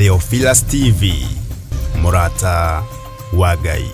Theophilus TV, mũrata wa Ngai.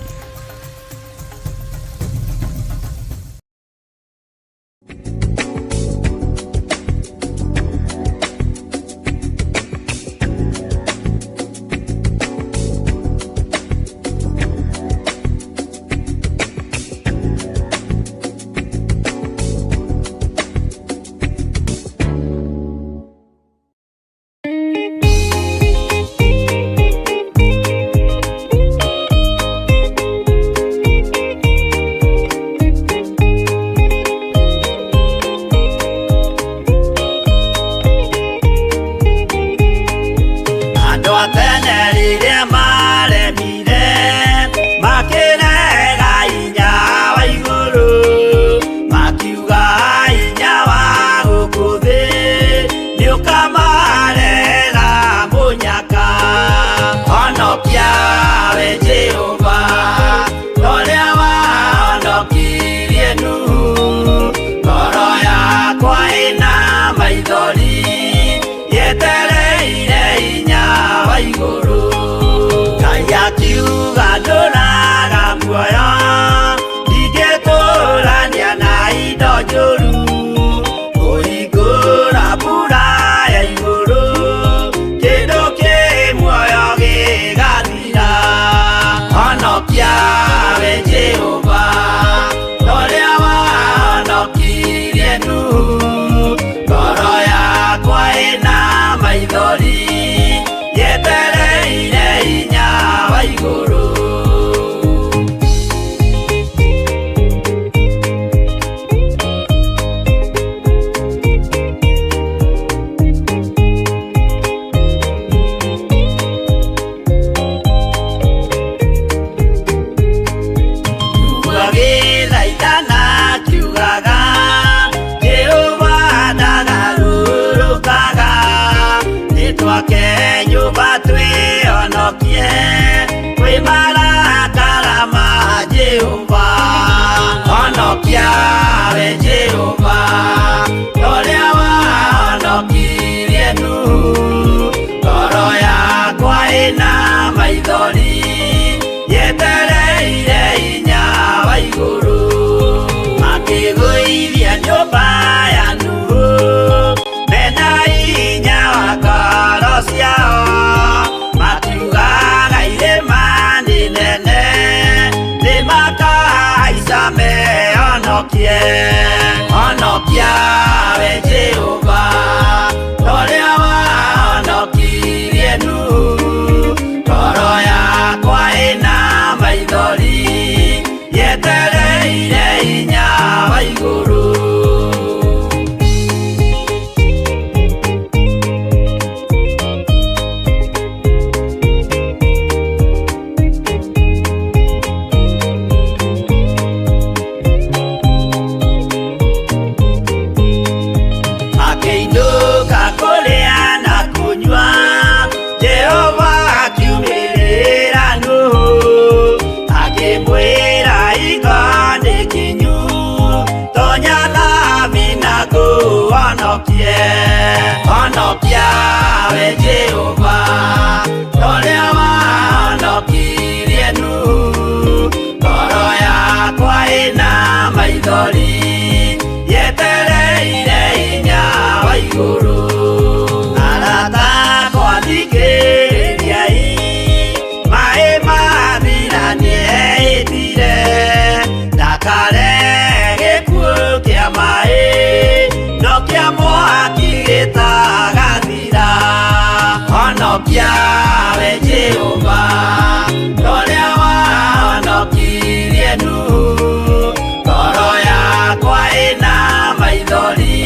Andũ a tene rĩrĩa maremire makĩrega hinya wa igũrũ, makiuga hinya wa gũkũ thĩ nĩũkamarehera mũnyaka. Honokia we Jehova, ũrĩa wahonokirie Nuhu, ngoro yakwa ĩna maithori yetereire hinya wa igũrũ. Ngai akiuga ndũraga muoyo, ndingĩtũrania na indo njũru, kũhingũra mbura ya igũrũ, kĩndũ kĩ muoyo gĩgathira. Honokia we Jehova, ũrĩa wahonokirie Nuhu, ngoro yakwa ĩna maithori yetereire hinya wa igũrũ. Gĩthaitana kiugaga Jehova ndagarũrũkaga, nĩtwake nyũmba twĩhonokie kwĩ marakara ma Jehova. Honokia we Jehova, ũrĩa wahonokirie Nuhu, ngoro yakwa ĩna maithori yetereire hinya wa igũrũ. Makĩgũithia nyũmba ya Nuhu mena hinya wa ngoro ciao, makiugaga irĩma nĩ nene nĩmakahaica mehonokie. Honokia we Jehova, ũrĩa wahonokirie Nuhu, ngoro yakwa ĩna maithori yetereire hinya wa igũrũ. Makĩinũka kũrĩa na kũnyua, Jehova akiumĩrĩra Nuhu, akĩmwĩra hingo nĩ kinyu, tonya thabina ngũhonokie. Honokia we Jehova, ũrĩa wahonokirie Nuhu, ngoro yakwa ĩna maithori yetereire hinya wa igũrũ. Arata akwa thikĩrĩriai, maĩ mathira nĩehĩtire, ndakare gĩkuũ kĩa maĩ, no kĩa mwaki gĩtagathira. Honokia we Jehova, ũrĩa wahonokirie Nuhu, ngoro yakwa ĩna maithori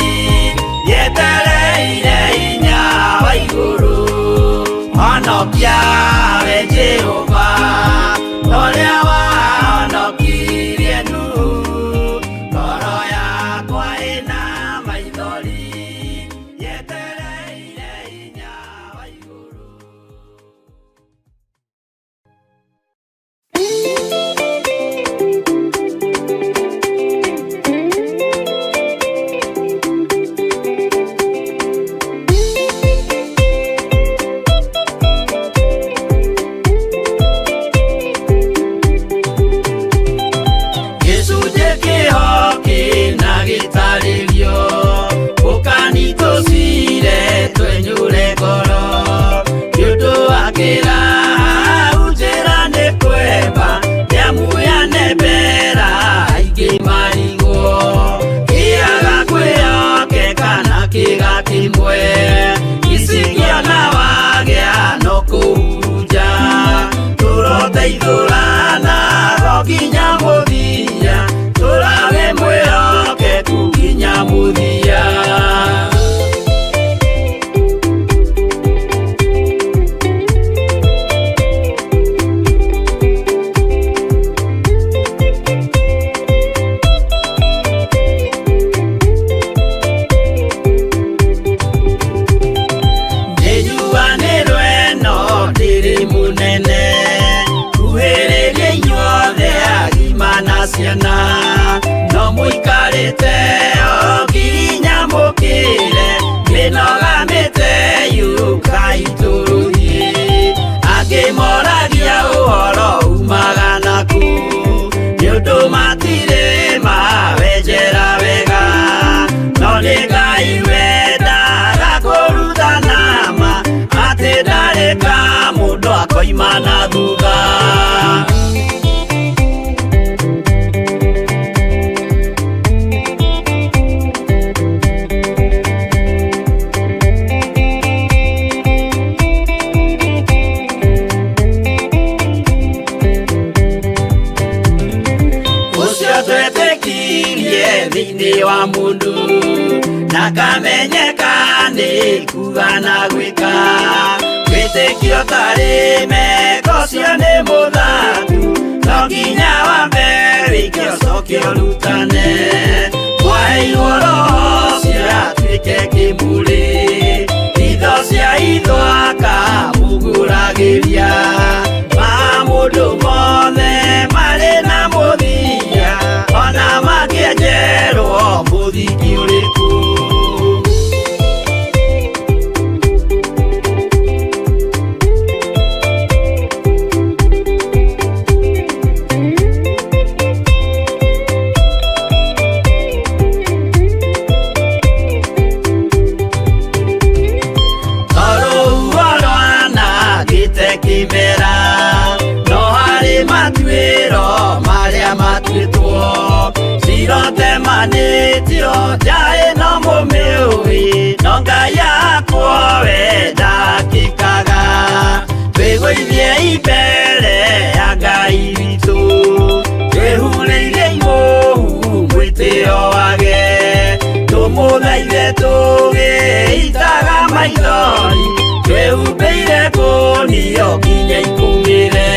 yetereire Ciana no mũikarĩte o nginya mũkĩre mĩnoga mĩte yũkai tũrũthiĩ angĩ moragia ũhoro umaga naku nĩ ũndũ matirĩ mawenjera wega no nĩ Ngai wendaga kũrutana ma atĩ ndarĩ ka mũndũ akoima na thutha. Ũcio twetĩkirie thĩinĩ wa mũndũ na kamenyeka nĩ kuga na gwĩka wĩtĩkio tarĩ meko ũcio nĩ mũthatu no nginya wambe wĩke ũcoke ũrutane mwaheirwo roho ũcio atuĩke kĩmũrĩ itho cia itho akamũgũragĩria ma mũndũ mothe marĩ na mũthia ona mangĩenjerwo mũthingi ũrĩkũ. Tondũ rwanangĩte kĩmera no harĩ matuĩro marĩa matuĩtwo cirotemanĩtio njaĩ no mũmĩũĩ no Ngai akwo we ndakĩkaga twĩgũithie mbere ya Ngai witũ twĩhurĩire imũhu mwĩtĩo wage tũmũthaithe tũgĩitaga maithori twĩhumbĩire kũnio nginya ikũmĩre.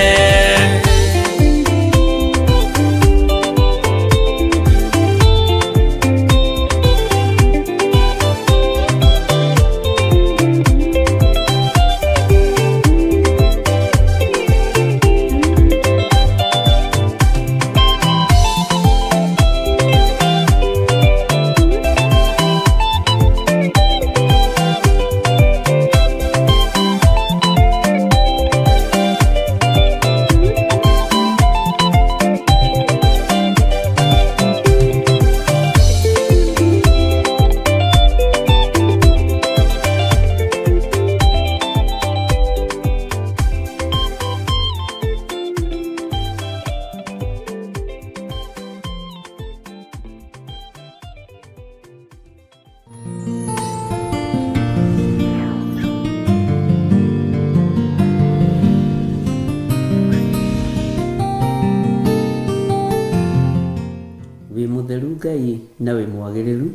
Wĩ mũtheru Ngai na wĩ mwagĩrĩru,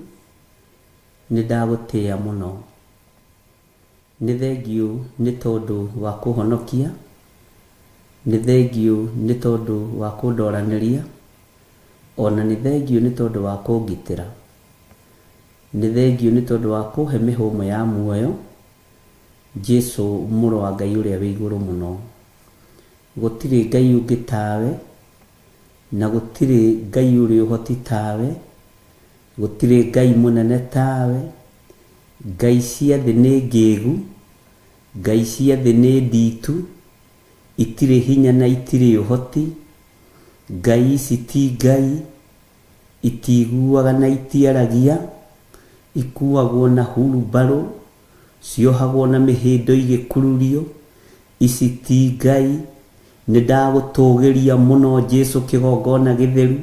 nĩ ndagũtĩĩa mũno. Nĩ thengiũ nĩ tondũ wa kũhonokia, nĩ thengiũ nĩ tondũ wa kũndoranĩria, ona nĩ thengiũ nĩ tondũ wa kũngitĩra. Nĩ thengiũ nĩ tondũ wa kũhe mĩhũmũ ya muoyo, Jesu mũrũ wa Ngai ũrĩa wĩ igũrũ mũno. Gũtirĩ Ngai ũngĩ tawe, na gũtirĩ Ngai ũrĩ ũhoti tawe, gũtirĩ Ngai mũnene tawe. Ngai cia thĩ nĩ ngĩgu, Ngai cia thĩ nĩ nditu, itirĩ hinya na itirĩ ũhoti. Ngai ici ti Ngai, itiguaga na itiaragia, ikuagwo na hurumbarũ, ciohagwo na mĩhĩndo igĩkururio. Ici ti Ngai. Nĩ ndagũtũgĩria mũno Jesu kĩgongona gĩtheru,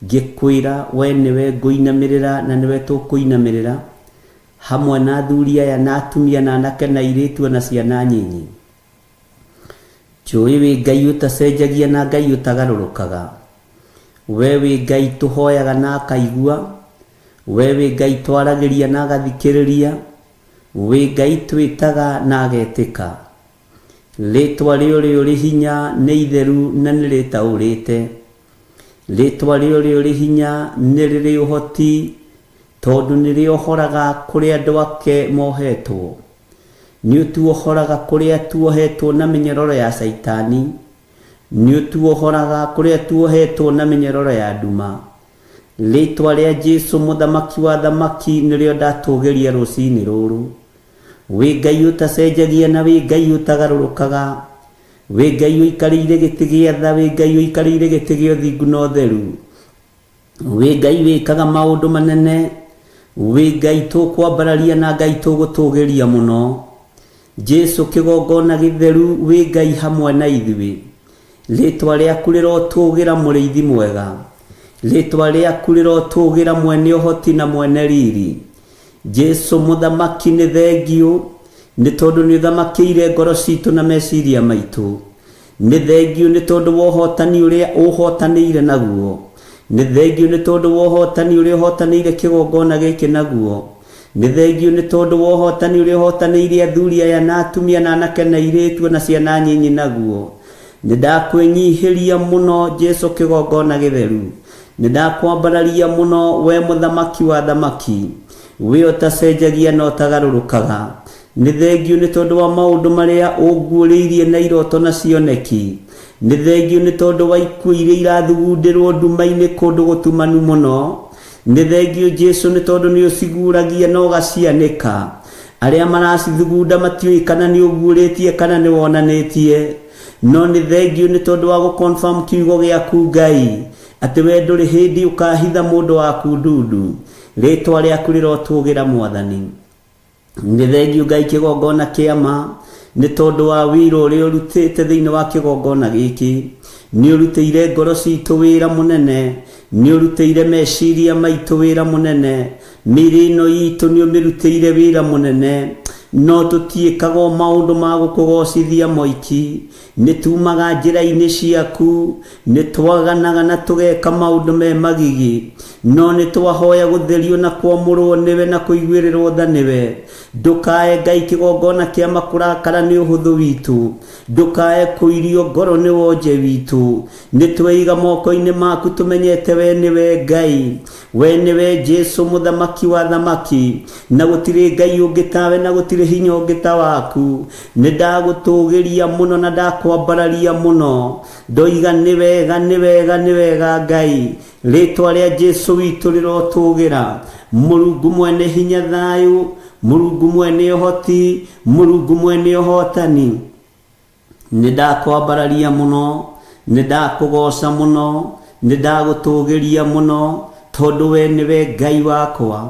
ngĩkwĩra we nĩwe ngũinamĩrĩra na nĩwe tũkũinamĩrĩra, hamwe na athuri aya na atumia na anake na airĩtu ona ciana nyinyi. Njũĩ wĩ Ngai ũtacenjagia na Ngai ũtagarũrũkaga. We wĩ Ngai tũhoyaga na akaigua. We wĩ Ngai twaragĩria na agathikĩrĩria. Wĩ Ngai twĩtaga na agetĩka. Rĩtwa rĩũrĩ ũrĩ hinya nĩ itheru na nĩ rĩtaũrĩte. Rĩtwa rĩũrĩ ũrĩ hinya nĩ rĩrĩ ũhoti tondũ nĩ rĩohoraga kũrĩa andũ ake mohetwo. Nĩ ũtuohoraga kũrĩa tuohetwo na mĩnyororo ya caitani. Nĩ ũtuohoraga kũrĩa tuohetwo na mĩnyororo ya nduma. Rĩtwa rĩa Jesu mũthamaki wa thamaki nĩrĩo ndatũgĩria rũcinĩ rũrũ. Wĩ Ngai ũtacenjagia na wĩ Ngai ũtagarũrũkaga. Wĩ Ngai ũikarĩire gĩtĩ gĩa tha, wĩ Ngai ũikarĩire gĩtĩ gĩa ũthingu na ũtheru. Wĩ Ngai wĩkaga maũndũ manene. Wĩ Ngai tũkwambararia na Ngai tũgũtũgĩria mũno. Jesu kĩgongona gĩtheru, wĩ Ngai hamwe na ithuĩ. Rĩtwa rĩaku rĩrotũgĩra mũrĩithi mwega. Rĩtwa rĩaku rĩrotũgĩra mwene ũhoti na mwene riri. Jesu mũthamaki nĩ thengiũ nĩ tondũ nĩ ũthamakĩire ngoro citũ na meciria maitũ. Nĩ thengiũ nĩ tondũ wa ũhotani ũrĩa ũhotanĩire naguo. Nĩ thengiũ nĩ tondũ wa ũhotani ũrĩa ũhotanĩire kĩgongona gĩkĩ naguo. Nĩ thengiũ nĩ tondũ wa ũhotani ũrĩa ũhotanĩire athuri aya na atumia na anake na airĩtu na ciana nyinyi naguo. Nĩ ndakwĩnyihĩria mũno Jesu kĩgongona gĩtheru. Nĩ ndakwambararia mũno we mũthamaki wa thamaki. Wĩ ũtacenjagia na ũtagarũrũkaga. Nĩ thengiũ nĩ tondũ wa maũndũ marĩa ũnguũrĩirie na iroto na cioneki. Nĩ thengiũ nĩ tondũ wa ikuũ iria irathugundĩrwo nduma-inĩ kũndũ gũtumanu mũno. Nĩ thengiũ Jesu nĩ tondũ nĩ ũciguũragia na ũgacianĩka. Arĩa maracithugunda matiũĩ kana nĩ ũguũrĩtie kana nĩ wonanĩtie. No nĩ thengiũ nĩ tondũ wa gũ-confirm kiugo gĩaku Ngai, atĩ we ndũrĩ hĩndĩ ũkahitha mũndũ waku ndundu. Rĩtwa rĩaku rĩrotũgĩra Mwathani. Nĩ thengiũ Ngai kĩgongona kĩa ma nĩ tondũ wa wĩra ũrĩa ũrutĩte thĩinĩ wa kĩgongona gĩkĩ. Nĩ ũrutĩire ngoro citũ wĩra mũnene, nĩ ũrutĩire meciria maitũ wĩra mũnene, mĩĩrĩ ĩno itũ nĩ ũmĩrutĩire wĩra mũnene. No tũtiĩkaga o maũndũ ma gũkũgocithia moiki. Nĩ tumaga njĩra-inĩ ciaku, nĩ twaganaga na tũgeka maũndũ me magigi. No nĩ twahoya gũtherio na kwamũrwo nĩwe na kũiguĩrĩrwo tha nĩwe. Ndũkae Ngai kĩgongona kĩa makũrakara nĩ ũhũthũ witũ. Ndũkae kũirio ngoro nĩ wonje witũ. Nĩ tweiga moko-inĩ maku tũmenyete we nĩwe Ngai. We nĩwe Jesu mũthamaki wa thamaki. Na gũtirĩ Ngai ũngĩ tawe na gũtirĩ hinya ũngĩ ta waku. Nĩ ndagũtũgĩria mũno na ndakwambararia mũno. Ndoiga nĩ wega, nĩ wega, nĩ wega Ngai. Rĩtwa rĩa Jesu witũ rĩrotũgĩra. Mũrungu mwene hinya thayũ, Mũrungu mwene ũhoti, Mũrungu mwene ũhotani. Nĩ ndakwambararia mũno, nĩ ndakũgoca mũno, nĩ ndagũtũgĩria mũno, tondũ we nĩwe Ngai wakwa.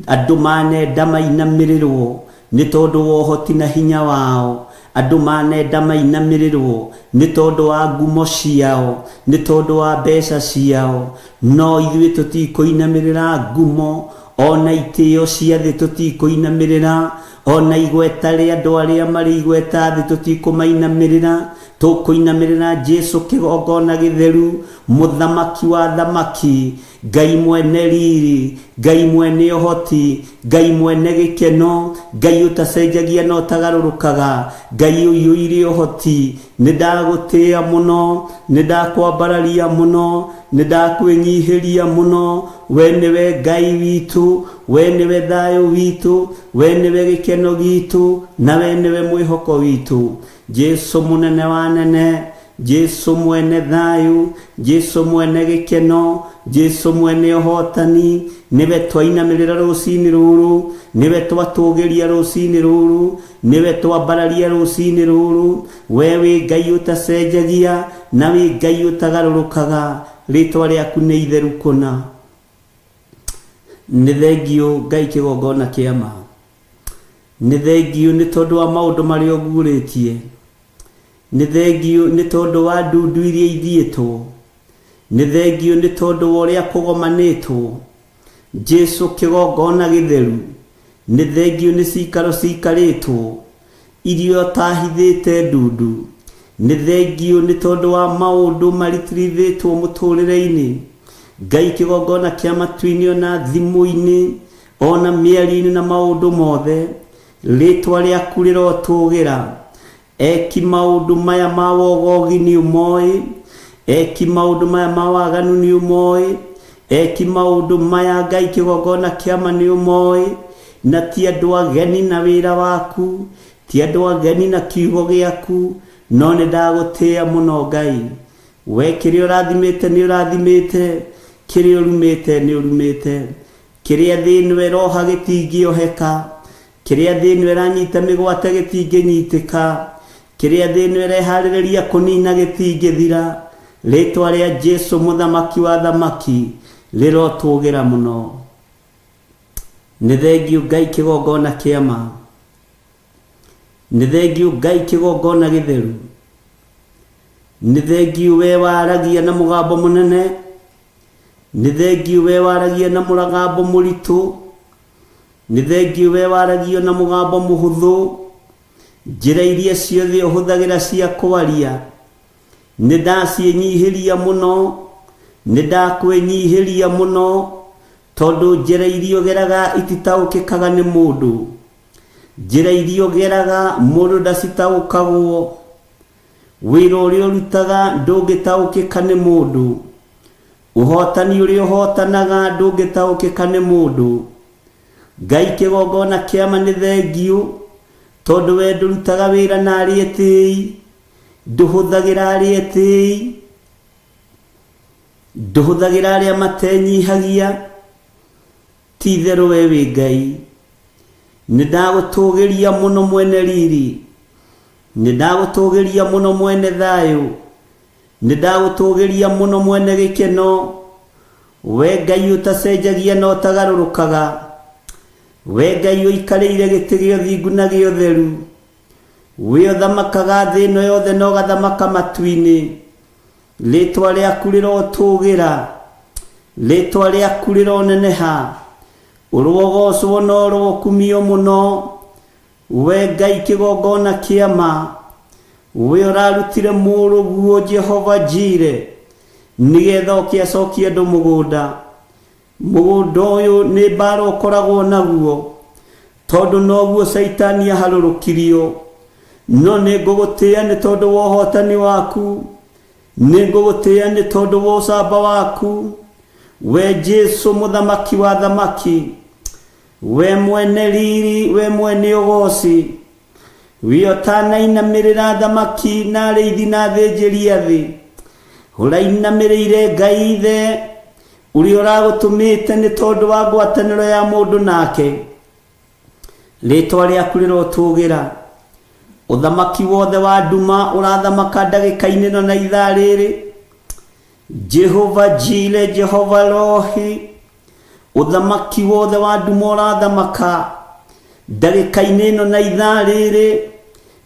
Andũ manenda mainamĩrĩrwo nĩ tondũ wa ũhoti na hinya wao. Andũ manenda mainamĩrĩrwo nĩ tondũ wa ngumo ciao, nĩ tondũ wa mbeca ciao. No ithuĩ tũtikũinamĩrĩra ngumo, ona itĩo cia thĩ tũtikũinamĩrĩra, ona igweta rĩa andũ arĩa marĩ igweta thĩ tũtikũmainamĩrĩra. Tũkũinamĩrĩra Jesu kĩgongona gĩtheru, mũthamaki wa thamaki, Ngai mwene riri, Ngai mwene ũhoti, Ngai mwene gĩkeno, Ngai ũtacenjagia na ũtagarũrũkaga, Ngai ũiyũire ũhoti. Nĩ ndagũtĩĩa mũno, nĩ ndakwambararia mũno, nĩ ndakwĩnyihĩria mũno. We nĩwe Ngai witũ, we nĩwe thayũ witũ, we nĩwe gĩkeno gitũ, na we nĩwe mwĩhoko witũ. Jesu mũnene wa nene, Jesu mwene thayũ, Jesu mwene gĩkeno, Jesu mwene ũhotani, nĩwe twainamĩrĩra rũcinĩ rũrũ, nĩwe twatũgĩria rũcinĩ rũrũ, nĩwe twambararia rũcinĩ rũrũ. We wĩ Ngai ũtacenjagia na wĩ Ngai ũtagarũrũkaga. Rĩtwa rĩaku nĩ itheru kũna. Nĩ thengiũ Ngai kĩgongona kĩa ma. Nĩ thengiũ nĩ tondũ wa maũndũ marĩa ũguũrĩtie. Nĩ thengiũ nĩ tondũ wa ndundu iria ithiĩtwo. Nĩ thengiũ nĩ tondũ wa ũrĩa kũgomanĩtwo. Jesu kĩgongona gĩtheru. Nĩ thengiũ nĩ cikaro cikarĩtwo iria ũtahithĩte ndundu. Nĩ thengiũ nĩ tondũ wa maũndũ maritirithĩtwo mũtũrĩre-inĩ. Ngai kĩgongona kĩa matu-inĩ ona thimũ-inĩ ona mĩario-inĩ na maũndũ mothe. Rĩtwa rĩaku rĩrotũgĩra. Eki maũndũ maya ma wogogi nĩ ũmoĩ. Eki maũndũ maya ma waganu nĩ ũmoĩ. Eki maũndũ maya Ngai kĩgongona kĩa ma nĩ ũmoĩ. Na ti andũ ageni na wĩra waku, ti andũ ageni na kiugo gĩaku, No nĩ ndagũtĩĩa mũno Ngai. We kĩrĩa ũrathimĩte nĩ ũrathimĩte, kĩrĩa ũrumĩte nĩ ũrumĩte. Kĩrĩa thĩ ĩno ĩroha gĩtingĩoheka, kĩrĩa thĩ ĩno ĩranyita mĩgwate gĩtingĩnyitĩka, kĩrĩa thĩ ĩno ĩreharĩrĩria kũnina gĩtingĩthira. Rĩtwa rĩa Jesu mũthamaki wa athamaki rĩrotũgĩra mũno. Nĩ thengiũ Ngai kĩgongona kĩa ma. Nĩ thengiũ Ngai kĩgongona gĩtheru. Nĩ thengiũ we waragia na mũgambo mũnene. Nĩ thengiũ we waragia na mũgambo mũritũ. Nĩ thengiũ we waragio na mũgambo mũhũthũ. Njĩra iria ciothe ũhũthagĩra cia kwaria, nĩ ndaciĩnyihĩria mũno, nĩ ndakwĩnyihĩria mũno, tondũ njĩra iria ũgeraga ititaũkĩkaga nĩ mũndũ. Njĩra iria ũgeraga mũndũ ndacitaũkagwo. Wĩra ũrĩa ũrutaga ndũngĩtaũkĩka nĩ mũndũ. Ũhotani ũrĩa ũhotanaga ndũngĩtaũkĩka nĩ mũndũ. Ngai kĩgongona kĩa ma nĩ thengiũ, tondũ we ndũrutaga wĩra na arĩa etĩĩi, ndũhũthagĩra arĩa etĩĩi, ndũhũthagĩra arĩa matenyihagia. Ti itherũ we wĩ Ngai. Nĩ ndagũtũũgĩria mũno mwene riri, nĩ ndagũtũũgĩria mũno mwene thayũ, nĩ ndagũtũũgĩria mũno mwene gĩkeno, we Ngai ũtacenjagia na ũtagarũrũkaga, we Ngai ũikarĩire gĩtĩ gĩa ũthingu na gĩa ũtheru, we ũthamakaga thĩ ĩno yothe na ũgathamaka matu-inĩ. Rĩĩtwa rĩaku rĩrotũũgĩra, rĩĩtwa rĩaku rĩroneneha, ũrogocwo na ũrokumio mũno, we Ngai kĩgongona kĩa ma, we ũrarutire mũrũguo Jehova Jire, nĩgetha oke acokie andũ mũgũnda. Mũgũnda ũyũ nĩ mbara ũkoragwo naguo, tondũ noguo Caitani aharũrũkirio. No nĩ ngũgũtĩĩa nĩ tondũ wa ũhotani waku, nĩ ngũgũtĩĩa nĩ tondũ wa ũcamba waku, we Jesu mũthamaki wa athamaki, we mwene riri, we mwene ũgooci, we ũtanainamĩrĩra athamaki na arĩithi na athĩnjĩri a thĩ, ũrainamĩrĩire Ngai Ithe ũrĩa ũragũtũmĩte nĩ tondũ wa ngwatanĩro ya mũndũ nake. Rĩĩtwa rĩaku rĩrotũgĩra. Ũthamaki wothe wa nduma ũrathamaka ndagĩka-inĩ ĩno na ithaa rĩrĩ. Jehova Jire, Jehova Rohi, ũthamaki wothe wa nduma ũrathamaka ndagĩka-inĩ ĩno na ithaa rĩrĩ.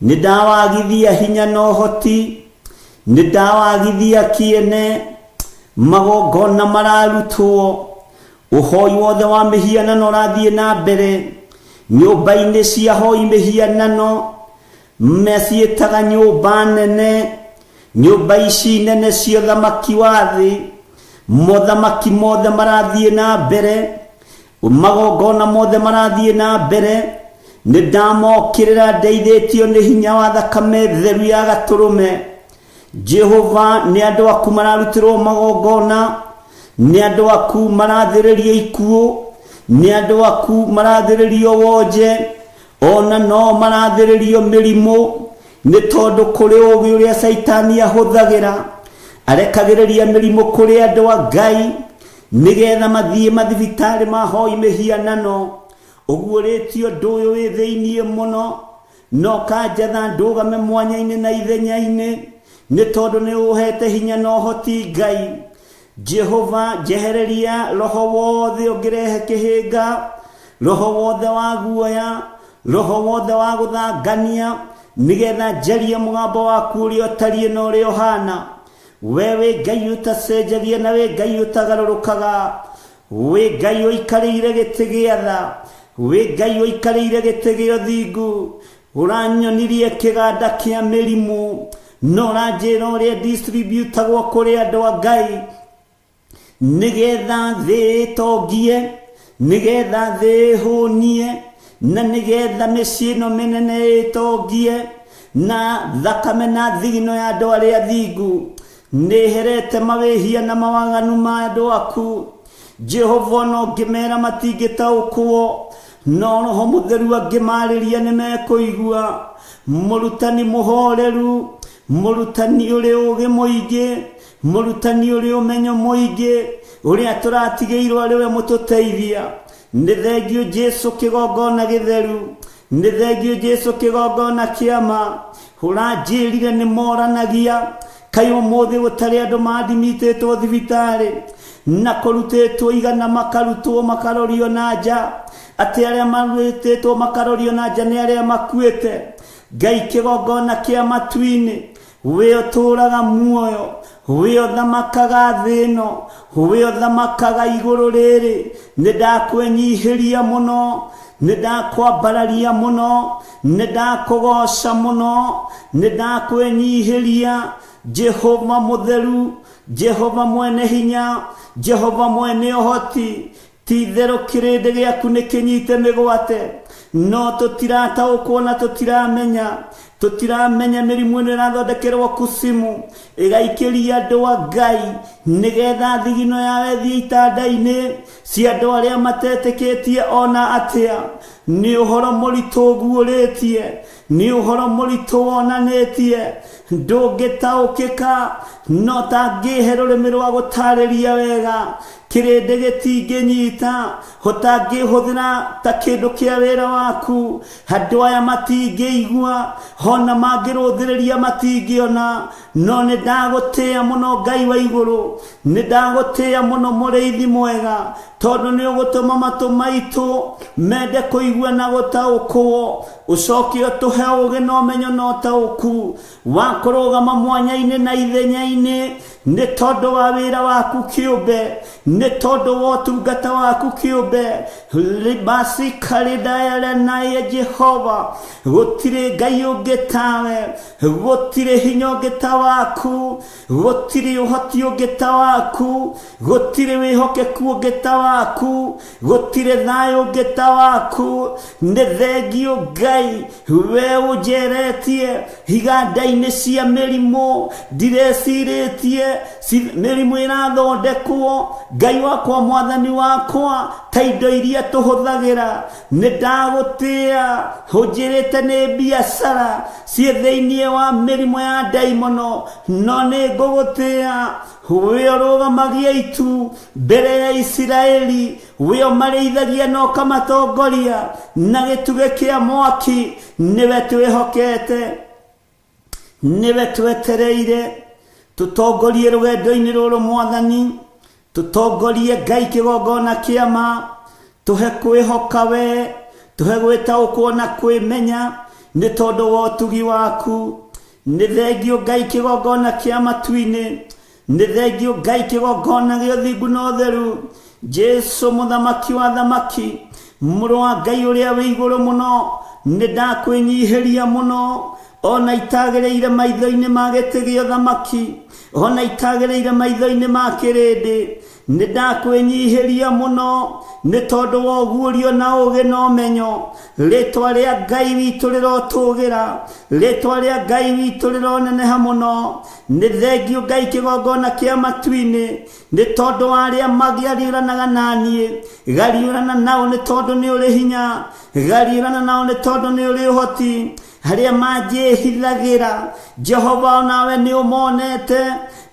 Nĩ ndawagithia hinya na ũhoti, nĩ ndawagithia kĩene, magongona mararutwo, ũhoi wothe wa mĩhianano ũrathiĩ na mbere nyũmba-inĩ cia hoi mĩhianano, meciĩtaga nyũmba nene, nyũmba ici nene cia ũthamaki wa thĩ, mothamaki mothe marathiĩ na mbere, magongona mothe marathiĩ na mbere. Nĩ ndamokĩrĩra ndeithĩtio nĩ hinya wa thakame theru ya gatũrũme. Jehova, nĩ andũ aku mararutĩrwo magongona, nĩ andũ aku marathĩrĩrio ikuũ, nĩ andũ aku marathĩrĩrio wonje, ona no marathĩrĩrio mĩrimũ, nĩ tondũ kũrĩ ũũgĩ ũrĩa Caitani ahũthagĩra, arekagĩrĩria mĩrimũ kũrĩ andũ a Ngai, nĩgetha mathiĩ mathibitarĩ mahoi mĩhianano. Ũguũrĩtie ũndũ ũyũ wĩ thĩinĩ mũno, na ũkanjatha ndũgame mwanya-inĩ na ithenya-inĩ, nĩ tondũ nĩ ũhete hinya na ũhoti Ngai. Jehova, njehereria roho wothe ũngĩrehe kĩhĩnga, roho wothe wa guoya, roho wothe wa gũthangania, nĩgetha njarie mũgambo waku ũrĩa ũtariĩ na ũrĩa ũhana. We wĩ Ngai ũtacenjagia na wĩ Ngai ũtagarũrũkaga. Wĩ Ngai ũikarĩire gĩtĩ gĩa tha, wĩ Ngai ũikarĩire gĩtĩ gĩa ũthingu. Ũranyonirie kĩganda kĩa mĩrimũ, na ũranjĩra ũrĩa distributagwo kũrĩ andũ a Ngai, nĩgetha thĩ ĩtongie, nĩgetha thĩ ĩhũnie, na nĩgetha mĩciĩ ĩno mĩnene ĩtongie, na thakame na thigino ya andũ arĩa athingu. Nĩherete mawĩhia na mawaganu ma andũ aku. Jehova, ona ũngĩmera matingĩtaũkwo, no Roho Mũtheru angĩmarĩria nĩmekũigua. Mũrutani mũhoreru, Mũrutani ũrĩ ũũgĩ mũingĩ, mũrutani ũrĩ ũmenyo mũingĩ, ũrĩa tũratigĩirwo arĩ we mũtũteithia. Nĩ thengiũ Jesu kĩgongona gĩtheru, nĩ thengiũ Jesu kĩgongona kĩama. Ũranjĩrire nĩ moranagia, kaĩ ũmũthĩ gũtarĩ andũ mandimitĩtwo thibitarĩ na kũrutĩtwo igana makarutwo makarorio na nja, atĩ arĩa marutĩtwo makarorio na nja nĩ arĩa makuĩte. Ngai kĩgongona kĩa matu-inĩ, we ũtũũraga muoyo, we ũthamakaga thĩ ĩno, we ũthamakaga igũrũ rĩrĩ, nĩ ndakwenyihĩria mũno, nĩ ndakwambararia mũno, nĩ ndakũgoca mũno, nĩ ndakwenyihĩria. Jehova mũtheru, Jehova mwene hinya, Jehova mwene ũhoti, ti-itherũ kĩrĩndĩ gĩaku nĩ kĩnyite mĩgwate, no tũtirataũkwo na tũtiramenya, tũtiramenya mĩrimũ ĩno ĩrathondekerwo kusimu ĩgaikĩria andũ a Ngai nĩgetha thigino yao ĩthiĩ itanda-inĩ cia andũ arĩa matetĩkĩtie ona atĩa. Nĩ ũhoro mũritũ ũguũrĩtie, nĩ ũhoro mũritũ wonanĩtie, ndũngĩtaũkĩka, no tangĩhe rũrĩmĩ rwa gũtarĩria wega, kĩrĩndĩ gĩtingĩnyita, ũtangĩhũthĩra ta kĩndũ kĩa wĩra waku, andũ aya matingĩigua, ona mangĩrũthĩrĩria matingĩona. No nĩ ndagũtĩĩa mũno Ngai wa igũrũ, nĩ ndagũtĩĩa mũno mũrĩithi mwega, tondũ nĩ ũgũtũma matũ maitũ mende kũigua na gũtaũkwo, ũcoke ũtũhe ũũgĩ na ũmenyo na ũtaũku wa kũrũgama mwanya-inĩ na ithenya-inĩ, nĩ tondũ wa wĩra waku kĩũmbe, nĩ tondũ wa ũtungata waku kĩũmbe. Libasi karidayalenaye Jehova, gũtirĩ Ngai ũngĩ tawe, gũtirĩ hinya ũngĩ ta waku, gũtirĩ ũhoti ũngĩ ta waku, gũtirĩ wĩhokeku ũngĩ ta waku, gũtirĩ thayũ ũngĩ ta waku. Nĩ thengiũ Ngai, we ũnjeretie iganda-inĩ cia mĩrimũ, ndirecirĩtie mĩrimũ ĩrathondekwo. Ngai wakwa, mwathani wakwa, ta indo iria tũhũthagĩra, nĩ ndagũtĩĩa, ũnjĩrĩte nĩ biacara ciĩ thĩinĩ wa mĩrimũ ya ndaimono, no nĩ ngũgũtĩĩa. We ũrũgamagia itu mbere ya Isiraeli, we ũmarĩithagia na ũkamatongoria na gĩtugĩ kĩa mwaki, nĩwe twĩhokete, nĩwe twetereire. Tũtongorie rũgendo-inĩ rũrũ mwathani, tũtongorie Ngai kĩgongona kĩa ma, tũhe kwĩhoka we, tũhe gwĩtaũkwo na kwĩmenya nĩ tondũ wa ũtugi waku. Nĩ thengiũ Ngai kĩgongona kĩa matu-inĩ, nĩ thengiũ Ngai kĩgongona gĩa ũthingu na ũtheru. Jesu mũthamaki wa thamaki, mũrũ wa Ngai ũrĩa wĩ igũrũ mũno, nĩ ndakwĩnyihĩria mũno, ona itagĩrĩire maitho-inĩ ma gĩtĩ gĩa ũthamaki, ona itagĩrĩire maitho-inĩ ma kĩrĩndĩ, nĩ ndakwĩnyihĩria mũno nĩ tondũ wa ũguũrio na ũũgĩ na ũmenyo. Rĩtwa rĩa Ngai witũ rĩrotũgĩra, rĩtwa rĩa Ngai witũ rĩroneneha mũno. Nĩ thengiũ Ngai kĩgongona kĩa matu-inĩ, nĩ tondũ wa arĩa magĩariũranaga na niĩ. Gariũrana nao nĩ tondũ nĩ ũrĩ hinya, gariũrana nao nĩ tondũ nĩ ũrĩ ũhoti. Arĩa manjĩhithagĩra, Jehova onawe nĩ ũmonete,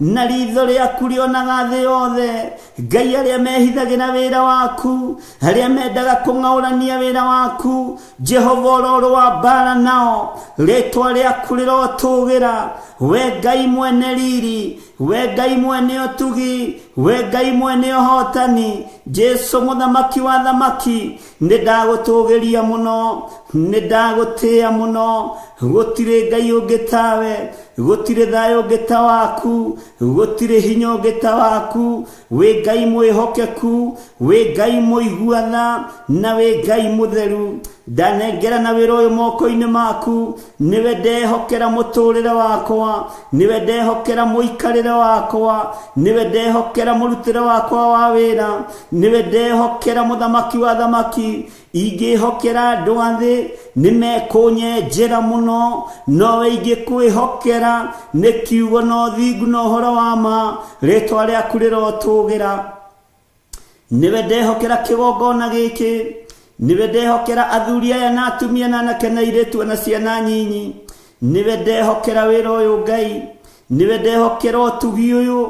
na ritho rĩaku rĩonaga thĩ yothe. Ngai, arĩa mehithagĩra wĩra waku, arĩa mendaga kũng'aũrania wĩra waku, Jehova ũrorũ wa mbara nao, rĩtwa rĩaku rĩrotũgĩra. We Ngai mwene riri, we Ngai mwene ũtugi, we Ngai mwene ũhotani, Jesu mũthamaki wa thamaki, nĩ ndagũtũgĩria mũno, nĩ ndagũtĩĩa mũno. Gũtirĩ Ngai ũngĩ tawe, gũtirĩ thayũ ũngĩ ta waku, gũtirĩ hinya ũngĩ ta waku. Wĩ Ngai mwĩhokeku, wĩ Ngai mũiguatha, na wĩ Ngai mũtheru. Ndanengera na wĩra ũyũ moko-inĩ maku, nĩwe ndehokera mũtũrĩre wakwa, nĩwe ndehokera mũikarĩre wakwa, nĩwe ndehokera mũrutĩre wakwa wa wĩra, nĩwe ndehokera mũthamaki wa thamaki. Ingĩhokera andũ a thĩ nĩ mekũnyenjera mũno, nowe ingĩkwĩhokera nĩ kiugo na ũthingu na ũhoro wa ma, rĩtwa rĩaku rĩrotũgĩra. Nĩwe ndehokera kĩgongona gĩkĩ, nĩwe ndehokera athuri aya na atumia na anake na airĩtu na ciana nyinyi. Nĩwe ndehokera wĩra ũyũ Ngai, nĩwe ndehokera ũtugi ũyũ,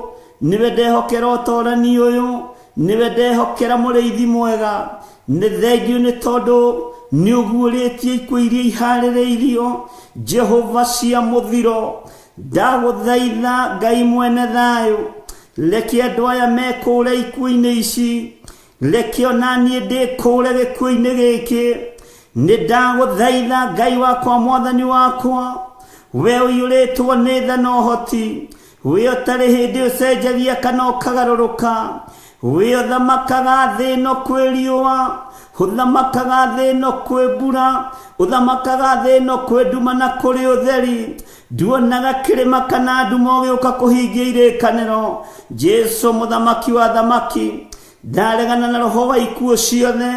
nĩwe ndehokera ũtorani ũyũ, nĩwe ndehokera mũrĩithi mwega. Nĩ thengiũ nĩ tondũ nĩ ũguũrĩtie ikuũ iria iharĩrĩirio Jehova cia mũthiro. Ndagũthaitha Ngai mwene thayũ, reke andũ aya mekũũre ikuũ-inĩ ici, reke ona niĩ ndĩkũũre gĩkuũ-inĩ gĩkĩ. Nĩ ndagũthaitha Ngai wakwa, mwathani wakwa, we ũiyũrĩtwo nĩ tha na ũhoti, we ũtarĩ hĩndĩ ũcenjagia kana ũkagarũrũka, we ũthamakaga thĩ ĩno kwĩ riũa, ũthamakaga thĩ ĩno kwĩ mbura, ũthamakaga thĩ ĩno kwĩ nduma na kũrĩ ũtheri. Nduonaga kĩrĩma kana nduma ũgĩũka kũhingia irĩkanĩro. Jesu mũthamaki wa thamaki, ndaregana na roho wa ikuũ ciothe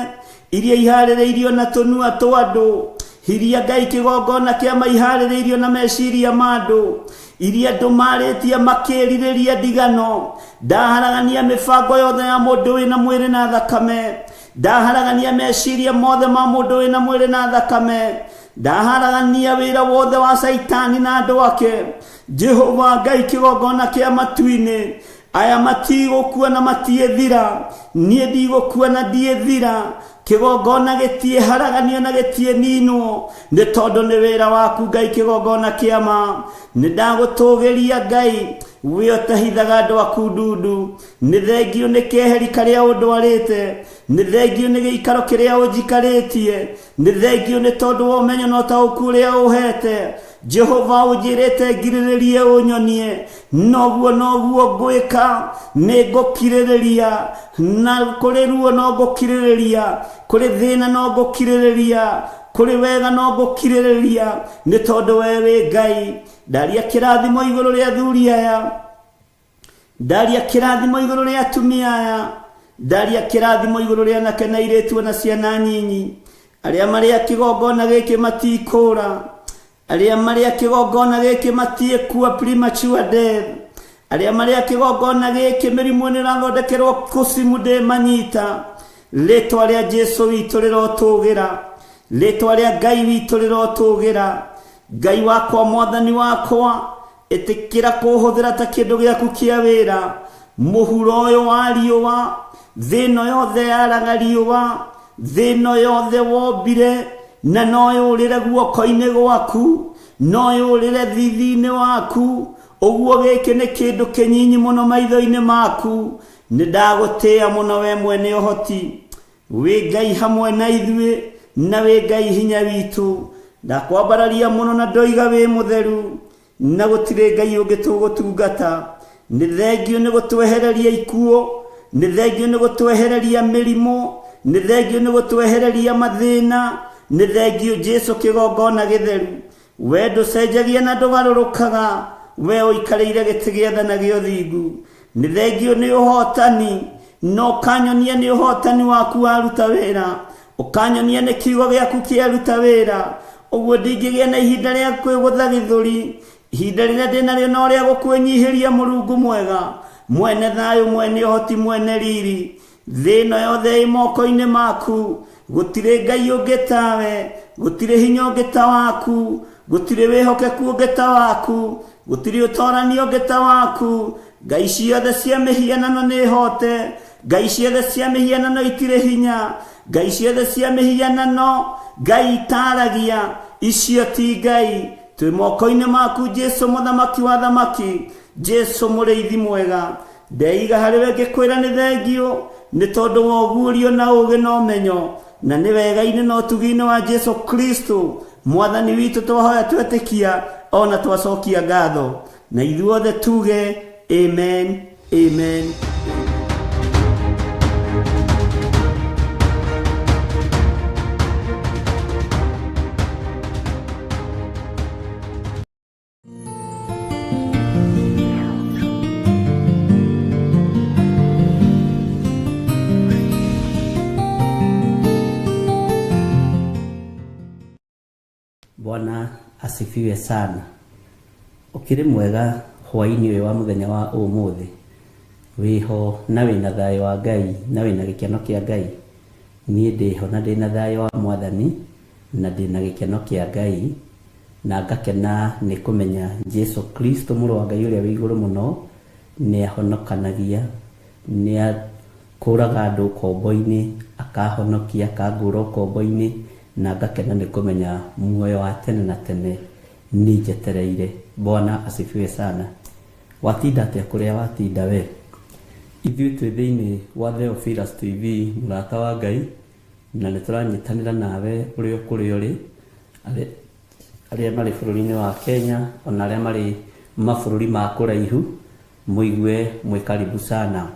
iria iharĩrĩirio na tũnua twa andũ, iria Ngai kĩgongona kĩa maiharĩrĩirio na meciria ma andũ, iria andũ marĩtie makĩrirĩria ndigano. Ndaharagania mĩbango yothe ya mũndũ wĩna mwĩrĩ na thakame, ndaharagania meciria mothe ma mũndũ wĩna mwĩrĩ na thakame, ndaharagania wĩra wothe wa Caitani na andũ ake. Jehova Ngai kĩgongona kĩa matu-inĩ, aya matigũkua na matiĩthira, niĩ ndigũkua na ndiĩthira. Kĩgongona gĩtiĩharaganio na gĩtiĩninwo, nĩ tondũ nĩ wĩra waku Ngai kĩgongona kĩa ma. Nĩ ndagũtũgĩria Ngai, we ũtahithaga andũ aku ndundu. Nĩ thengiũ nĩ keheri karĩa ũndwarĩte, nĩ thengiũ nĩ gĩikaro kĩrĩa ũnjikarĩtie, nĩ thengiũ nĩ tondũ wa ũmenyo na ũtaũku ũrĩa ũhete. Jehova ũnjĩrĩte ngirĩrĩrie ũnyonie, noguo noguo ngwĩka, nĩ ngũkirĩrĩria, na kũrĩ ruo no ngũkirĩrĩria, kũrĩ thĩna no ngũkirĩrĩria, kũrĩ wega no ngũkirĩrĩria, nĩ tondũ we wĩ Ngai. Ndaria kĩrathimo igũrũ rĩa athuri aya, ndaria kĩrathimo igũrũ rĩa atumia aya, ndaria kĩrathimo igũrũ rĩa anake na airĩtu ona ciana nyinyi. Arĩa marĩ a kĩgongona gĩkĩ matikũra, arĩa marĩ a kĩgongona gĩkĩ matiĩkua premature death, arĩa marĩ a kĩgongona gĩkĩ mĩrimũ nĩ ĩrathondekerwo kũcimu ndĩmanyita. Rĩtwa rĩa Jesu witũ rĩrotũgĩra, rĩtwa rĩa Ngai witũ rĩrotũgĩra. Ngai wakwa, mwathani wakwa, ĩtĩkĩra kũhũthĩra ta kĩndũ gĩaku kĩa wĩra. Mũhuro ũyũ wa riũa, thĩ ĩno yothe yaraga riũa, thĩ ĩno yothe wombire, na no yũrĩre guoko-inĩ gwaku, no yũrĩre thithi-inĩ waku. Ũguo gĩkĩ nĩ kĩndũ kĩnyinyi mũno maitho-inĩ maku. Nĩ ndagũtĩĩa mũno we mwene ũhoti, wĩ Ngai hamwe na ithuĩ, na wĩ Ngai hinya witũ. Ndakwambararia mũno na ndoiga wĩ mũtheru, na gũtirĩ Ngai ũngĩ tũgũtungata. Nĩ thengiũ nĩ gũtwehereria ikuũ, nĩ thengiũ nĩ gũtwehereria mĩrimũ, nĩ thengiũ nĩ gũtwehereria mathĩna, nĩ thengiũ Jesu kĩgongona gĩtheru. We ndũcenjagia na ndũgarũrũkaga, we ũikarĩire gĩtĩ gĩa tha na gĩa ũthingu. Nĩ thengiũ nĩ ũhotani, na ũkanyonia nĩ ũhotani waku waruta wĩra, ũkanyonia nĩ kiugo gĩaku kĩaruta wĩra. Ũguo ndingĩgĩa na ihinda rĩa kwĩgũtha gĩthũri, ihinda rĩrĩa ndĩnarĩo no rĩa gũkwĩnyihĩria Mũrungu mwega, mwene thayũ, mwene ũhoti, mwene riri. Thĩ ĩno yothe ĩ moko-inĩ maku, gũtirĩ Ngai ũngĩ tawe, gũtirĩ hinya ũngĩ ta waku, gũtirĩ wĩhokeku ũngĩ ta waku, gũtirĩ ũtorani ũngĩ ta waku. Ngai ciothe cia mĩhianano nĩ hote, Ngai ciothe cia mĩhianano itirĩ hinya, Ngai ciothe cia mĩhianano Ngai itaragia, icio ti Ngai. Twĩ moko-inĩ maku Jesu mũthamaki wa thamaki, Jesu mũrĩithi mwega. Ndeiga harĩ we ngĩkwĩra nĩ thengiũ, nĩ tondũ wa ũguũrio na ũũgĩ na ũmenyo, na nĩ wega-inĩ na ũtugi-inĩ wa Jesu Kristo mwathani witũ twahoya twetĩkia ona twacokia ngatho, na ithuothe tuge amen, amen. Bwana asifiwe sana. Ũkĩrĩ mwega hwaĩ-inĩ ũyũ wa mũthenya wa ũmũthĩ, wĩho na wĩna thayũ wa Ngai na wĩna gĩkeno kĩa Ngai. Niĩ ndĩho na ndĩna thayũ wa Mwathani na ndĩna gĩkeno kĩa Ngai. Na ngakena nĩ kũmenya Jesu Kristo mũrũ wa Ngai ũrĩa wĩ igũrũ mũno nĩ ahonokanagia, nĩ akũraga andũ ũkombo-inĩ, akahonokia, akangũra ũkombo-inĩ, na ngakena nĩ kũmenya muoyo wa tene na tene nĩ njetereire. Bwana asifiwe sana. Watinda atĩa kũrĩa watinda we? Ithuĩ twĩ thĩinĩ wa Theophilus TV, mũrata wa Ngai, na nĩ tũranyitanĩra nawe ũrĩa kũrĩa ũrĩ, arĩa marĩ bũrũri-inĩ wa Kenya, ona arĩa marĩ mabũrũri ma kũraihu, mũigue mwĩ karibu sana.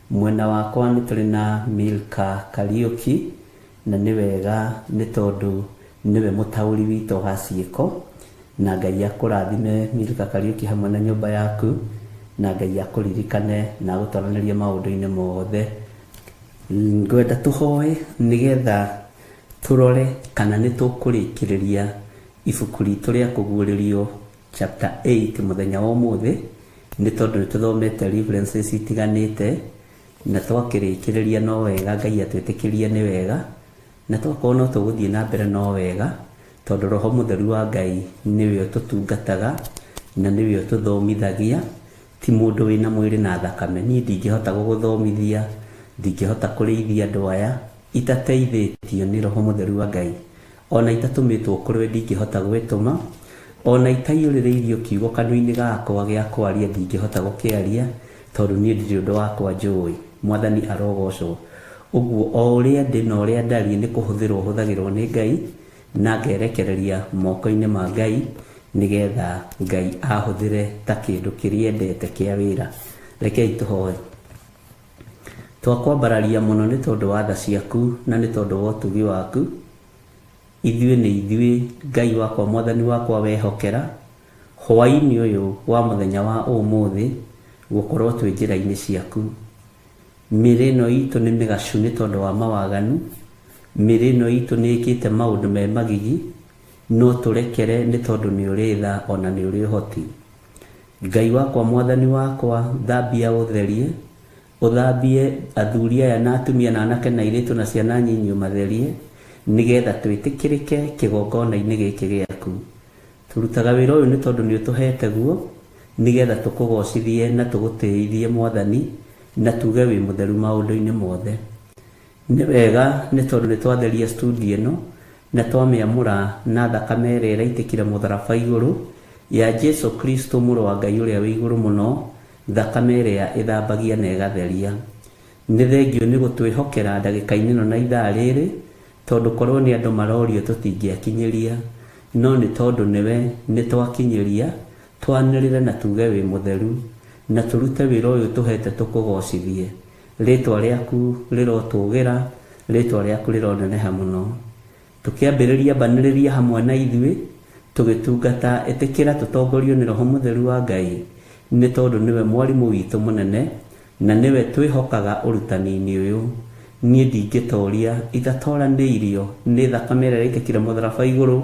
Mwena wakwa nĩ tũrĩ na Milka Kariũki, na nĩ wega nĩ tondũ nĩwe mũtaũri witũ wa ciĩko, na Ngai akũrathime Milka Kariũki hamwe na nyũmba yaku, na Ngai akũririkane na agũtwaranĩrie maũndũ-inĩ mothe. Ngwenda tũhoe nĩgetha tũrore kana nĩ tũkũrĩkĩrĩria ibuku ritũ rĩa kũguũrĩrio chapter 8 mũthenya wa ũmũthĩ, nĩ tondũ nĩ tũthomete references itiganĩte, na twakĩrĩkĩrĩria no wega, Ngai atwĩtĩkĩrie nĩ wega, na twakorwo no tũgũthiĩ na mbere no wega, tondũ Roho Mũtheru wa Ngai nĩwe ũtũtungataga na nĩwe ũtũthomithagia, ti mũndũ wĩna mwĩrĩ na thakame. Niĩ ndingĩhota gũgũthomithia, ndingĩhota kũrĩithia andũ aya itateithĩtio nĩ Roho Mũtheru wa Ngai, ona itatũmĩtwo kũrĩ we ndingĩhota gwĩtũma, ona itaiyũrĩrĩirio kiugo kanua-inĩ gakwa gĩa kwaria ndingĩhota gũkĩaria, tondũ niĩ ndirĩ ũndũ wakwa njũĩ. Mwathani arogocwo. Ũguo o ũrĩa ndĩ na ũrĩa ndariĩ nĩ kũhũthĩrwo hũthagĩrwo nĩ Ngai, na ngerekereria moko-inĩ ma Ngai, nĩgetha Ngai ahũthĩre ta kĩndũ kĩrĩa endete kĩa wĩra. Rekei tũhoe. Twakwambararia mũno nĩ tondũ wa tha ciaku na nĩ tondũ wa ũtugi waku. Ithuĩ nĩ ithuĩ Ngai wakwa, Mwathani wakwa wehokera hwaĩ-inĩ ũyũ wa mũthenya wa ũmũthĩ gũkorwo twĩ njĩra-inĩ ciaku. Mĩĩrĩ ĩno itũ nĩ mĩgacu nĩ tondũ wa mawaganu, mĩĩrĩ ĩno itũ nĩ ĩkĩte maũndũ me magigi, no tũrekere nĩ tondũ nĩ ũrĩ tha ona nĩ ũrĩ ũhoti. Ngai wakwa, Mwathani wakwa, thambia ũtherie, ũthambie athuri aya na atumia na anake na airĩtu na ciana nyinyi ũmatherie, nĩgetha twĩtĩkĩrĩke kĩgongona-inĩ gĩkĩ gĩaku. Tũrutaga wĩra ũyũ nĩ tondũ nĩ ũtũhete guo, nĩgetha tũkũgocithie na tũgũtĩithie Mwathani, na tuge wĩ mũtheru maũndũ-inĩ mothe. Nĩ wega nĩ tondũ nĩ twatheria studio ĩno, na twamĩamũra na thakame ĩrĩa ĩraitĩkire mũtharaba igũrũ ya Jesu Kristo mũrũ wa Ngai ũrĩa wĩ igũrũ mũno, thakame ĩrĩa ĩthambagia na ĩgatheria. Nĩ thengio nĩ gũtwĩhokera ndagĩka-inĩ ĩno na ithaa rĩrĩ, tondũ korwo nĩ andũ marorio tũtingĩakinyĩria, no nĩ tondũ nĩwe nĩ twakinyĩria, twanĩrĩre na tuge wĩ mũtheru, na tũrute wĩra ũyũ tũhete tũkũgocithie. Rĩtwa rĩaku rĩrotũgĩra, rĩtwa rĩaku rĩroneneha mũno. Tũkĩambĩrĩria mbanĩrĩria hamwe na ithuĩ, tũgĩtungata, ĩtĩkĩra tũtongorio nĩ Roho Mũtheru wa Ngai, nĩ tondũ nĩwe mwarimũ witũ mũnene, na nĩwe twĩhokaga ũrutani-inĩ ũyũ. Niĩ ndingĩtoria itatoranĩirio nĩ thakame ĩrĩa ĩraitĩkire mũtharaba igũrũ,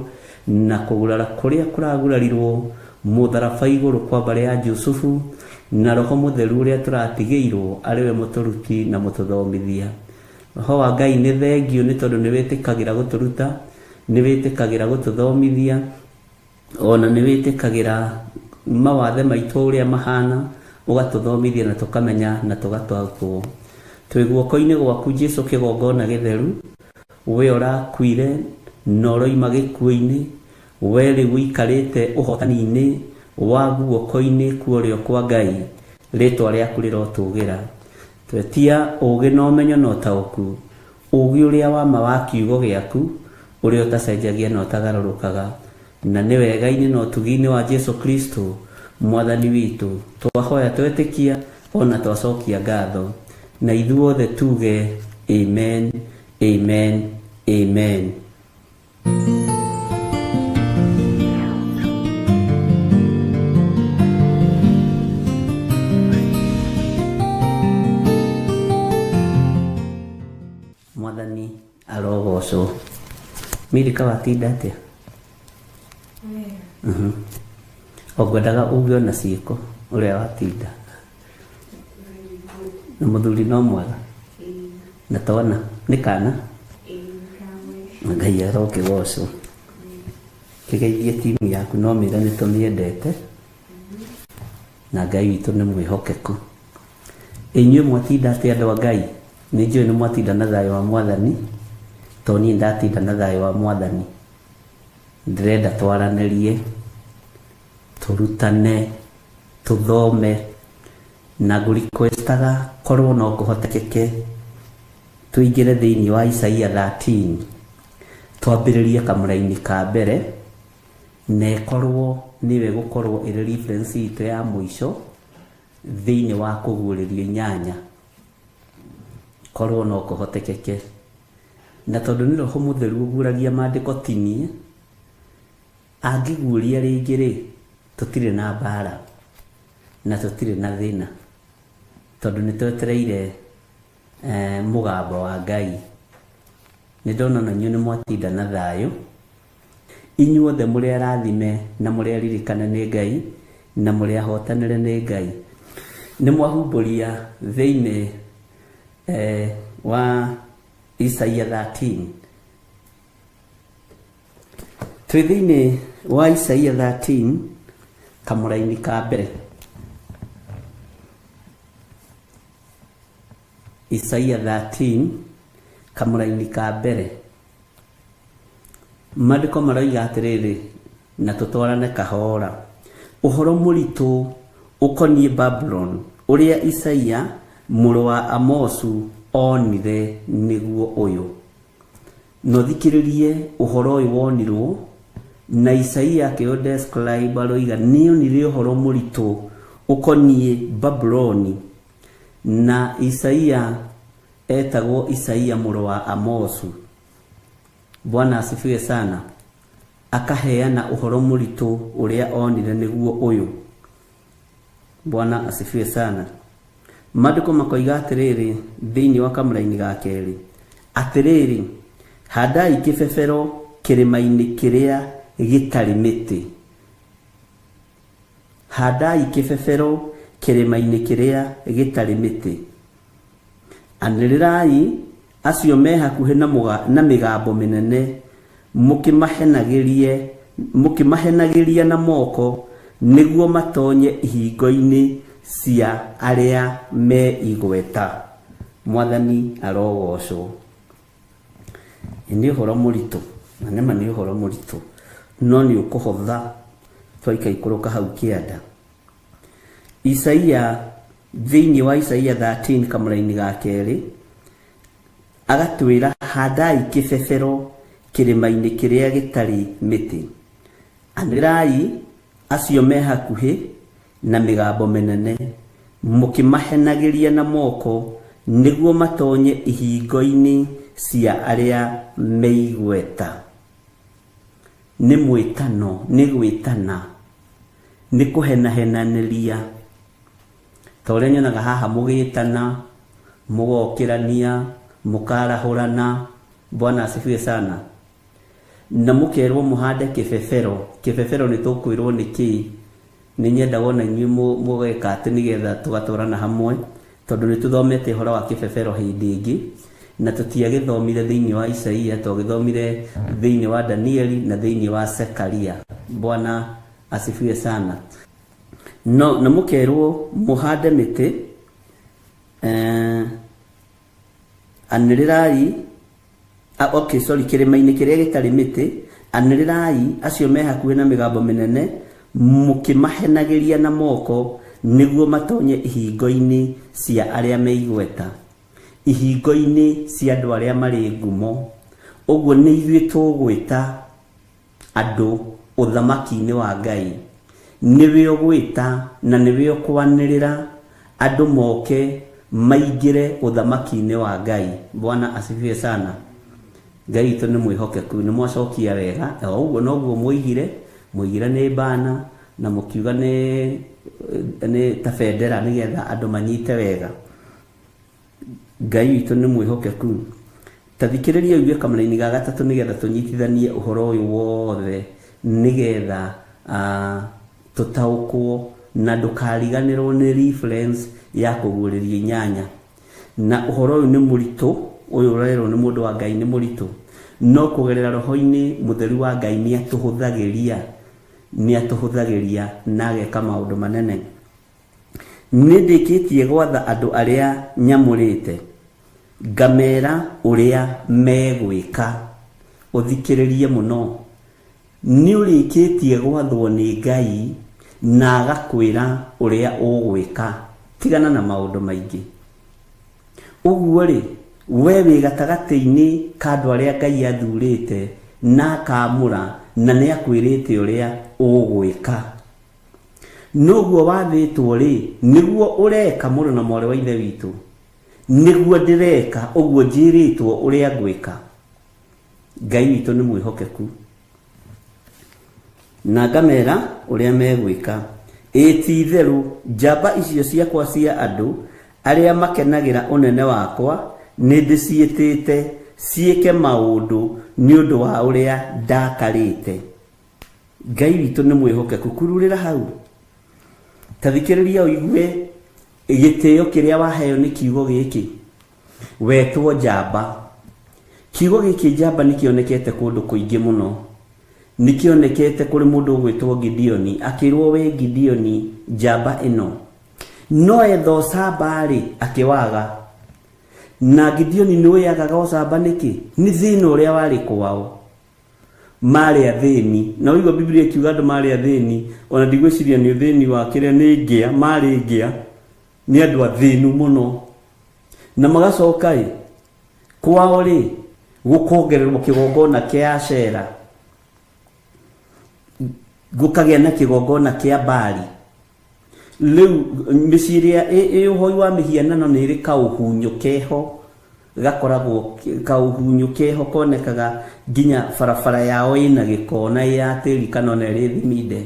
na kũgurara kũrĩa kũragurarirwo mũtharaba igũrũ kwa mbarĩ ya Jusufu, na Roho Mũtheru ũrĩa tũratigĩirwo arĩ we mũtũruti na mũtũthomithia. Roho wa Ngai nĩ thengio nĩ tondũ nĩ wĩtĩkagĩra gũtũruta, nĩ wĩtĩkagĩra gũtũthomithia, ona nĩ wĩtĩkagĩra mawathe maitũ ũrĩa mahana, ũgatũthomithia na tũkamenya na tũgataũkwo. Twĩ guoko-inĩ gwaku Jesu kĩgongona gĩtheru, we ũrakuire na ũroima gĩkuũ-inĩ, we rĩu ũikarĩte ũhotani-inĩ wa guoko-inĩ kwa ũrĩo kwa Ngai, rĩtwa rĩaku rĩrotũgĩra. Twetia ũũgĩ na ũmenyo na ũtaũku, ũũgĩ ũrĩa wa ma wa kiugo gĩaku, ũrĩa ũtacenjagia na ũtagarũrũkaga, na nĩ wega-inĩ na ũtugi-inĩ wa Jesu Kristo Mwathani witũ, twahoya twetĩkia ona twacokia ngatho, na ithuothe tuge amen, amen, amen. Mwathani arogocwo. Milika watinda atĩa? O ngwendaga uge ona ciĩko ũrĩa watinda. Na mũthuri no mwega? Na twana nĩ kana? Ngai arokĩgocwo. Kĩgeithie timu yaku no mĩre nĩ tũmĩendete na Ngai witũ nĩ mwĩhokeku. Inyuĩ mwatinda atĩa andũ a Ngai? Nĩ njũĩ nĩ mwatinda na thayũ wa Mwathani, to niĩ ndatinda na thayũ wa Mwathani. Ndĩrenda twaranĩrie, tũrutane, tũthome, na ngũ request aga korwo no kũhotekeke tũingĩre thĩinĩ wa Isaia 13 twambĩrĩrie kamũraini ka mbere na ĩkorwo nĩyo ĩgũkorwo ĩrĩ reference itũ ya mũico thĩinĩ wa kũguũrĩrio inyanya korwo no kũhotekeke. Na tondũ nĩ Roho Mũtheru ũguũragia maandĩko ti niĩ, angĩguũria rĩngĩ rĩ, tũtirĩ na mbara na tũtirĩ na thĩna tondũ nĩ twetereire mũgambo wa Ngai. Nĩ ndona ona inyuĩ nĩ mwatinda na thayũ. Inyuothe mũrĩ arathime na mũrĩ aririkane nĩ Ngai na mũrĩ ahotanĩre nĩ Ngai. Nĩ mwahumbũria thĩinĩ wa Isaia 13. Twĩ thĩinĩ wa Isaia 13 kamũraini ka mbere. Isaia 13 kamũraini ka mbere. Maandĩko maroiga atĩrĩrĩ, na tũtwarane kahora. Ũhoro mũritũ ũkoniĩ Babuloni, ũrĩa Isaia mũrũ wa Amosu onire nĩguo ũyũ. Na ũthikĩrĩrie ũhoro ũyũ wonirwo, na Isaia akĩũ describe aroiga nĩonire ũhoro mũritũ ũkoniĩ Babuloni, na Isaia etagwo Isaia mũrũ wa Amosu. Bwana asifiwe sana. Akaheana ũhoro mũritũ ũrĩa onire nĩguo ũyũ. Bwana asifiwe sana. Maandĩko makoiga atĩrĩrĩ thĩinĩ wa kamũraini ga kerĩ, atĩrĩrĩ, handai kĩbebero kĩrĩma-inĩ kĩrĩa gĩtarĩ mĩtĩ. Handai kĩbebero kĩrĩma-inĩ kĩrĩa gĩtarĩ mĩtĩ. Anĩrĩrai acio me hakuhĩ na mĩgambo mĩnene, mũkĩmahenagĩria na moko, nĩguo matonye ihingo-inĩ cia arĩa me igweta. Mwathani arogocwo. Nĩ ũhoro mũritũ, na nĩma nĩ ũhoro mũritũ, no nĩ ũkũhotha twaikaikũrũka hau kĩanda. Isaia thĩinĩ wa Isaia 13 kamũraini ga kerĩ agatwĩra handai kĩbebero kĩrĩma-inĩ kĩrĩa gĩtarĩ mĩtĩ. Anĩrĩrai acio me hakuhĩ na mĩgambo mĩnene, mũkĩmahenagĩria na moko, nĩguo matonye ihingo-inĩ cia arĩa me igweta. Nĩ mwĩtano, nĩ gwĩtana, nĩ kũhenahenanĩria. Ta ũrĩa nyonaga haha mũgĩtana, mũgokĩrania, mũkarahũrana. Bwana asifiwe sana. Na mũkerwo mũhande kĩbebero. Kĩbebero nĩ tũkwĩrwo nĩ kĩĩ. Nĩ nyendaga ona inyuĩ mũgeka atĩ nĩgetha tũgatwarana hamwe, tondũ nĩ tũthomete ũhoro wa kĩbebero hĩndĩ ĩngĩ, na tũtiagĩthomire thĩinĩ wa Isaia, twagĩthomire thĩinĩ wa Danieli na thĩinĩ wa Zekaria. Bwana asifiwe sana. No, na mũkerwo mũhande mĩtĩ, anĩrĩrai, okay, sorry, kĩrĩma-inĩ kĩrĩa gĩtarĩ mĩtĩ, anĩrĩrai acio me hakuhĩ na mĩgambo mĩnene, mũkĩmahenagĩria na moko, nĩguo matonye ihingo-inĩ cia arĩa me igweta, ihingo-inĩ cia andũ arĩa marĩ ngumo. Ũguo nĩ ithuĩ tũgwĩta andũ ũthamaki-inĩ wa Ngai. Nĩwe ũgwĩta na nĩwe ũkwanĩrĩra andũ moke maingĩre ũthamaki-inĩ wa Ngai. Bwana asifiwe sana. Ngai witũ nĩ mwĩhokeku, nĩ mwacokia wega, o ũguo noguo mwoigire, mwoigire nĩ bana na mũkiuga nĩ ta bendera nĩgetha andũ manyite wega. Ngai witũ nĩ mwĩhokeku. Ta thikĩrĩria ũigue kamũraini ga gatatũ nĩgetha tũnyitithanie ũhoro ũyũ wothe nĩgetha tũtaũkwo na ndũkariganĩrwo nĩ reference ya kũguũrĩrio inyanya. Na ũhoro ũyũ nĩ mũritũ, ũyũ ũrerwo nĩ mũndũ wa Ngai nĩ mũritũ. No kũgerera roho-inĩ mũtheru wa Ngai nĩ atũhũthagĩria, nĩ atũhũthagĩria na ageka maũndũ manene. Nĩ ndĩkĩtie gwatha andũ arĩa nyamũrĩte, ngamera ũrĩa megwĩka. Ũthikĩrĩrie mũno. Nĩ ũrĩkĩtie gwathwo nĩ Ngai na agakwĩra ũrĩa ũgwĩka. Tigana na maũndũ maingĩ. Ũguo-rĩ, wee wĩ gatagatĩ-inĩ ka andũ arĩa Ngai athurĩte na akaamũra na nĩ akwĩrĩte ũrĩa ũgwĩka. Noguo wathĩtwo-rĩ, nĩguo ũreka mũrũ na mwarĩ wa Ithe witũ? Nĩguo ndĩreka, ũguo njĩrĩtwo ũrĩa ngwĩka. Ngai witũ nĩ mwĩhokeku. Na ngamera ũrĩa megwĩka. Ĩĩ ti-itherũ, njamba icio ciakwa cia andũ arĩa makenagĩra ũnene wakwa nĩndĩciĩtĩte ciĩke maũndũ nĩ ũndũ wa ũrĩa ndakarĩte. Ngai witũ nĩ mwĩhokeku. Kururĩra hau. Ta thikĩrĩria ũigue gĩtĩo kĩrĩa waheo nĩ kiugo gĩkĩ. Wetwo njamba. Kiugo gĩkĩ njamba nĩ kĩonekete kũndũ kũingĩ mũno. Nĩ kĩonekete kũrĩ mũndũ ũgwĩtwo Gideoni, akĩrwo we Gideoni njamba ĩno. No etha ũcamba-rĩ, akĩwaga. Na Gideoni nĩ ũĩ agaga ũcamba nĩkĩ? Nĩ thĩna ũrĩa warĩ kwao. Marĩ athĩni. Na waigua Bibilia ĩkiuga andũ marĩ athĩni, ona ndigwĩciria nĩ ũthĩni wa kĩrĩa, nĩ ngĩa, marĩ ngĩa. Nĩ andũ athĩnu mũno. Na magacoka ĩ, kwao rĩ, gũkongererwo kĩgongona kĩa Ashera, gũkagĩa na kĩgongona kĩa Baali. Rĩu mĩciĩ ĩrĩa ĩ ũhoi wa mĩhianano nĩ ĩrĩ kaũhunyũ keho gakoragwo, kaũhunyũ keho konekaga nginya barabara yao ĩna gĩko na ĩ ya tĩri kana ona ĩrĩ thiminde.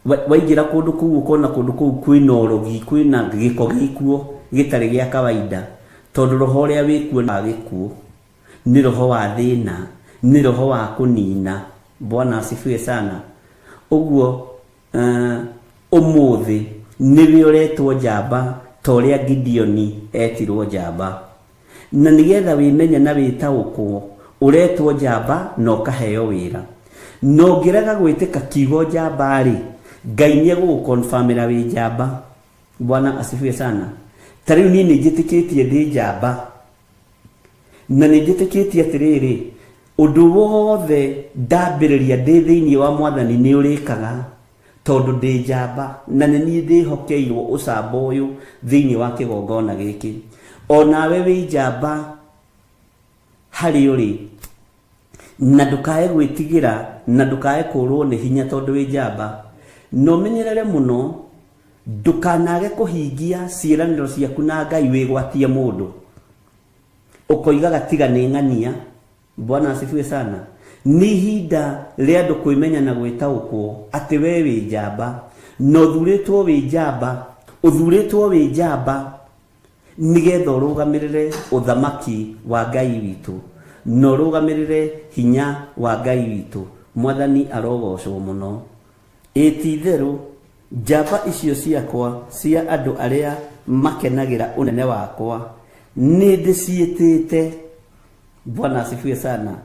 Waingĩra kũndũ kũu ũkona kũndũ kũu kwĩna ũrogi, kwĩna gĩko gĩkuo gĩtarĩ gĩa kawaida, tondũ roho ũrĩa wĩkuo nĩ wa gĩkuũ, nĩ roho wa thĩna, nĩ roho wa kũnina. Bwana asifiwe sana. Ũguo ũmũthĩ nĩwe ũretwo njamba ta ũrĩa Gideoni etirwo njamba. Na nĩgetha wĩmenye na wĩtaũkwo, ũretwo njamba na ũkaheo wĩra. Na ũngĩrega gwĩtĩka kiugo njamba-rĩ, Ngai nĩ egũgũ-confirm-ĩra wĩ njamba. Bwana asifiwe sana. Ta rĩu niĩ nĩ njĩtĩkĩtie ndĩ njamba. Na nĩ njĩtĩkĩtie atĩrĩrĩ, ũndũ wothe ndambĩrĩria ndĩ thĩinĩ wa Mwathani nĩ ũrĩkaga. Tondũ ndĩ njamba, na nĩ niĩ ndĩhokeirwo ũcamba ũyũ thĩinĩ wa kĩgongona gĩkĩ. O nawe wĩ njamba harĩa ũrĩ, na ndũkae gwĩtigĩra, na ndũkae kũũrwo nĩ hinya tondũ wĩ njamba. Na ũmenyerere mũno ndũkanage kũhingia ciĩranĩro ciaku na Ngai wĩgwatie mũndũ. Ũkoigaga tiga nĩ ng'ania. Bwana asifiwe sana. Nĩ ihinda rĩa andũ kwĩmenya na gwĩtaũkwo atĩ we wĩ njamba, na ũthurĩtwo wĩ njamba, ũthurĩtwo wĩ njamba nĩgetha ũrũgamĩrĩre ũthamaki wa Ngai witũ, na ũrũgamĩrĩre hinya wa Ngai witũ. Mwathani arogocwo mũno. Ĩ ti-itherũ, njamba icio ciakwa cia andũ arĩa makenagĩra ũnene wakwa, nĩndĩciĩtĩte. Bwana asifiwe sana.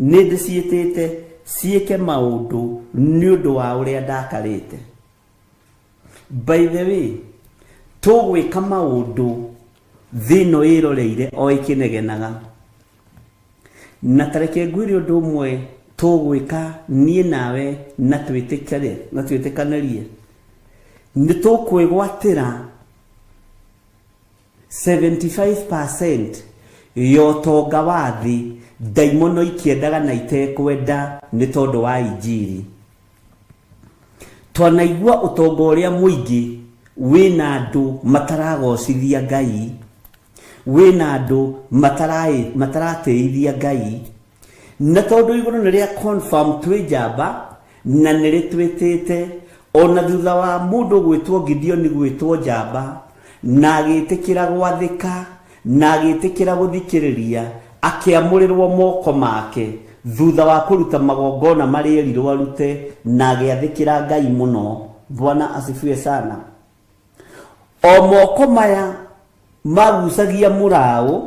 Nĩ ndĩciĩtĩte ciĩke maũndũ nĩ ũndũ wa ũrĩa ndakarĩte. By the way, tũgwĩka maũndũ thĩ ĩno ĩroreire o ĩkĩnegenaga. Na tareke ngwĩre ũndũ ũmwe tũgwĩka niĩ nawe na twĩtĩkĩre na twĩtĩkanĩrie. Nĩ tũkwĩgwatĩra 75% ya ũtonga wa thĩ ndaimono ikĩendaga na itekwenda nĩ tondũ wa injiri. Twanaigua ũtonga ũrĩa mũingĩ wĩna andũ mataragocithia Ngai, wĩna andũ mataratĩithia Ngai, Na tondũ igũrũ nĩ rĩa confirm twĩ njamba na nĩ rĩtwĩtĩte, o na thutha wa mũndũ gwĩtwo Gideoni gwĩtwo njamba, na agĩtĩkĩra gwathĩka, na agĩtĩkĩra gũthikĩrĩria, akĩamũrĩrwo moko make, thutha wa kũruta magongona marĩa erirwo arute, na agĩathĩkĩra Ngai mũno. Bwana asifiwe sana. O moko maya magucagia mũraũ,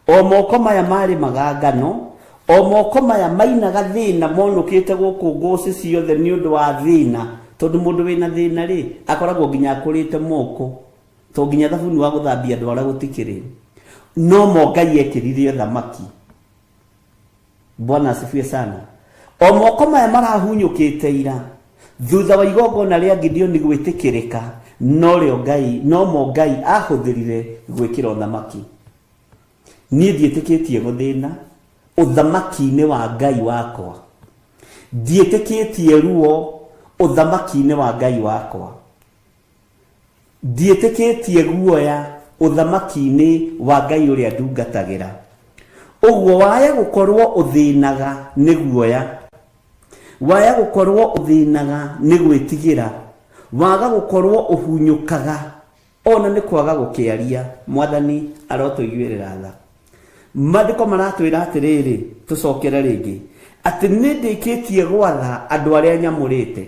o moko maya marĩmaga ngano, O moko maya mainaga thĩna monũkĩte gũkũ ngũcĩ ciothe nĩ ũndũ wa thĩna, tondũ mũndũ wĩna thĩna rĩ akoragwo nginya akũrĩte moko, to nginya thabuni wa gũthambia ndwara gũtikĩrĩ. No mo Ngai ekĩrire ũthamaki. Bwana asifiwe sana. O moko maya marahunyũkĩte ira thutha wa igongona rĩa Gideoni gwĩtĩkĩrĩka, norĩo Ngai, no mo Ngai ahũthĩrire gwĩkĩra ũthamaki. Niĩ ndiĩtĩkĩtie gũthĩna ũthamaki-inĩ wa Ngai wakwa, ndiĩtĩkĩtie ruo ũthamaki-inĩ wa Ngai wakwa, ndiĩtĩkĩtie guoya ũthamaki-inĩ wa Ngai ũrĩa ndungatagĩra. Ũguo waya gũkorwo ũthĩnaga nĩ guoya, waya gũkorwo ũthĩnaga nĩ gwĩtigĩra, waga gũkorwo ũhunyũkaga ona nĩ kwaga gũkĩaria. Mwathani arotũiguĩrĩra tha. Maandĩko maratwĩra atĩrĩrĩ, tũcokere rĩngĩ, atĩ nĩ ndĩkĩtie gwatha andũ arĩa nyamũrĩte.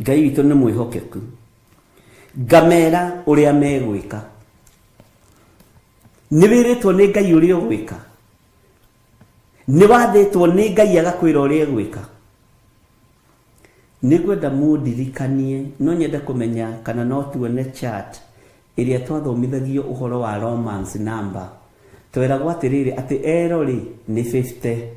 Ngai witũ nĩ mwĩhokeku, ngamera ũrĩa megwĩka. Nĩ wĩrĩtwo nĩ Ngai ũrĩa ũgwĩka, nĩ wathĩtwo nĩ Ngai agakwĩra ũrĩa egwĩka. Nĩ ngwenda mũndirikanie, no nyende kũmenya kana no tuone chart ĩrĩa twathomithagio ũhoro wa Romance number. Tweragwo atĩrĩrĩ, atĩ ero rĩ nĩ 50.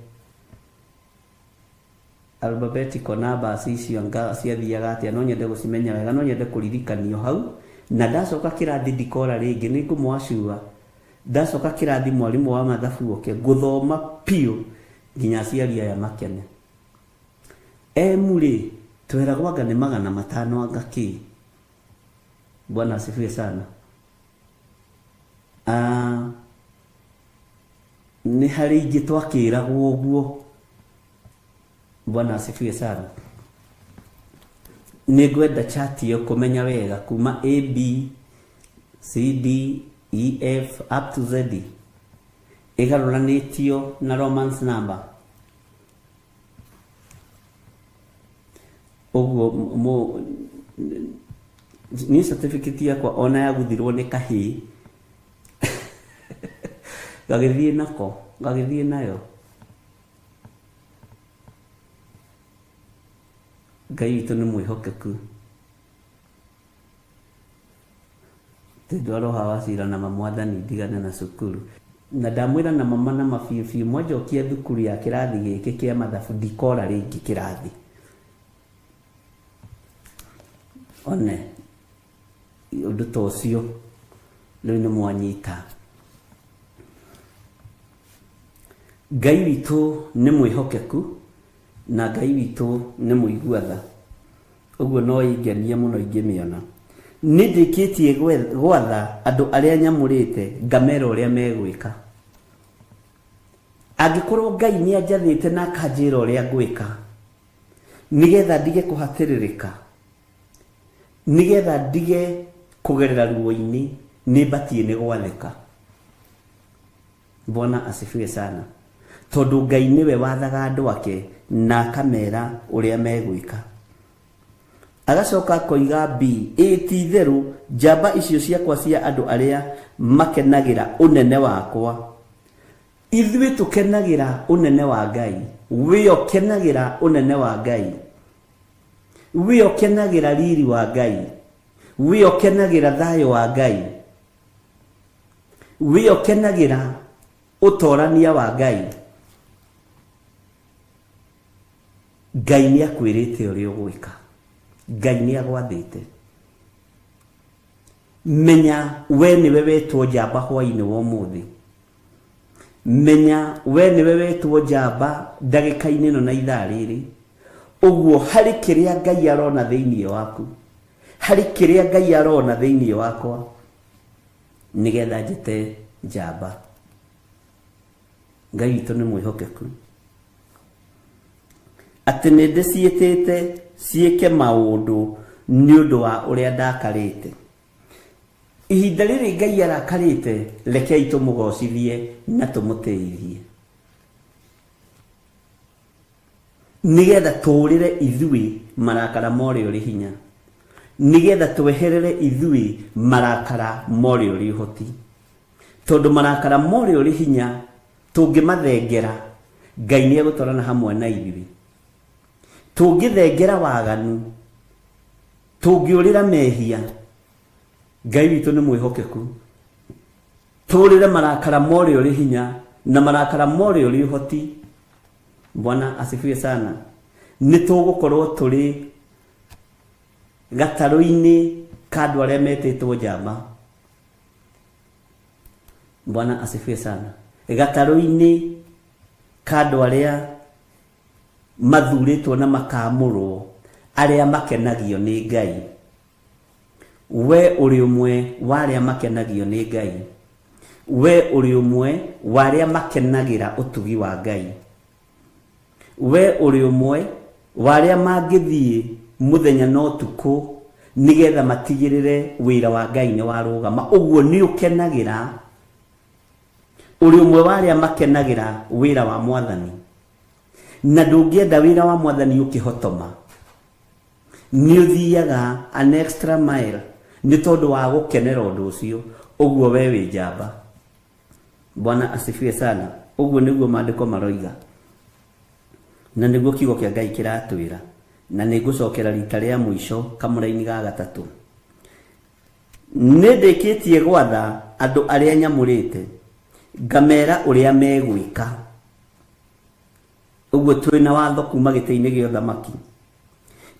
Alphabetical numbers icio anga ciathiaga atĩa, no nyende gũcimenya wega, no nyende kũririkanio hau. Na ndacoka kĩrathi ndikora rĩngĩ, nĩ ngũmwacua. Ndacoka kĩrathi mwarimũ wa mathabu oke, ngũthoma biũ nginya aciari aya makene. M rĩ, tweragwo anga nĩ 500 anga kĩ. Bwana asifiwe sana. Nĩ harĩ ingĩ twakĩragwo ũguo. Bwana asifiwe sana. Nĩ ngwenda chart ĩyo kũmenya wega kuma A B C D E F up to Z ĩgarũranĩtio na Romance number. Ũguo niĩ certificate yakwa ona yaguthirwo nĩ kahĩĩ gagĩthiĩ nako, gagĩthiĩ nayo. Ngai witũ nĩ mwĩhokeku. Ndwara ũha wa cira na mwathani ndigane na cukuru. Na ndamwĩra na mama na ma biũ biũ, mwanjokia thukuru ya kĩrathi gĩkĩ kĩa mathabu ndikora rĩngĩ kĩrathi. One ũndũ ta ũcio rĩu nĩ mwanyita. Ngai witũ nĩ mwĩhokeku na Ngai witũ nĩ mũigua tha. Ũguo no ĩngenie mũno ingĩmĩona. Nĩ ndĩkĩtie gwatha andũ arĩa nyamũrĩte ngamera ũrĩa megwĩka. Angĩkorwo Ngai nĩ anjathĩte na akanjĩra ũrĩa ngwĩka, nĩgetha ndige kũhatĩrĩrĩka, nĩgetha ndige kũgerera ruo-inĩ, nĩ batiĩ nĩ gwathĩka. Bwana asifiwe sana. Tondũ Ngai nĩwe wathaga andũ ake na akamera ũrĩa megwĩka. Agacoka akoiga B, ĩ ti itherũ njamba icio ciakwa cia andũ arĩa makenagĩra ũnene wakwa. Ithuĩ tũkenagĩra ũnene wa Ngai. We ũkenagĩra ũnene wa Ngai. We ũkenagĩra riri wa Ngai. We ũkenagĩra thayũ wa Ngai. We ũkenagĩra ũtorania wa Ngai. Ngai nĩ akwĩrĩte ũrĩa ũgwĩka. Ngai nĩ agwathĩte. Menya we nĩwe wetwo njamba hwainĩ wa ũmũthĩ. Menya we nĩwe wetwo njamba ndagĩka-inĩ ĩno na ithaa rĩrĩ. Ũguo harĩ kĩrĩa Ngai arona thĩinĩ waku, harĩ kĩrĩa Ngai arona thĩinĩ wakwa, nĩgetha njĩte njamba. Ngai witũ nĩ mwĩhokeku. Atĩ nĩ ndĩciĩtĩte ciĩke maũndũ nĩ ũndũ wa ũrĩa ndakarĩte. Ihinda rĩrĩ Ngai arakarĩte, rekei tũmũgocithie na tũmũtĩithie, nĩgetha tũũrĩre ithuĩ marakara ma ũrĩa ũrĩ hinya, nĩgetha tweherere ithuĩ marakara ma ũrĩa ũrĩ ũhoti. Tondũ marakara ma ũrĩa ũrĩ hinya Tũngĩmathengera, Ngai nĩ egũtwarana hamwe na ithuĩ. Tũngĩthengera waganu, tũngĩũrĩra mehia, Ngai witũ nĩ mwĩhokeku. Tũũrĩre marakara ma ũrĩa ũrĩ hinya na marakara ma ũrĩa ũrĩ ũhoti. Bwana asifiwe sana. Nĩ tũgũkorwo tũrĩ gatarũ-inĩ ka andũ arĩa metĩtwo njamba. Bwana asifiwe sana. Gatarũ-inĩ ka andũ arĩa mathurĩtwo na makaamũrwo, arĩa makenagio nĩ Ngai. We ũrĩ ũmwe wa arĩa makenagio nĩ Ngai. We ũrĩ ũmwe wa arĩa makenagĩra ũtugi wa Ngai. We ũrĩ ũmwe wa arĩa mangĩthiĩ mũthenya na ũtukũ nĩgetha matigĩrĩre wĩra wa Ngai nĩ warũgama. Ũguo nĩ ũkenagĩra, ũrĩ ũmwe wa arĩa makenagĩra wĩra wa Mwathani. Na ndũngĩenda wĩra wa Mwathani ũkĩhotoma. Nĩ ũthiaga an extra mile nĩ tondũ wa gũkenera ũndũ ũcio. Ũguo we wĩ njamba. Bwana asifiwe sana. Ũguo nĩguo maandĩko maroiga. Na nĩguo kiugo kĩa Ngai kĩratwĩra. Na nĩ ngũcokera rita rĩa mũico kamũraini ga gatatũ. Nĩ ndĩkĩtie gwatha andũ arĩa nyamũrĩte, ngamera ũrĩa megwĩka. Ũguo twĩ na watho kuma gĩtĩ-inĩ gĩa ũthamaki.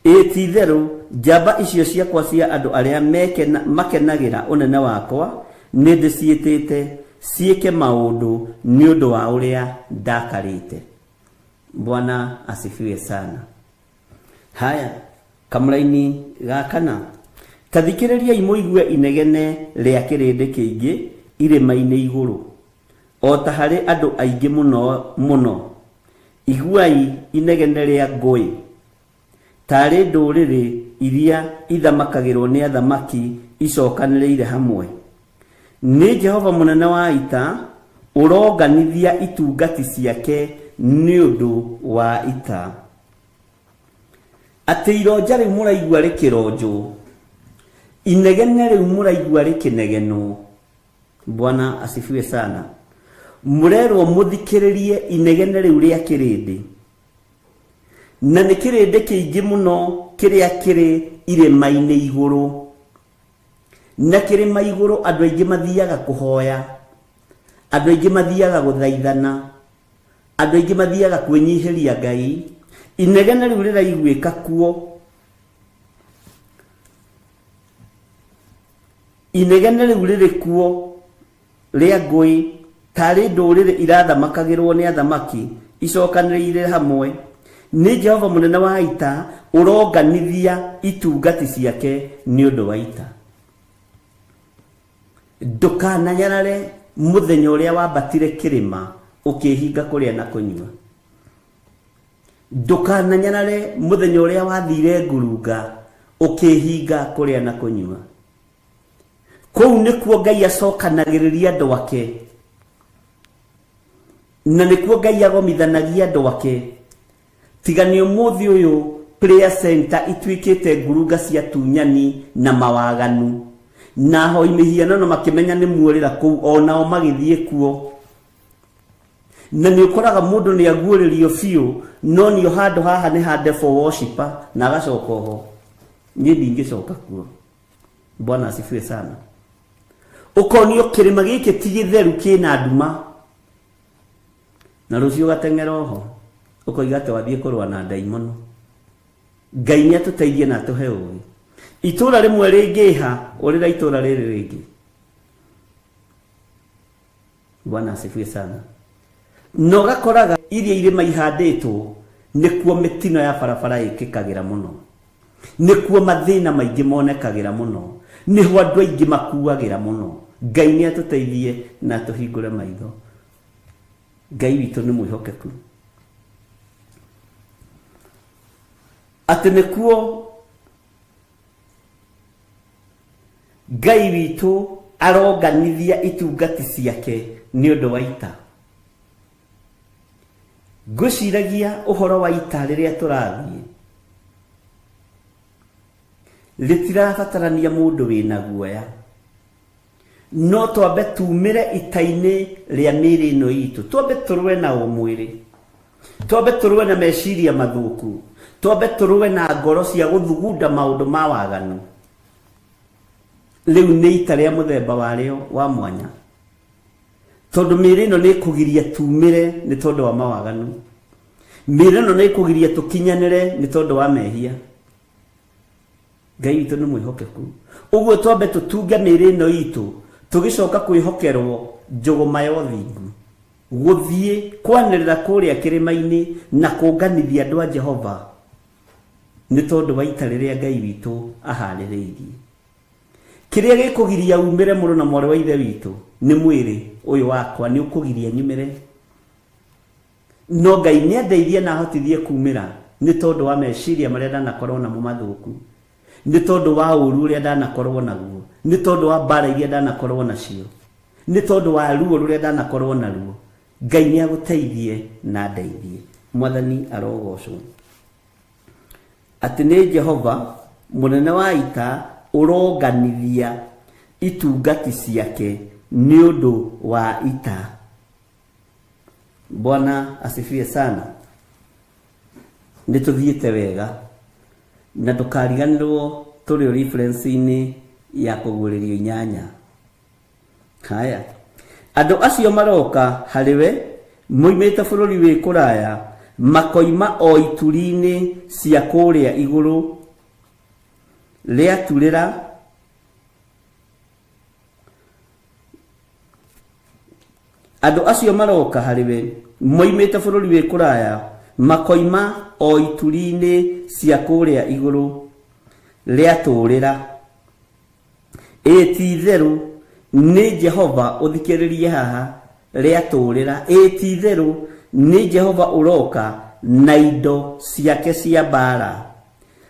Ĩĩ ti-itherũ, njamba icio ciakwa cia andũ arĩa makenagĩra ũnene wakwa nĩndĩciĩtĩte ciĩke maũndũ nĩ ũndũ wa ũrĩa ndakarĩte. Bwana asifiwe sana. Haya, kamũraini ga kana. Ta thikĩrĩriai mũigue inegene rĩa kĩrĩndĩ kĩingĩ irĩma-inĩ igũrũ, o ta harĩ andũ aingĩ mũno mũno. Iguai inegene rĩa ngũĩ, taarĩ ndũrĩrĩ iria ithamakagĩrwo nĩ athamaki icokanĩrĩire hamwe. Nĩ Jehova mũnene wa ita ũronganithia itungati ciake nĩ ũndũ wa ita. Atĩ ironja rĩu mũraigua rĩkĩronjwo, inegene rĩu mũraigua rĩkĩnegenwo. Bwana asifiwe sana. Mũrerwo mũthikĩrĩrie inegene rĩu rĩa kĩrĩndĩ. Na nĩ kĩrĩndĩ kĩingĩ mũno kĩrĩa kĩrĩ irĩma-inĩ igũrũ. Na kĩrĩma igũrũ andũ aingĩ mathiaga kũhoya. Andũ aingĩ mathiaga gũthaithana. Andũ aingĩ mathiaga kwĩnyihĩria Ngai. Inegene rĩu rĩraiguĩka kuo. Inegene rĩu rĩrĩ kuo rĩa ngũĩ taarĩ ndũrĩrĩ irathamakagĩrwo nĩ athamaki icokanĩrĩire hamwe. Nĩ Jehova mũnene wa ita ũronganithia itungati ciake nĩ ũndũ wa ita. Ndũkananyarare mũthenya ũrĩa wambatire kĩrĩma ũkĩĩhinga kũrĩa na kũnyua. Ndũkananyarare mũthenya ũrĩa wathire ngurunga ũkĩĩhinga kũrĩa na kũnyua. Kũu nĩkuo Ngai acokanagĩrĩria andũ ake, na nĩkuo Ngai agomithanagia andũ ake. Tiga nĩ ũmũthĩ ũyũ prayer center ituĩkĩte ngurunga cia tunyani na mawaganu, na ahoi mĩhianano makĩmenya nĩ muorĩra kũu, o nao magĩthiĩ kuo. Na nĩ ũkoraga mũndũ nĩ aguũrĩrio biũ, no nio handũ haha nĩ ha devil worshiper, na agacoka oho. Niĩ ndingĩcoka kuo. Bwana asifiwe sana. Ũkonio kĩrĩma gĩkĩ ti gĩtheru kĩna nduma, na rũciũ ũgateng'era oho ũkoiga atĩ wathiĩ kũrũa na ndaimono. Ngai nĩ atũteithie na atũhe ũgĩ. Itũra rĩmwe rĩngĩha, ũrĩra itũra rĩrĩ rĩngĩ. Bwana asifiwe sana. Na ũgakoraga iria irĩma ihandĩtwo nĩkuo mĩtino ya barabara ĩkĩkagĩra mũno, nĩkuo mathĩna maingĩ monekagĩra mũno, nĩho andũ aingĩ makuagĩra mũno. Ngai nĩ atũteithie na atũhingũre maitho. Ngai witũ nĩ mwĩhokeku. Atĩ nĩkuo Ngai witũ aronganithia itungati ciake nĩ ũndũ wa ita. Ngwĩciragia ũhoro wa ita rĩrĩa tũrathiĩ, rĩtirabatarania mũndũ wĩna guoya. No twambe tumĩre ita-inĩ rĩa mĩĩrĩ ĩno itũ, twambe tũrũe na ũmwĩrĩ, twambe tũrũe na meciria mathũku, twambe tũrũe na ngoro cia gũthugunda maũndũ ma waganu. Rĩu nĩ ita rĩa mũthemba warĩo wa mwanya, tondũ mĩĩrĩ ĩno nĩ ĩkũgiria tumĩre nĩ tondũ wa mawaganu, mĩĩrĩ ĩno nĩ ĩkũgiria tũkinyanĩre nĩ tondũ wa mehia. Ngai witũ nĩ mwĩhokeku, ũguo twambe tũtunge mĩĩrĩ ĩno itũ, tũgĩcoka kwĩhokerwo njũgũma ya ũthingu, gũthiĩ kwanĩrĩra kũrĩa kĩrĩma-inĩ na kũnganithia andũ a Jehova nĩ tondũ wa ita rĩrĩa Ngai witũ aharĩrĩirie. Kĩrĩa gĩkũgiria umĩre mũrũ na mwarĩ wa ithe witũ nĩ mwĩrĩ ũyũ wakwa, nĩ ũkũgiria nyumĩre. No Ngai nĩ andeithie na ahotithie kumĩra nĩ tondũ wa meciria marĩa ndanakorwo namo mathũku, nĩ tondũ wa ũru ũrĩa ndanakorwo naguo, nĩ tondũ wa mbara iria ndanakorwo nacio, nĩ tondũ wa ruo rũrĩa ndanakorwo naruo. Ngai nĩ agũteithie na andeithie. Mwathani arogocwo. Atĩ nĩ Jehova mũnene wa ita ũronganithia itungati ciake nĩ ũndũ wa ita. Bwana asifiwe sana. Nĩ tũthiĩte wega na ndũkariganĩrwo tũrĩ o reference-inĩ ya kũguũrĩrio inyanya. Haya, andũ acio maroka harĩ we moimĩte bũrũri wĩ kũraya, makoima o ituri-inĩ cia kũrĩa igũrũ rĩaturĩra andũ acio maroka harĩ we moimĩte bũrũri wĩ kũraya, makoima o ituri-inĩ cia kũrĩa igũrũ rĩatũũrĩra. Ĩĩ ti-itherũ nĩ Jehova, ũthikĩrĩrie haha, rĩatũũrĩra. Ĩĩ ti-itherũ nĩ Jehova ũroka na indo ciake cia mbaara,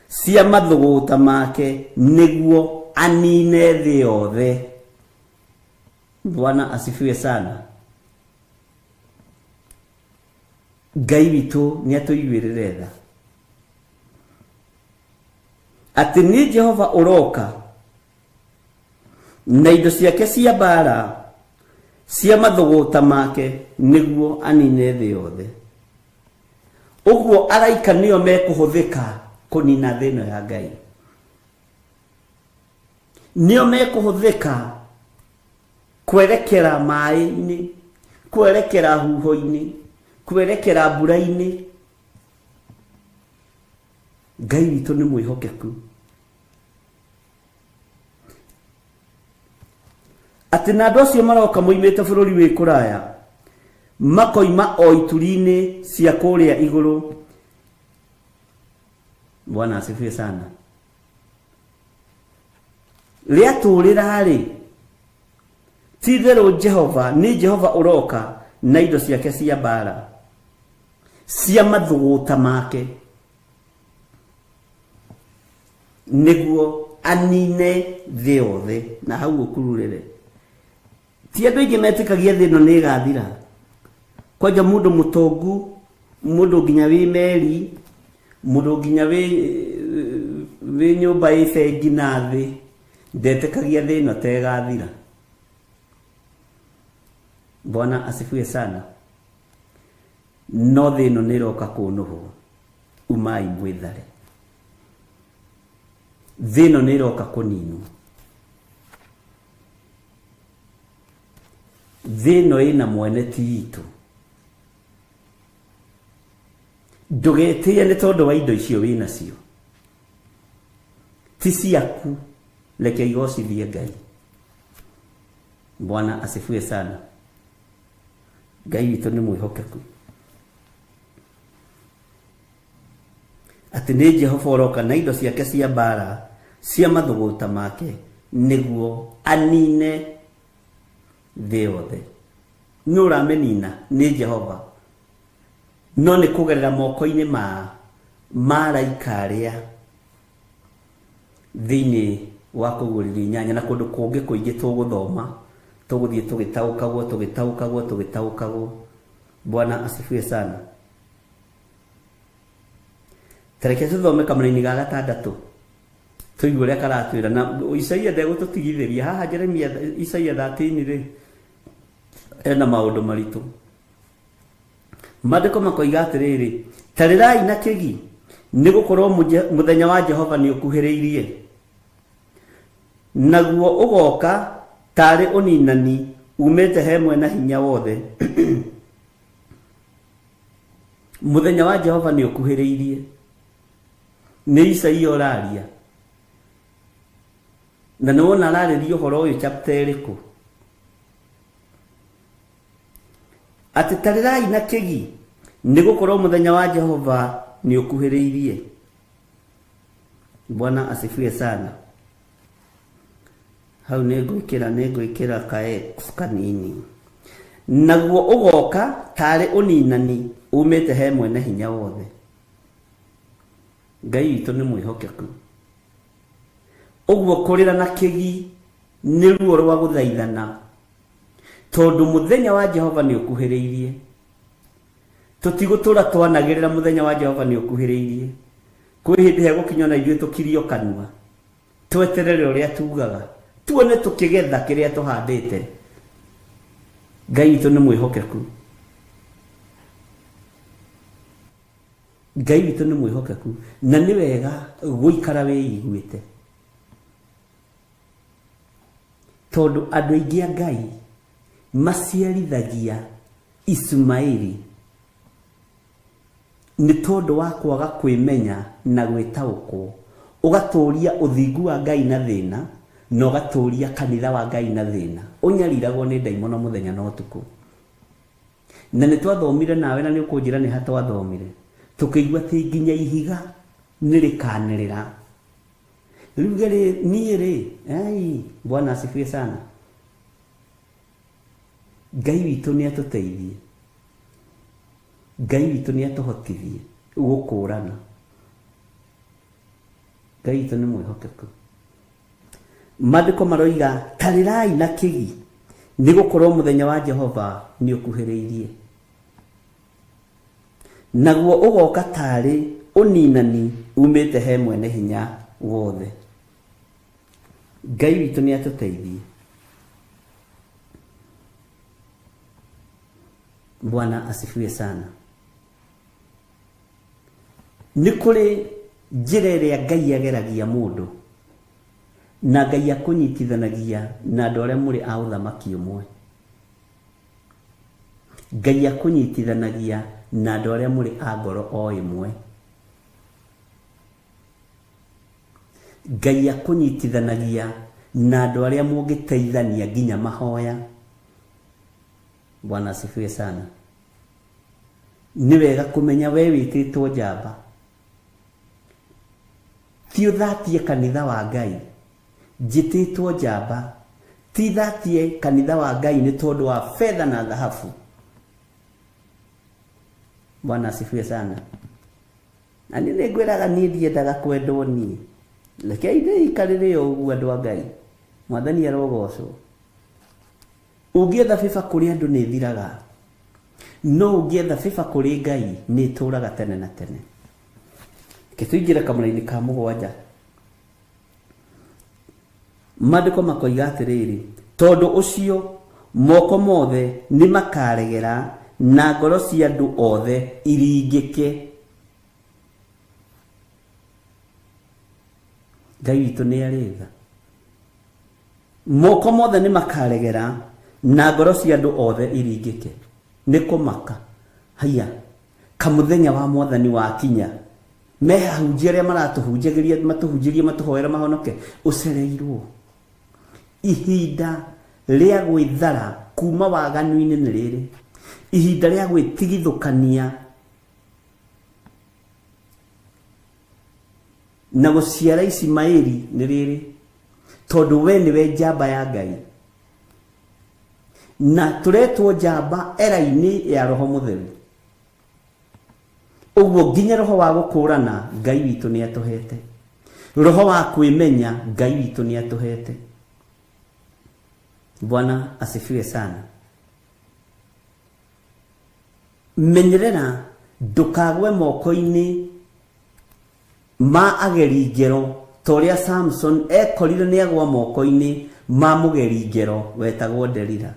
cia mathũgũta make, nĩguo anine thĩ yothe. Bwana asifiwe sana. Ngai witũ nĩ atũiguĩrĩre tha. Atĩ nĩ Jehova ũroka na indo ciake cia mbaara cia mathũgũta make nĩguo anine thĩ yothe. Ũguo araika nĩo mekũhũthĩka kũnina thĩ ĩno ya Ngai, nĩo mekũhũthĩka kwerekera maĩ-inĩ, kwerekera huho-inĩ, kwerekera mbura-inĩ. Ngai witũ nĩ mwĩhokeku. Atĩ na andũ acio maroka moimĩte bũrũri wĩ kũraya, makoima o ituri-inĩ cia kũrĩa igũrũ. Bwana asifiwe sana. Rĩatũũrĩra-rĩ, ti-itherũ Jehova, nĩ Jehova ũroka na indo ciake cia mbaara, cia mathũgũta make, nĩguo anine thĩ yothe. Na hau ũkururĩre, ti andũ aingĩ metĩkagia thĩ ĩno nĩ ĩgathira. Kwanja mũndũ mũtongu, mũndũ nginya wĩ meri, mũndũ nginya wĩ nyũmba ĩ bengi na thĩ, ndetĩkagia thĩ ĩno ta ĩgathira. Bwana asifiwe sana. No thĩ ĩno nĩ ĩroka kũnũhwo, umai mwĩthare. Thĩ ĩno nĩ ĩroka kũninwo. Thĩ ĩno ĩna mwene ti itũ. Ndũgetĩe nĩ tondũ wa indo icio wĩ nacio, ti ciaku, reke igocithie Ngai. Bwana asifiwe sana. Ngai witũ nĩ mwĩhokeku. Atĩ nĩ Jehova ũroka na indo ciake cia mbaara cia mathũgũta make nĩguo anine thĩ yothe. Nũ ũramĩnina? Nĩ Jehova. No nĩ kũgerera moko-inĩ ma maraika arĩa thĩinĩ wa kũguũrĩrio inyanya na kũndũ kũngĩ kũingĩ tũgũthoma, tũgũthiĩ tũgĩtaũkagwo, tũgĩtaũkagwo, tũgĩtaũkagwo. Bwana asifiwe sana. Ta reke tũthome kamũraini ga gatandatũ. Tũigue ũrĩa karatwĩra na Isaia ndegũtũtigithĩria haha. Jeremia, Isaia 13 rĩ, ena maũndũ maritũ. Maandĩko makoiga atĩrĩrĩ, tarĩrai na kĩgi, nĩ gũkorwo mũthenya wa Jehova nĩ ũkuhĩrĩirie, naguo ũgoka tarĩ ũninani umĩte he mwena hinya wothe. Mũthenya wa Jehova nĩ ũkuhĩrĩirie. Nĩ Isaia ũraria, na nĩ wona ararĩria ũhoro ũyũ chapter ĩrĩkũ? Atĩ tarĩrai na kĩgi, nĩ gũkorwo mũthenya wa Jehova nĩ ũkuhĩrĩirie. Bwana asifiwe sana. Hau nĩ ngwĩkĩra, nĩ ngwĩkĩra ka X kanini. Naguo ũgoka tarĩ ũninani umĩte he mwene hinya wothe. Ngai witũ nĩ mwĩhokeku. Ũguo kũrĩra na kĩgi nĩ ruo rwa gũthaithana, tondũ mũthenya wa Jehova nĩ ũkuhĩrĩirie. Tũtigũtũra twanagĩrĩra mũthenya wa Jehova nĩ ũkuhĩrĩirie. Kwĩ hĩndĩ hegũkinya ona ithuĩ tũkirio kanua, tweterere ũrĩa tugaga, tuone tũkĩgetha kĩrĩa tũhandĩte. Ngai witũ nĩ mwĩhokeku. Ngai witũ nĩ mwĩhokeku, na nĩ wega gũikara wĩiguĩte, tondũ andũ aingĩ a Ngai maciarithagia Ishumaeli nĩ tondũ wa kwaga kwĩmenya na gwĩtaũkwo, ũgatũria ũthingu wa Ngai na thĩna, na ũgatũria kanitha wa Ngai na thĩna. Ũnyariragwo nĩ ndaimono mũthenya na ũtukũ. Na nĩ twathomire nawe, na nĩ ũkũnjĩra nĩ ha twathomire, tũkĩigua atĩ nginya ihiga nĩ rĩkanĩrĩra riuge rĩ, niĩ rĩ, ai, Bwana asifiwe sana. Ngai witũ nĩ atũteithie, Ngai witũ nĩ atũhotithie gũkũrana. Ngai witũ nĩ mwĩhokeku. Maandĩko maroiga, tarĩrai na kĩgi, nĩ gũkorwo mũthenya wa Jehova nĩ ũkuhĩrĩirie, naguo ũgoka tarĩ ũninani umĩte he mwene hinya wothe. Ngai witũ nĩ atũteithie. Bwana asifiwe sana. Nĩ kũrĩ njĩra ĩrĩa Ngai ageragia mũndũ, na Ngai akũnyitithanagia na andũ arĩa mũrĩ a ũthamaki ũmwe. Ngai akũnyitithanagia na andũ arĩa mũrĩ a ngoro o ĩmwe. Ngai akũnyitithanagia na andũ arĩa mũngĩteithania nginya mahoya. Bwana asifiwe sana. Nĩ wega kũmenya we wĩtĩtwo njamba. Ti ũthatie kanitha wa Ngai. Njĩtĩtwo njamba. Ti thatie kanitha wa Ngai nĩ tondũ wa betha na thahabu. Bwana asifiwe sana. Na niĩ nĩ ngwĩraga, niĩ ndiendaga kwendwo niĩ. Rekei ndĩikarĩre o ũguo, andũ a Ngai. Mwathani arogocwo. Ũngĩetha bĩba kũrĩ andũ nĩ ĩthiraga, no ũngĩetha bĩba kũrĩ Ngai nĩ ĩtũraga tene na tene. Reke tũingĩre kamũra-inĩ ka mũgwanja. Maandĩko makoiga atĩrĩrĩ, tondũ ũcio moko mothe nĩ makaregera na ngoro cia andũ othe iringĩke. Ngai witũ nĩ arĩ tha. Moko mothe nĩ makaregera na ngoro cia andũ othe iringĩke nĩ kũmaka. Haiya, kamũthenya wa Mwathani wakinya, me ahunjia arĩa maratũhunjagĩria, matũhunjĩrie, matũhoera mahonoke, ũcereirwo. Ihinda rĩa gwĩthara kuma waganu-inĩ nĩ rĩrĩ, ihinda rĩa gwĩtigithũkania na gũciara Ishimaeli nĩ rĩrĩ, tondũ we nĩwe njamba ya Ngai, na tũretwo njamba era-inĩ ya Roho Mũtheru. Ũguo nginya roho wa gũkũrana Ngai witũ nĩ atũhete, roho wa kwĩmenya Ngai witũ nĩ atũhete. Bwana asifiwe sana. Menyerera ndũkagwe moko-inĩ ma ageri ngero. Ta ũrĩa Samson ekorire nĩ agwa moko-inĩ ma mũgeri ngero wetagwo Delila.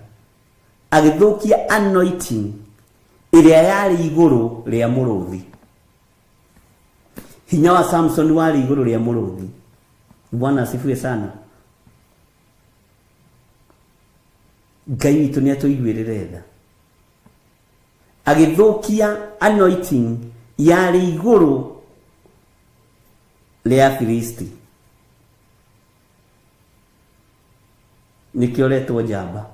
Agĩthũkia anointing ĩrĩa yarĩ igũrũ rĩa mũrũthi. Hinya wa Samson warĩ igũrũ rĩa mũrũthi. Bwana asifiwe sana. Ngai witũ nĩ atũiguĩrĩre tha. Agĩthũkia anointing yarĩ igũrũ rĩa Afilisti. Nĩkĩo ũretwo njamba.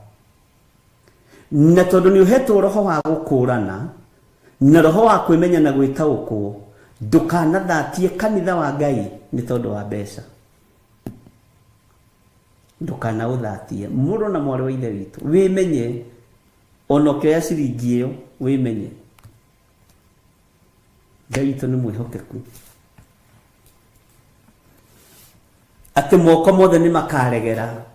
Na tondũ nĩ ũhetwo roho wa gũkũrana na roho wa kwĩmenya na gwĩtaũkwo, ndũkanathatie kanitha wa Ngai nĩ tondũ wa mbeca. Ndũkanaũthatie. Mũrũ na mwarĩ wa Ithe witũ, wĩmenye, ona ũkĩoya ciringi ĩyo, wĩmenye. Ngai witũ nĩ mwĩhokeku. Atĩ moko mothe nĩ makaregera.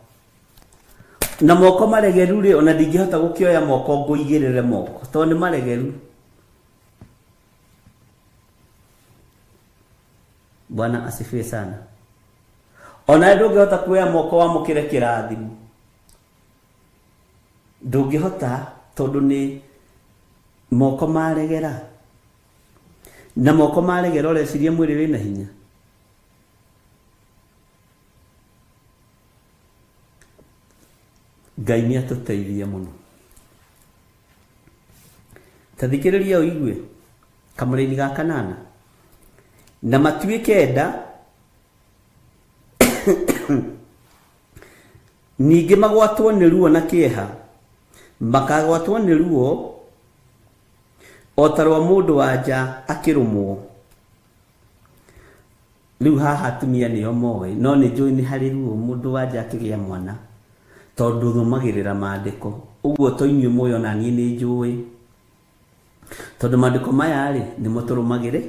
Na moko maregeru rĩ, ona ndingĩhota gũkĩoya moko ngũigĩrĩre moko, tondũ nĩ maregeru. Bwana asifiwe sana. Ona ndũngĩhota kuoya moko wamũkĩre kĩrathimo. Ndũngĩhota tondũ nĩ moko maregera. Na moko maregera ũreciria mwĩrĩ wĩna hinya. Ngai nĩ atũteithie mũno. Ta thikĩrĩria ũigue kamũraini ga kanana. Na matuĩke nda ningĩ magwatwo nĩ ruo na kĩeha, makagwatwo nĩ ruo o ta rwa mũndũ wa nja akĩrũmwo. Rĩu haha atumia nĩo moĩ, no nĩ njũĩ nĩ harĩ ruo mũndũ wa nja akĩgĩa mwana, tondũ thomagĩrĩra maandĩko. Ũguo to inyuĩ mũĩ ona niĩ nĩ njũĩ. Tondũ maandĩko maya rĩ, nĩmo tũrũmagĩrĩ.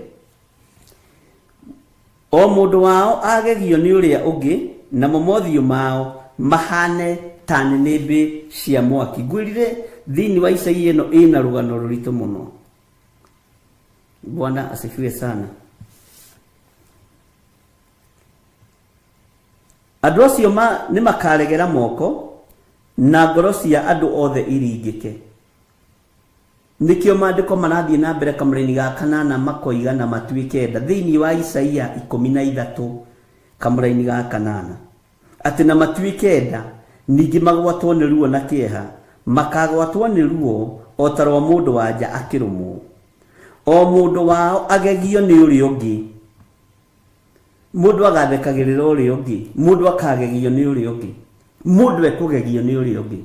O mũndũ wao agegio nĩ ũrĩa ũngĩ, namo mothiũ mao mahane ta nĩnĩmbĩ cia mwaki. Ngwĩrire thĩinĩ wa Isaia ĩno ĩna rũgano rũritũ mũno. Bwana asifiwe sana. Andũ acio nĩ makaregera moko, na ngoro cia andũ othe iringĩke. Nĩkĩo maandĩko marathiĩ na mbere kamũraini ga kanana makoiga na matuĩke nda thĩinĩ wa Isaia 13 kamũraini ga kanana atĩ na matuĩke nda ningĩ magwatwo nĩ ruo na kĩeha makagwatwo nĩ ruo o ta rwa mũndũ wa nja akĩrũmwo. O mũndũ wao agegio nĩ ũrĩa ũngĩ. Mũndũ agathekagĩrĩra ũrĩa ũngĩ, mũndũ akagegio nĩ ũrĩa ũngĩ, mũndũ ekũgegio nĩ ũrĩa ũngĩ.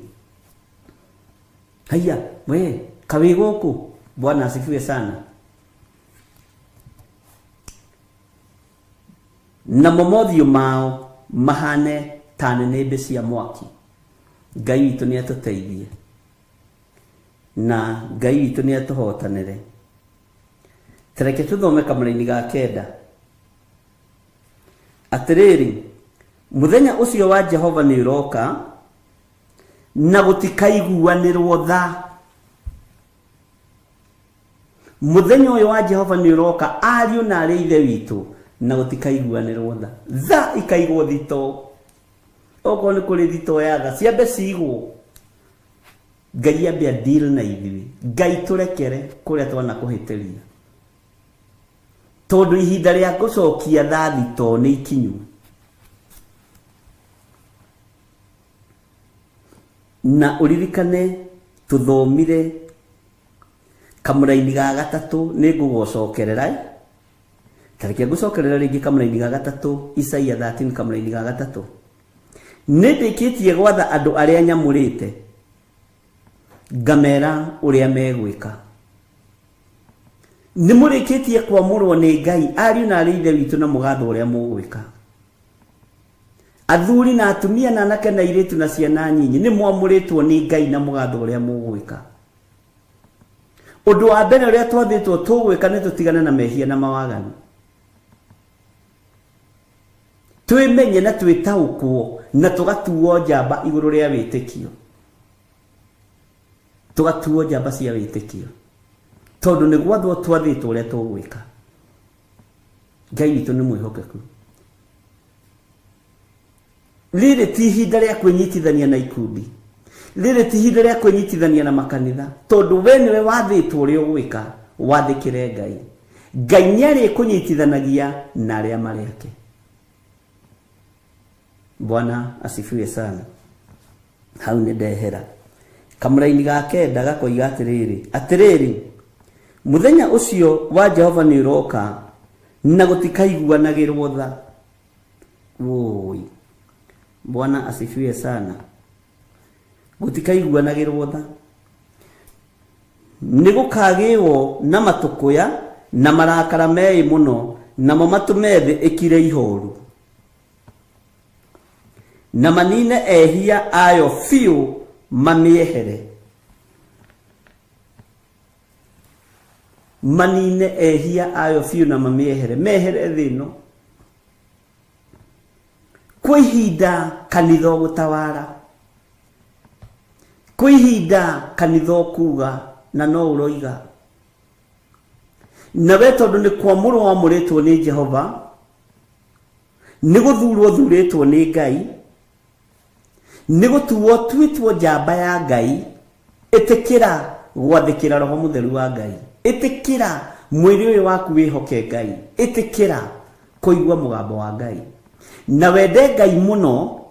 Haiya, we, kawĩ gũkũ. Bwana asifiwe sana. Namo mothiũ mao mahane ta nĩnĩmbĩ cia mwaki. Ngai witũ nĩ atũteithie. Na Ngai witũ nĩ atũhotanĩre. Tareke tũthome kamũraini ga kenda. Atĩrĩrĩ, mũthenya ũcio wa Jehova nĩ ũroka, na gũtikaiguanĩrwo tha. Mũthenya ũyũ wa Jehova nĩ ũroka, ariũ na arĩ ithe witũ, na gũtikaiguanĩrwo tha. Tha ikaigwo thitoo. Okorwo nĩ kũrĩ thitoo ya tha, ciambe cigwo. Ngai ambe a deal na ithuĩ. Ngai tũrekere kũrĩa twanakũhĩtĩria. Tondũ ihinda rĩa gũcokia tha thitoo nĩ ikinyu. Na ũririkane tũthomire kamũraini ga gatatũ nĩ ngũgũcokerera. Ta reke ngũcokerera rĩngĩ kamũraini ga gatatũ, Isaia 13 kamũraini ga gatatũ. Nĩ ndĩkĩtie gwatha andũ arĩa nyamũrĩte, ngamera ũrĩa megwĩka. Nĩ mũrĩkĩtie kwamũrwo nĩ Ngai, ariũ na arĩ ithe witũ, na mũgathwo ũrĩa mũgwĩka. Athuri na atumia na anake na airĩtu na ciana nyinyi nĩ mwamũrĩtwo nĩ Ngai na mũgathwo ũrĩa mũgwĩka. Ũndũ wa mbere ũrĩa twathĩtwo tũgwĩka nĩ tũtigane na mehia na mawaganu. Twĩmenye na twĩtaũkwo na tũgatuo njamba igũrũ rĩa wĩtĩkio. Tũgatuo njamba cia wĩtĩkio. Tondũ nĩ gwathwo twathĩtwo ũrĩa tũgwĩka. Ngai witũ nĩ mwĩhokeku. Rĩrĩ ti ihinda rĩa kwĩnyitithania na ikundi, rĩrĩ ti ihinda rĩa kwĩnyitithania na makanitha, tondũ we nĩwe wathĩtwo ũrĩa ũgwĩka, wathĩkĩre Ngai. Ngai nĩ arĩkũnyitithanagia na arĩa marĩ ake. Bwana asifiwe sana. Hau nĩ ndehera. Kamũraini ga kenda gakoiga atĩrĩrĩ, atĩrĩrĩ, mũthenya ũcio wa Jehova nĩ ũroka na gũtikaiguanagĩrwo tha. Woi. Bwana asifiwe sana. Gũtikaiguanagĩrwo tha. Nĩ gũkagĩwo na matũkũya na marakara meĩ mũno, namo matũme thĩ ĩkire ihoru. Na manine ehia ayo biũ mamĩehere. Manine ehia ayo biũ na mamĩehere, mehere thĩ ĩno. Kwĩ ihinda kanitha ũgũtawara, kwĩ ihinda kanitha ũkuga na no ũroiga. Na we tondũ nĩ kwamũrwo wamũrĩtwo nĩ Jehova, nĩ gũthurwo ũthurĩtwo nĩ Ngai, nĩ gũtuo ũtuĩtwo njamba ya Ngai, ĩtĩkĩra gwathĩkĩra Roho Mũtheru wa Ngai. Ĩtĩkĩra mwĩrĩ ũyũ waku wĩhoke Ngai. Ĩtĩkĩra kũigua mũgambo wa Ngai. Na wende Ngai mũno.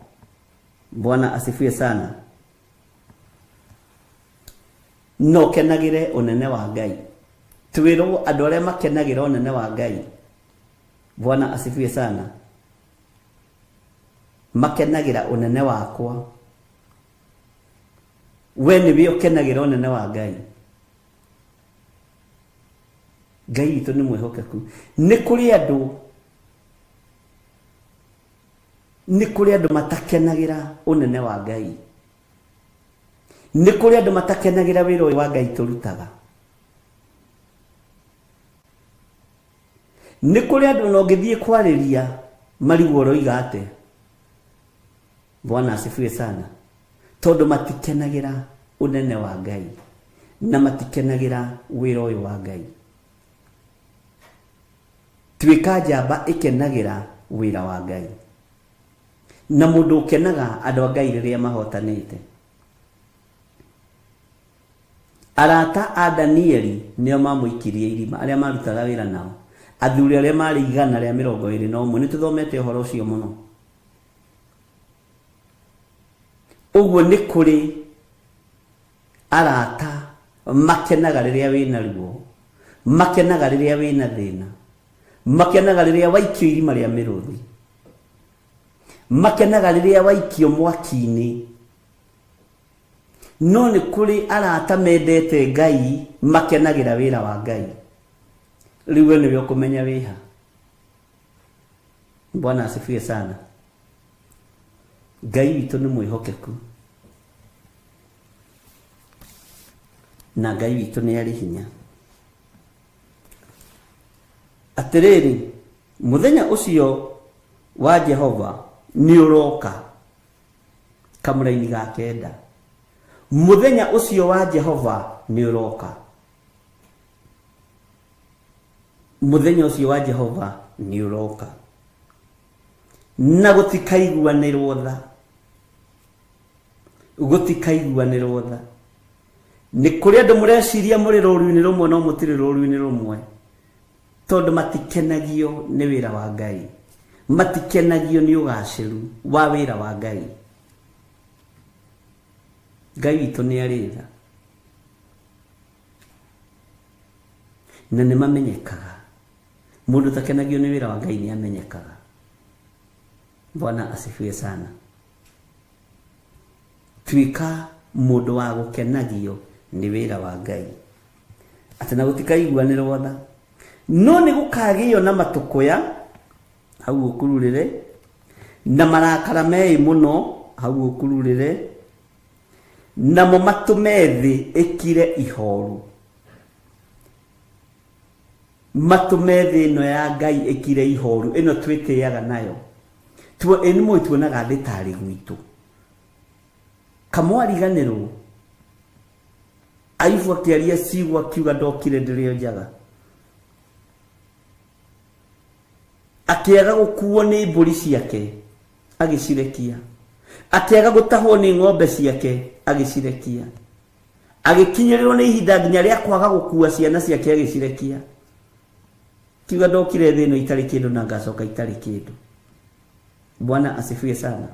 Bwana asifiwe sana. Na ũkenagĩre ũnene wa Ngai. Twĩrwo andũ arĩa makenagĩra ũnene wa Ngai. Bwana asifiwe sana. Makenagĩra ũnene wakwa. We nĩwe ũkenagĩra ũnene wa Ngai. Ngai witũ nĩ mwĩhokeku. Nĩ kũrĩ andũ, nĩ kũrĩ andũ matakenagĩra ũnene wa Ngai. Nĩ kũrĩ andũ matakenagĩra wĩra ũyũ wa Ngai tũrutaga. Nĩ kũrĩ andũ ona ũngĩthiĩ kwarĩria marigwo ũroiga atĩa. Bwana asifiwe sana. Tondũ matikenagĩra ũnene wa Ngai na matikenagĩra wĩra ũyũ wa Ngai. Tuĩka njamba ĩkenagĩra wĩra wa Ngai. Na mũndũ ũkenaga andũ a Ngai rĩrĩa mahotanĩte. Arata a Danieli nĩo mamũikirie irima, arĩa marutaga wĩra nao. Athuri arĩa marĩ 121, nĩ tũthomete ũhoro ũcio mũno. Ũguo nĩ kũrĩ arata makenaga rĩrĩa wĩna ruo, makenaga rĩrĩa wĩna thĩna, makenaga rĩrĩa waikio irima rĩa mĩrũthi, makenaga rĩrĩa waikio mwaki-inĩ. No nĩ kũrĩ arata mendete Ngai makenagĩra wĩra wa Ngai. Rĩu we nĩwe ũkũmenya wĩha. Bwana asifiwe sana. Ngai witũ nĩ mwĩhokeku na Ngai witũ nĩ arĩ hinya. Atĩrĩrĩ, mũthenya ũcio wa Jehova nĩ ũroka, kamũraini ga kenda. Mũthenya ũcio wa Jehova nĩ ũroka. Mũthenya ũcio wa Jehova nĩ ũroka. Na gũtikaiguanĩrwo tha. Gũtikaiguanĩrwo tha. Nĩ kũrĩ andũ mũreciria mũrĩ rũru-inĩ rũmwe no mũtirĩ rũru-inĩ rũmwe. Tondũ matikenagio nĩ wĩra wa Ngai. Matikenagio nĩ ũgacĩru wa wĩra wa Ngai. Ngai witũ nĩ arĩ tha. Na nĩ mamenyekaga. Mũndũ ũtakenagio nĩ wĩra wa Ngai nĩ amenyekaga. Bwana asifiwe sana. Tuĩka mũndũ wa gũkenagio nĩ wĩra wa Ngai. Atĩ na gũtikaiguanĩrwo tha. No nĩ gũkagĩo na matũkũya, hau ũkururĩre, na marakara meĩ mũno, hau ũkururĩre, namo matũme thĩ ĩkire ihoru. Matũme thĩ ĩno ya Ngai ĩkire ihoru, ĩno twĩtĩaga nayo. Ĩ nĩ mũĩ tuonaga thĩ tarĩ gwitũ. Kamwariganĩrwo, Ayubu akĩaria ciugo akiuga ndokire ndĩrĩ o njaga. Akĩaga gũkuo nĩ mbũri ciake, agĩcirekia. Akĩaga gũtahwo nĩ ng'ombe ciake agĩcirekia. Agĩkinyĩrĩrwo nĩ ihinda nginya rĩa kwaga gũkua ciana ciake agĩcirekia. Kiuga ndokire thĩ ĩno itarĩ kĩndũ na ngacoka itarĩ kĩndũ. Bwana asifiwe sana.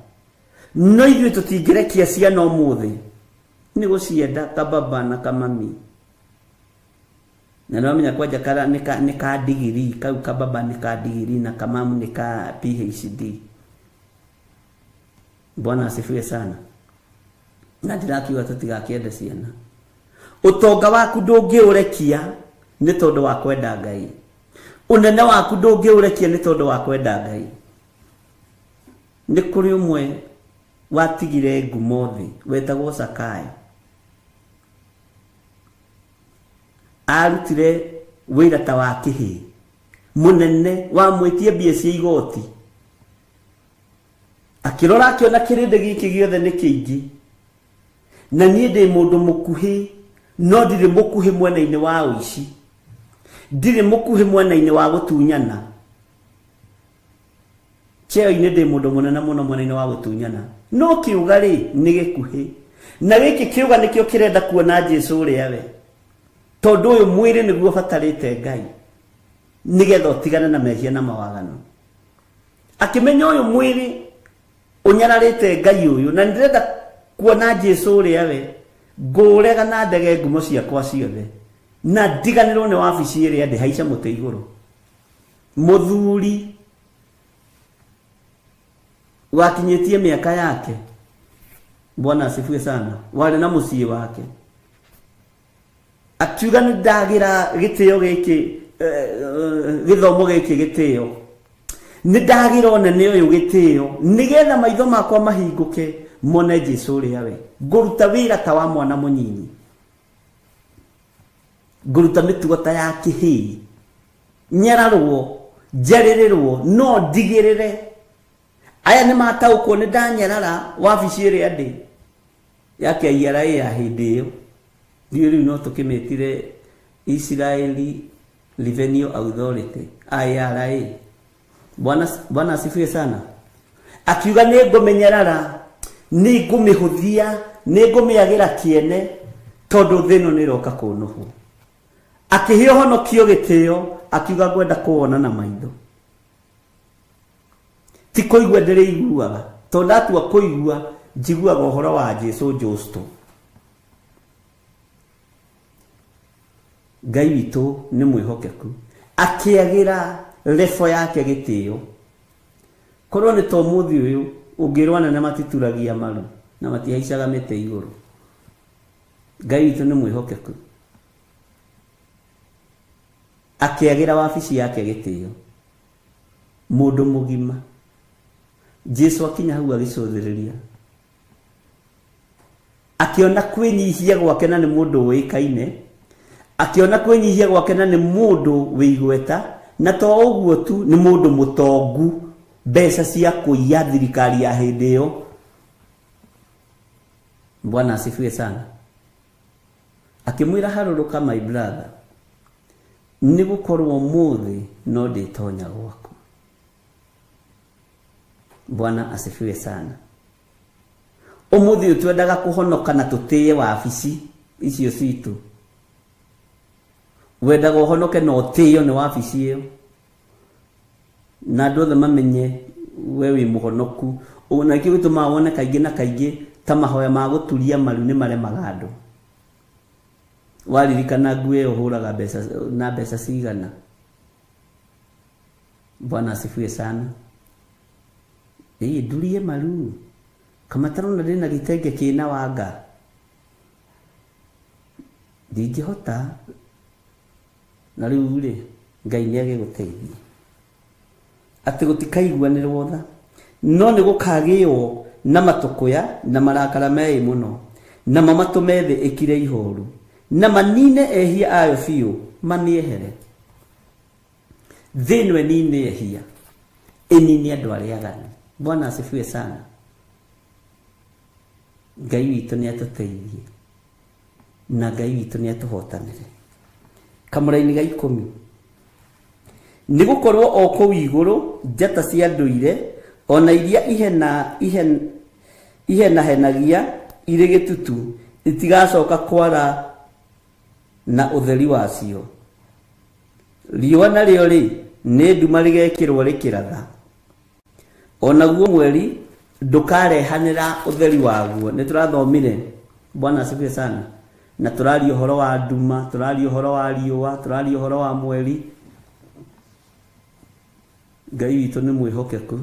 No ithuĩ tũtingĩrekia ciana ũmũthĩ nĩ gũcienda kababa na kamami. Na nĩwamenya kwanja kara nĩ ka, nĩ ka digirii kau kababa nĩ ka digirii na kamamu nĩ ka PhD. Bwana asifiwe sana. Na ndĩrakiuga tũtigakĩende ciana. Ũtonga waku ndũngĩũrekia nĩ tondũ wa kwenda Ngai. Ũnene waku ndũngĩũrekia nĩ tondũ wa kwenda Ngai. Nĩ kũrĩ ũmwe watigire ngumo thĩ wetagwo Zakayo. Arutire wĩra ta wa kĩhĩĩ mũnene wamwĩtie mbia cia igoti. Akĩrora akĩona kĩrĩndĩ gĩkĩ gĩothe nĩ kĩingĩ na niĩ ndĩ mũndũ mũkuhĩ no ndirĩ mũkuhĩ mwena-inĩ wa ũici, ndirĩ mũkuhĩ mwena-inĩ wa gũtunyana. Cheo-inĩ ndĩ mũndũ mũnene mũno mwena-inĩ wa gũtunyana, no kĩũga rĩ nĩ gĩkuhĩ, na gĩkĩ kĩũga nĩkĩo kĩrenda kuona Jesu ũrĩa we, tondũ ũyũ mwĩrĩ nĩguo ũbatarĩte Ngai nĩgetha ũtigane na mehia na mawaganu. Akĩmenya ũyũ mwĩrĩ ũnyararĩte Ngai ũyũ na nĩndĩrenda kuona Jesu ũrĩa we, ngũrega na ndege ngumo ciakwa ciothe na ndiganĩrwo nĩ wabici ĩrĩa ndĩ haice mũtĩ igũrũ. Mũthuri wakinyĩtie mĩaka yake, Bwana asifiwe sana, warĩ na mũciĩ wake, akiuga nĩ ndagĩra gĩtĩo gĩkĩ, gĩthomo gĩkĩ gĩtĩo, nĩ ndagĩra ũnene ũyũ gĩtĩo, nĩgetha maitho makwa mahingũke mone Jesu ũrĩa we. Ngũruta wĩra ta wa mwana mũnyinyi, ngũruta mĩtugo ta ya kĩhĩĩ, nyararwo, njarĩrĩrwo, no ndigĩrĩre aya nĩ mataũkwo nĩ ndanyarara wabici ĩrĩa ndĩ ya KRA ya hĩndĩ ĩyo. Ndiũĩ rĩu no tũkĩmĩtire Israeli Revenue Authority, IRA. Bwana, Bwana asifiwe sana. Akiuga nĩ ngũmĩnyarara, nĩ ngũmĩhũthia, nĩ ngũmĩagĩra kĩene, tondũ thĩ ĩno nĩ ĩroka kũnũhwo. Akĩhe ũhonokio gĩtĩo, akiuga ngwenda kũwona na maitho. Ti kũigua ndĩrĩiguaga, tondũ ndatua kũigua njiguaga ũhoro wa Jesu Justo. Ngai witũ nĩ mwĩhokeku, akĩagĩra lebo yake gĩtĩo. Korwo nĩ ta ũmũthĩ ũyũ, ũngĩrwo anene matituragia maru na matihaicaga mĩtĩ igũrũ. Ngai witũ nĩ mwĩhokeku, akĩagĩra wabici yake gĩtĩo. Mũndũ mũgima Jesu akinya hau agĩcũthĩrĩria, akĩona kwĩnyihia gwake na nĩ mũndũ ũĩkaine, akĩona kwĩnyihia gwake na nĩ mũndũ wĩ igweta, na to ũguo tu, nĩ mũndũ mũtongu mbeca cia kũiya thirikari ya hĩndĩ ĩyo. Bwana asifiwe sana. Akĩmwĩra harũrũka my brother, nĩ gũkorwo ũmũthĩ no ndĩtonya gwaku. Bwana asifiwe sana. Ũmũthĩ ũyũ twendaga kũhonoka na tũtĩe wabici icio citũ. Wendaga ũhonoke na ũtĩo nĩ wabici ĩyo, na andũ othe mamenye we wĩ mũhonoku. Ũguo na nĩkĩo gĩtũmaga wone kaingĩ na kaingĩ ta mahoya ma gũturia maru nĩ maremaga andũ. Waririkana nguo ĩyo ũhũraga mbeca na mbeca cigana. Bwana asifiwe sana. Ĩĩ ndurie maru kamatarona ndĩna gĩtenge kĩna wanga, ndingĩhota. Na rĩu rĩ, Ngai nĩ agĩgũteithie atĩ gũtikaiguanĩrwo tha, no nĩ gũkagĩo na matũkũya na marakara meĩ mũno, namo matũme thĩ ĩkire ihoru, na manine ehia ayo biũ, mamĩehere. Thĩ ĩno ĩnine ehia, ĩnine andũ arĩa aganu. Bwana asifiwe sana. Ngai witũ nĩ atũteithie na Ngai witũ nĩ atũhotanĩre. Kamũraini ga 10, nĩ gũkorwo o kũu igũrũ njata cia ndũire ona iria ihena, ihen, ihenahenagia irĩ gĩtutu itigacoka kwara na ũtheri wacio. Riũa narĩo-rĩ, nĩ nduma rĩgekĩrwo rĩkĩratha, o naguo mweri ndũkarehanĩra ũtheri waguo. Nĩ tũrathomire, Bwana asifiwe sana, na tũraria ũhoro wa nduma, tũraria ũhoro wa riũa, tũraria ũhoro wa mweri. Ngai witũ nĩ mwĩhokeku.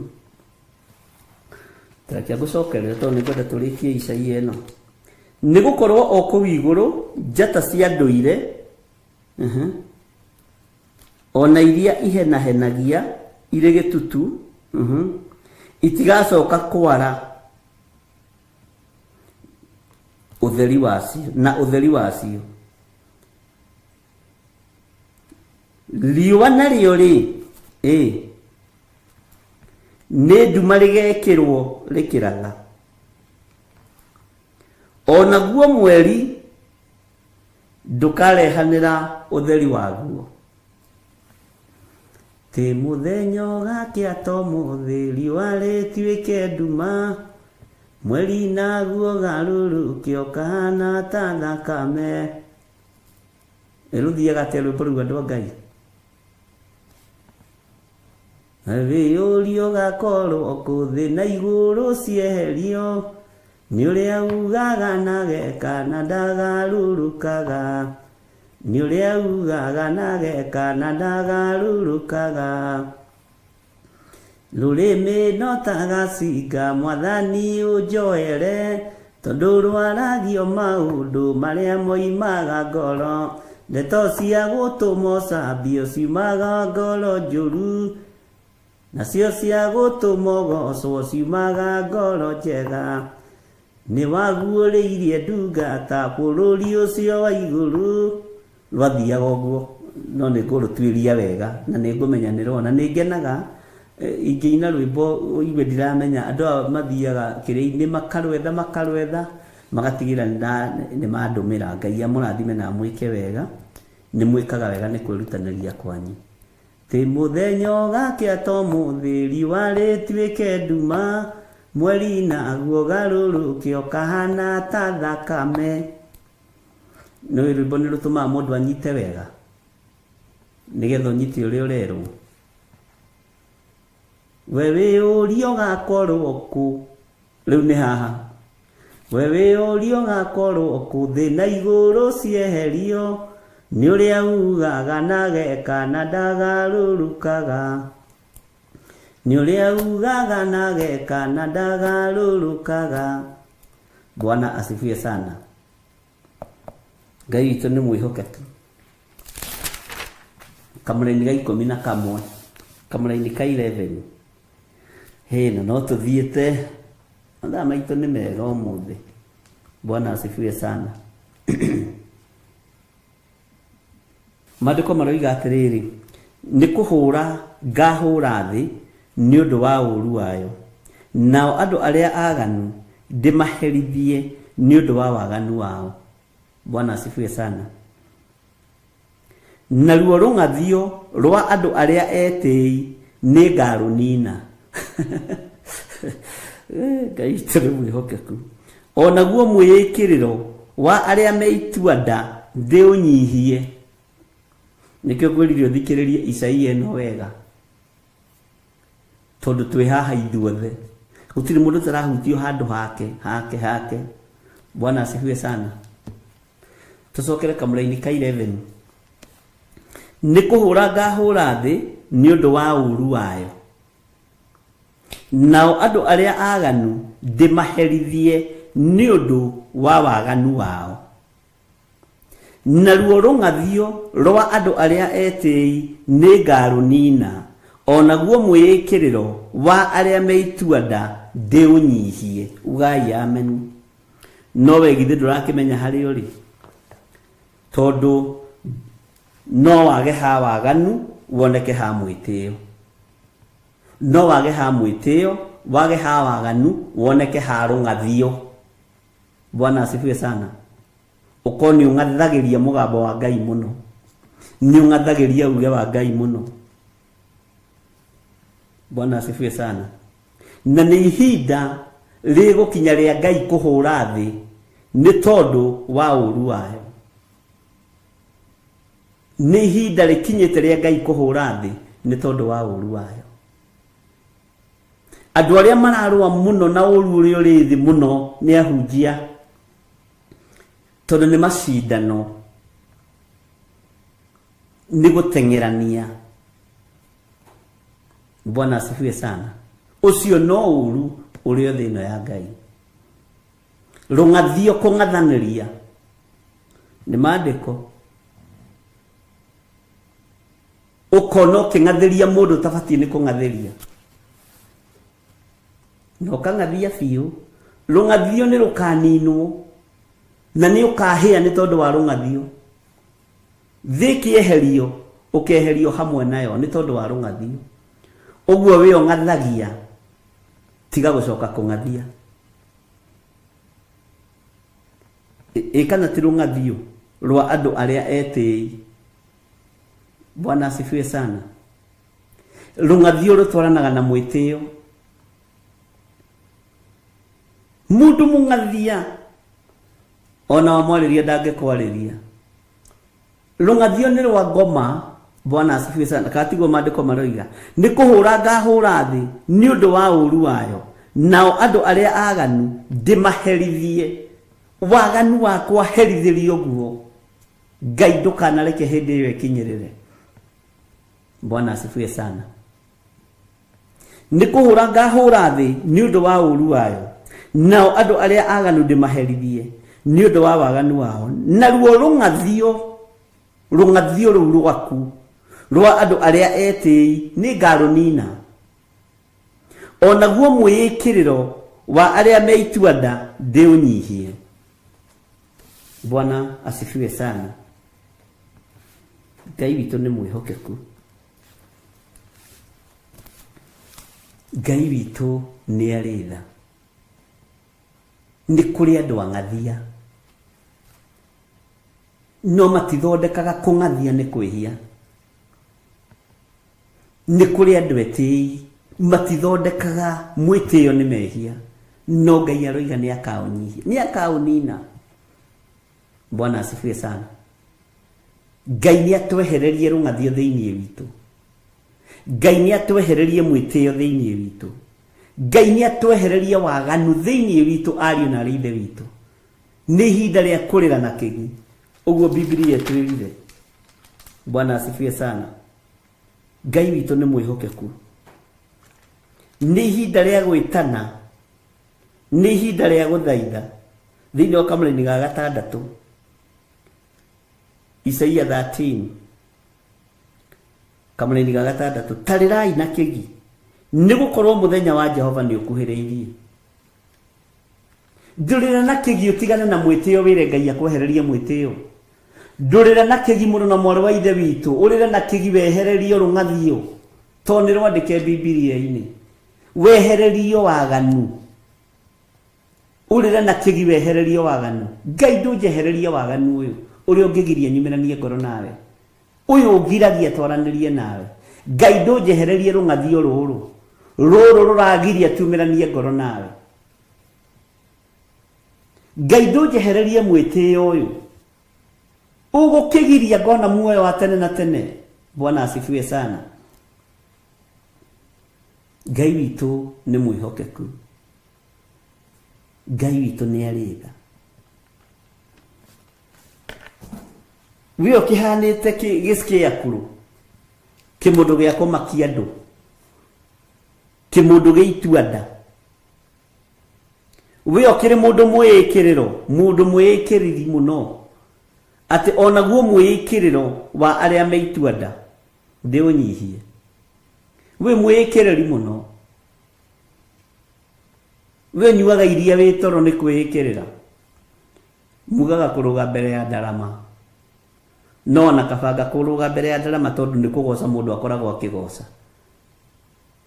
Reke ngũcokerere tondũ nĩ ngwenda tũrĩkie Isaia ĩno. Nĩ gũkorwo o kũu igũrũ njata cia ndũire, o na iria ihenahenagia irĩ gĩtutu, itigacoka kwara ũtheri wacio, na ũtheri wacio. Riũa narĩo-rĩ, ĩ, nĩ nduma rĩgekĩrwo rĩkĩratha, o naguo mweri ndũkarehanĩra ũtheri waguo. Ti mũthenya ũgakĩa ta ũmũthĩ, riũa rĩtuĩke nduma, mweri naguo ũgarũrũke ũkahana ta thakame. Rũthiaga atĩa rwĩmbo rũu andũ a Ngai? Wĩyũrie ũgakorwo kũ thĩ na igũrũ cieherio, nĩ ũrĩa ugaga na ageka na ndagarũrũkaga, nĩ ũrĩa ugaga na ageka na ndagarũrũkaga. Rũrĩmĩ no ta gacinga Mwathani ũnjoere, tondũ rwaragio maũndũ marĩa moimaga ngoro. Ndeto cia gũtũma ũcambio ciumaga ngoro njũru, nacio cia gũtũma ũgocwo ciumaga ngoro njega. Nĩwaguũrĩirie ndungata bũrũri ũcio wa igũrũ. Rwathiaga ũguo, no nĩ ngũrũtuĩria wega na nĩ ngũmenya nĩ rwona. Nĩ ngenaga ingĩina rwĩmbo ũigue ndiramenya, andũ aya mathiaga kĩrĩa-inĩ makarwetha makarwetha magatigĩrĩra nĩ mandũmĩra. Ngai amũrathime na amwĩke wega, nĩ mwĩkaga wega nĩ kwĩrutanĩria kwanyu. Ti mũthenya ũgakĩa ta ũmũthĩ, riũa rĩtuĩke nduma, mweri naguo ũgarũrũke ũkahana ta thakame. Nĩũĩ rwĩmbo nĩ rũtũmaga mũndũ anyite wega, nĩgetha ũnyite ũrĩa ũrerwo. We wĩyũrie ũgakorwo kũ, rĩu nĩ haha. We wĩyũrie ũgakorwo kũ, thĩ na igũrũ cieherio, nĩ ũrĩa ugaga na ageka na ndagarũrũkaga. Nĩ ũrĩa ugaga na ageka na ndagarũrũkaga. Bwana asifiwe sana. Ngai witũ nĩ mwĩhokeku. Kamũraini ga ikũmi na kamwe, kamũraini ka 11. Hĩ, na no tũthiĩte mathaa maitũ nĩ mega ũmũthĩ. Bwana asifiwe sana. Maandĩko maroiga atĩrĩrĩ, nĩ kũhũra ngahũra thĩ nĩ ũndũ wa ũũru wayo, nao andũ arĩa aaganu ndĩmaherithie nĩ ũndũ wa waganu wao. Bwana asifiwe sana. Naruo rũng'athio rwa andũ arĩa etĩĩi nĩngarũniina. Ngai witũ nĩ mwĩhokeku. O naguo mwĩĩkĩrĩro wa arĩa me itua-nda ndĩũnyihie. Nĩkĩo ngwĩrire ũthikĩrĩrie Isaia ĩno wega, tondũ twĩ haha ithuothe, gũtirĩ mũndũ ũtarahutio handũ hake hake hake. Bwana asifiwe sana. Tũcokere kamũraini ka 11. Nĩ kũhũra ngahũra thĩ nĩ ũndũ wa ũũru wayo, nao andũ arĩa aaganu ndĩmaherithie nĩ ũndũ wa waganu wao. Naruo rũng'athio rwa andũ arĩa etĩĩi nĩngarũniina, o naguo mwĩĩkĩrĩro wa arĩa me itua-nda ndĩũnyiihie. Ugai Ameni. No we githĩ ndũrakĩmenya harĩa ũrĩ? Tondũ no wage ha waganu woneke ha mwĩtĩo. No wage ha mwĩtĩo, wage ha waganu woneke ha rũng'athio. Bwana asifiwe sana. Ũkorwo nĩ ũng'athagĩria mũgambo wa Ngai mũno. Nĩ ũng'athagĩria uge wa Ngai mũno. Bwana asifiwe sana. Na nĩ ihinda Rĩgũkinya rĩa Ngai kũhũra thĩ nĩ tondũ wa ũũru wayo. Nĩ ihinda rĩkinyĩte rĩa Ngai kũhũra thĩ nĩ tondũ wa ũũru wayo. Andũ arĩa mararũa mũno na ũũru ũrĩa ũrĩ thĩ mũno nĩ ahunjia, tondũ nĩ macindano, nĩ gũteng'erania. Bwana asifiwe sana. Ũcio no ũũru ũrĩa thĩ ĩno ya Ngai. Rũng'athio kũng'athanĩria nĩ maandĩko, ũkona ũkĩng'athĩria mũndũ ũtabatiĩ nĩ kũng'athĩria na ũkang'athia biũ. Rũng'athio nĩ rũkaninwo na nĩ ũkahĩa nĩ tondũ wa rũng'athio. Thĩ ĩkĩeherio, ũkeherio hamwe nayo nĩ tondũ wa rũng'athio. Ũguo wĩ ũng'athagia, tiga gũcoka kũng'athia. Ĩ kana ti rũng'athio rwa andũ arĩa etĩi? Bwana asifiwe sana. Rũng'athio rũtwaranaga na mwĩtĩo. Mũndũ mũng'athia ona wamwarĩria ndangĩkwarĩria. Rũng'athio nĩ rwa ngoma. Bwana asifiwe sana. Kana tiguo maandĩko maroiga? Nĩ kũhũra ngahũra thĩ nĩ ũndũ wa ũũru wayo, nao andũ arĩa aganu ndĩmaherithie. Waganu wakwa herithĩrio guo. Ngai ndũkanareke hĩndĩ ĩyo ĩkinyĩrĩre. Bwana asifiwe sana. Nĩ kũhũra ngahũra thĩ nĩ ũndũ wa ũũru wayo, nao andũ arĩa aganu ndĩmaherithie nĩ ũndũ wa waganu wao. Naruo rũng'athio, rũng'athio rũu rwaku rwa andũ arĩa etĩi nĩ ngarũnina, o naguo mwĩĩkĩrĩro wa arĩa me itua-nda ndĩũnyihie. Bwana asifiwe sana. Ngai witũ nĩ mwĩhokeku. Ngai witũ nĩ arĩ tha. Nĩ kũrĩ andũ ang'athia, no matithondekaga kũng'athia nĩ kwĩhia. Nĩ kũrĩ andũ etĩi, matithondekaga mwĩtĩo nĩ mehia, no Ngai aroiga nĩ akaũnyihia, nĩ akaũnina. Bwana asifiwe sana. Ngai nĩ atwehererie rũng'athio thĩinĩ witũ. Ngai nĩ atwehererie mwĩtĩo thĩinĩ witũ. Ngai nĩ atwehererie waganu thĩinĩ witũ, ariũ na arĩ ithe witũ. Nĩ ihinda rĩa kũrĩra na kĩgi, ũguo Bibilia ĩtwĩrire. Bwana asifiwe sana. Ngai witũ nĩ mwĩhokeku. Nĩ ihinda rĩa gwĩtana, nĩ ihinda rĩa gũthaitha. Thĩinĩ wa kamũraini ga gatandatũ, Isaia 13 kamũraini ga gatandatũ, tarĩrai na kĩgi, nĩ gũkorwo mũthenya wa Jehova nĩ ũkuhĩrĩirie. Ndũrĩra na kĩgi, ũtigane na mwĩtĩo, wĩre Ngai akwehererie mwĩtĩo. Ndũrĩra na kĩgi, mũrũ na mwarĩ wa ithe witũ, ũrĩre na kĩgi wehererio rũng'athio, tondũ nĩ rwandĩke Bibilia-inĩ. Wehererio waganu. Ũrĩre na kĩgi wehererio waganu. Ngai ndũnjehererie waganu ũyũ ũrĩa ũngĩgiria nyumĩranie ngoro nawe, ũyũ ũngiragia twaranĩrie nawe. Ngai ndũnjehererie rũng'athio rũrũ, rũrũ rũragiria tumĩranie ngoro nawe. Ngai ndũnjehererie mwĩtĩo ũyũ ũgũkĩgiria ngona muoyo wa tene na tene. Bwana asifiwe sana. Ngai witũ nĩ mwĩhokeku. Ngai witũ nĩ arĩ tha. We ũkĩhanĩte gĩscarecrow, kĩmũndũ gĩa kũmakia andũ, kĩmũndũ gĩa itua nda. We ũkĩrĩ mũndũ mwĩĩkĩrĩro, mũndũ mwĩĩkĩrĩri mũno, atĩ onaguo mwĩĩkĩrĩro wa arĩa me itua nda ndĩũnyihie. Wĩ mwĩĩkĩrĩri mũno. We ũnyuaga iria wĩ toro nĩ kwĩĩkĩrĩra. Mugaga kũrũga mbere ya ndarama. No ona kabanga kũrũga mbere ya ndarama, tondũ nĩ kũgoca mũndũ akoragwo akĩgoca.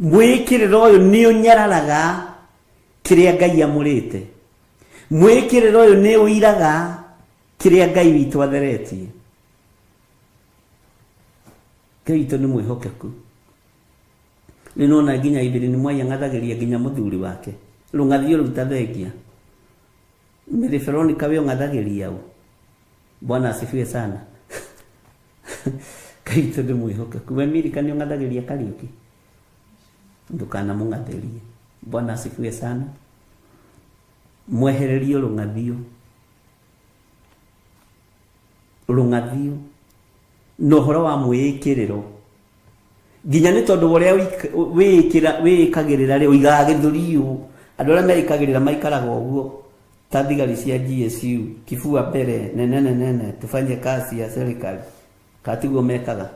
Mwĩĩkĩrĩro ũyũ nĩ ũnyararaga kĩrĩa Ngai amũrĩte. Mwĩĩkĩrĩro ũyũ nĩ ũiraga kĩrĩa Ngai witũ atheretie. Ngai witũ nĩ mwĩhokeku. Rĩu nĩwona nginya Evelyn Mwai ang'athagĩria nginya mũthuri wake. Rũng'athio rũu ta thengia. Mary Veronica we ũng'athagĩria ũ? Bwana asifiwe sana. Ngai witũ nĩ mwĩhokeku. We Milika nĩ ũng'athagĩria Kariũki? Ndũkanamũng'athĩrie. Bwana asifiwe sana. Mwehererio rũng'athio. Rũng'athio. Na ũhoro wa mwĩĩkĩrĩro. Nginya nĩ tondũ wa ũrĩa wĩĩkagĩrĩra rĩ, ũigaga gĩthũri ũũ. Andũ arĩa meĩkagĩrĩra maikaraga ũguo ta thigari cia GSU, kifua mbere, nene nene, tufanye kazi ya serikali. Kana tiguo mekaga?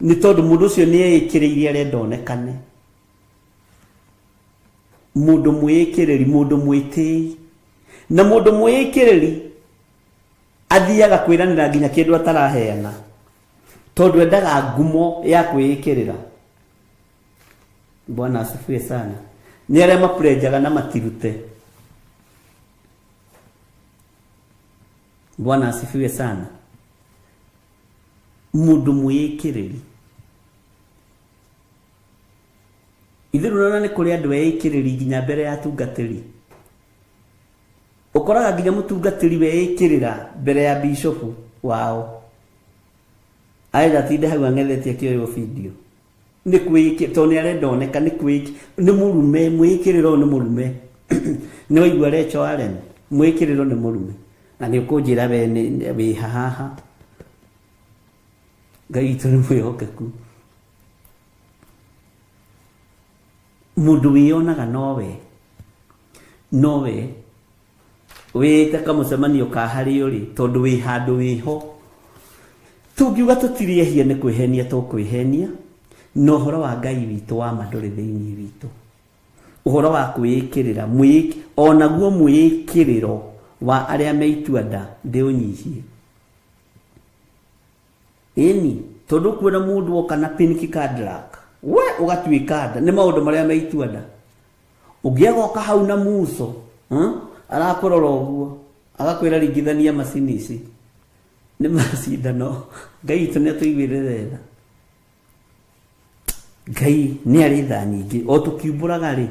Nĩ tondũ mũndũ ũcio nĩ eĩkĩrĩire arenda onekane. Mũndũ mwĩĩkĩrĩri, mũndũ mwĩtĩi. Na mũndũ mwĩĩkĩrĩri athiaga kwĩranĩra nginya kĩndũ ataraheana. Tondũ endaga ngumo ya kwĩĩkĩrĩra. Bwana asifiwe sana. Nĩ arĩa mapurenjaga na matirute. Bwana asifiwe sana. Mũndũ mwĩĩkĩrĩri. Ithuĩ rũrona nĩ kũrĩ andũ eĩkĩrĩri nginya mbere ya atungatĩri. Ũkoraga nginya mũtungatĩri weĩkĩrĩra mbere ya bishopu wao. Arenda atinde hau ang'ethetie akĩoywo video. Nĩ kwĩĩkĩ tondũ nĩ arenda oneka nĩ kwĩĩkĩ nĩ mũrume mwĩĩkĩrĩro nĩ mũrume. Nĩ waigua Rachel Allen mwĩĩkĩrĩro nĩ mũrume. Na nĩ ũkũnjĩra we wĩ haha. Ngai witũ nĩ mwĩhokeku. Mũndũ wĩyonaga nowe nowe wĩĩte kamũcemanio ka harĩa ũrĩ tondũ wĩ handũ wĩho. Tũngiuga tũtirĩ ehia nĩ kwĩhenia tũkwĩhenia, na ũhoro wa Ngai witũ wa ma ndũrĩ thĩinĩ witũ. Ũhoro wa kwĩĩkĩrĩra, o naguo mwĩĩkĩrĩro wa arĩa me itua-nda ndĩũnyihie. Ĩni, tondũ ũkuona mũndũ oka na pink Cadillac, we ũgatuĩka nda, nĩ maũndũ marĩa me itua-nda. Ũngĩ agoka hau na muco, arakũrora ũguo, agakwĩra ringithania macini ici. Nĩ macindano. Ngai witũ nĩ atũiguĩrĩre tha. Ngai nĩ arĩ tha nyingĩ. O tũkiumbũraga rĩ,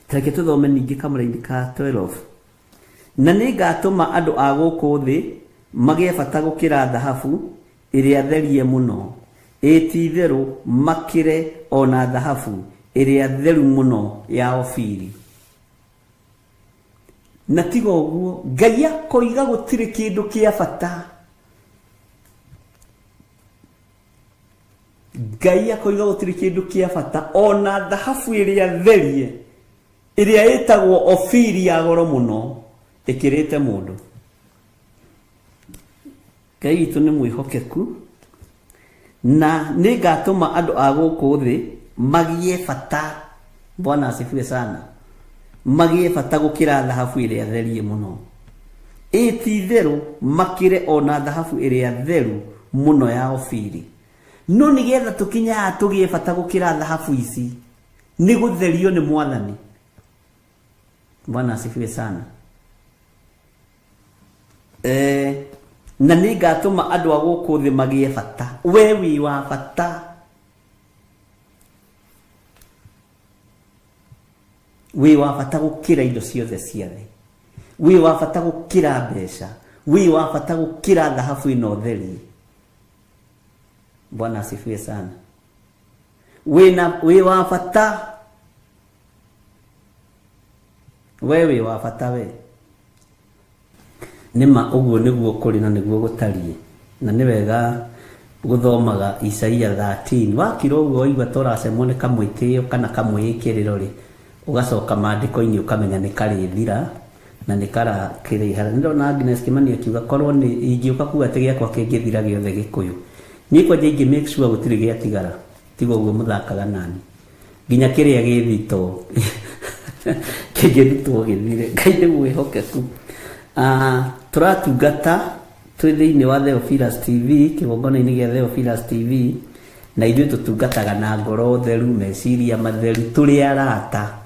ta reke tũthome ningĩ kamũraini ka 12. Na nĩ ngatũma andũ a gũkũ thĩ magĩe bata gũkĩra thahabu ĩrĩa therie mũno, ĩĩ ti-itherũ makĩre o na thahabu ĩrĩa theru mũno ya Ofiri. Na tiga ũguo, Ngai akoiga gũtirĩ kĩndũ kĩa bata. Ngai akoiga gũtirĩ kĩndũ kĩa bata o na thahabu ĩrĩa therie ĩrĩa ĩtagwo Ofiri ya goro mũno ĩkĩrĩte mũndũ. Ngai witũ nĩ mwĩhokeku na nĩ ngatũma andũ a gũkũ thĩ magĩe bata. Bwana asifiwe sana. Magĩe bata gũkĩra thahabu ĩrĩa therie mũno. Ĩĩ ti-itherũ makĩre o na thahabu ĩrĩa theru mũno ya Ofiri. No nĩgetha tũkinye haha tũgĩe bata gũkĩra thahabu ici, nĩ gũtherio nĩ Mwathani. Bwana asifiwe sana. Eh, na nĩ ngatũma andũ a gũkũ thĩ magĩe bata. We wĩ wa bata. Wĩ wa bata gũkĩra indo ciothe cia thĩ. Wĩ wa bata gũkĩra mbeca. Wĩ wa bata gũkĩra thahabu ĩno therie. Bwana asifiwe sana. Wĩ na wĩ wa bata. We wĩ wa bata we. Nĩ ma ũguo nĩguo kũrĩ na nĩguo gũtariĩ. Na nĩ wega gũthomaga Isaia 13. Wakira ũguo waigua ta ũracemwo nĩ kamwĩtĩo kana kamwĩĩkĩrĩro rĩ, ũgacoka maandĩko-inĩ ũkamenya nĩ karĩthira na nĩ karakĩrĩhara. Nĩ ndona Agnes Kĩmani akiuga korwo nĩ ingĩũka kuga atĩ gĩakwa kĩngĩthira gĩothe Gĩkũyũ. Niĩ kwanja ingĩ make sure gũtirĩ gĩatigara. Tiga ũguo mũthakaga nani. Nginya kĩrĩa gĩ thitoo kĩngĩrutwo gĩthire. Ngai nĩ mwĩhokeku. Tũratungata twĩ thĩinĩ wa Theophilus TV, kĩgongona-inĩ gĩa Theophilus TV, na ithuĩ tũtungataga na ngoro theru, meciria matheru, tũrĩ arata.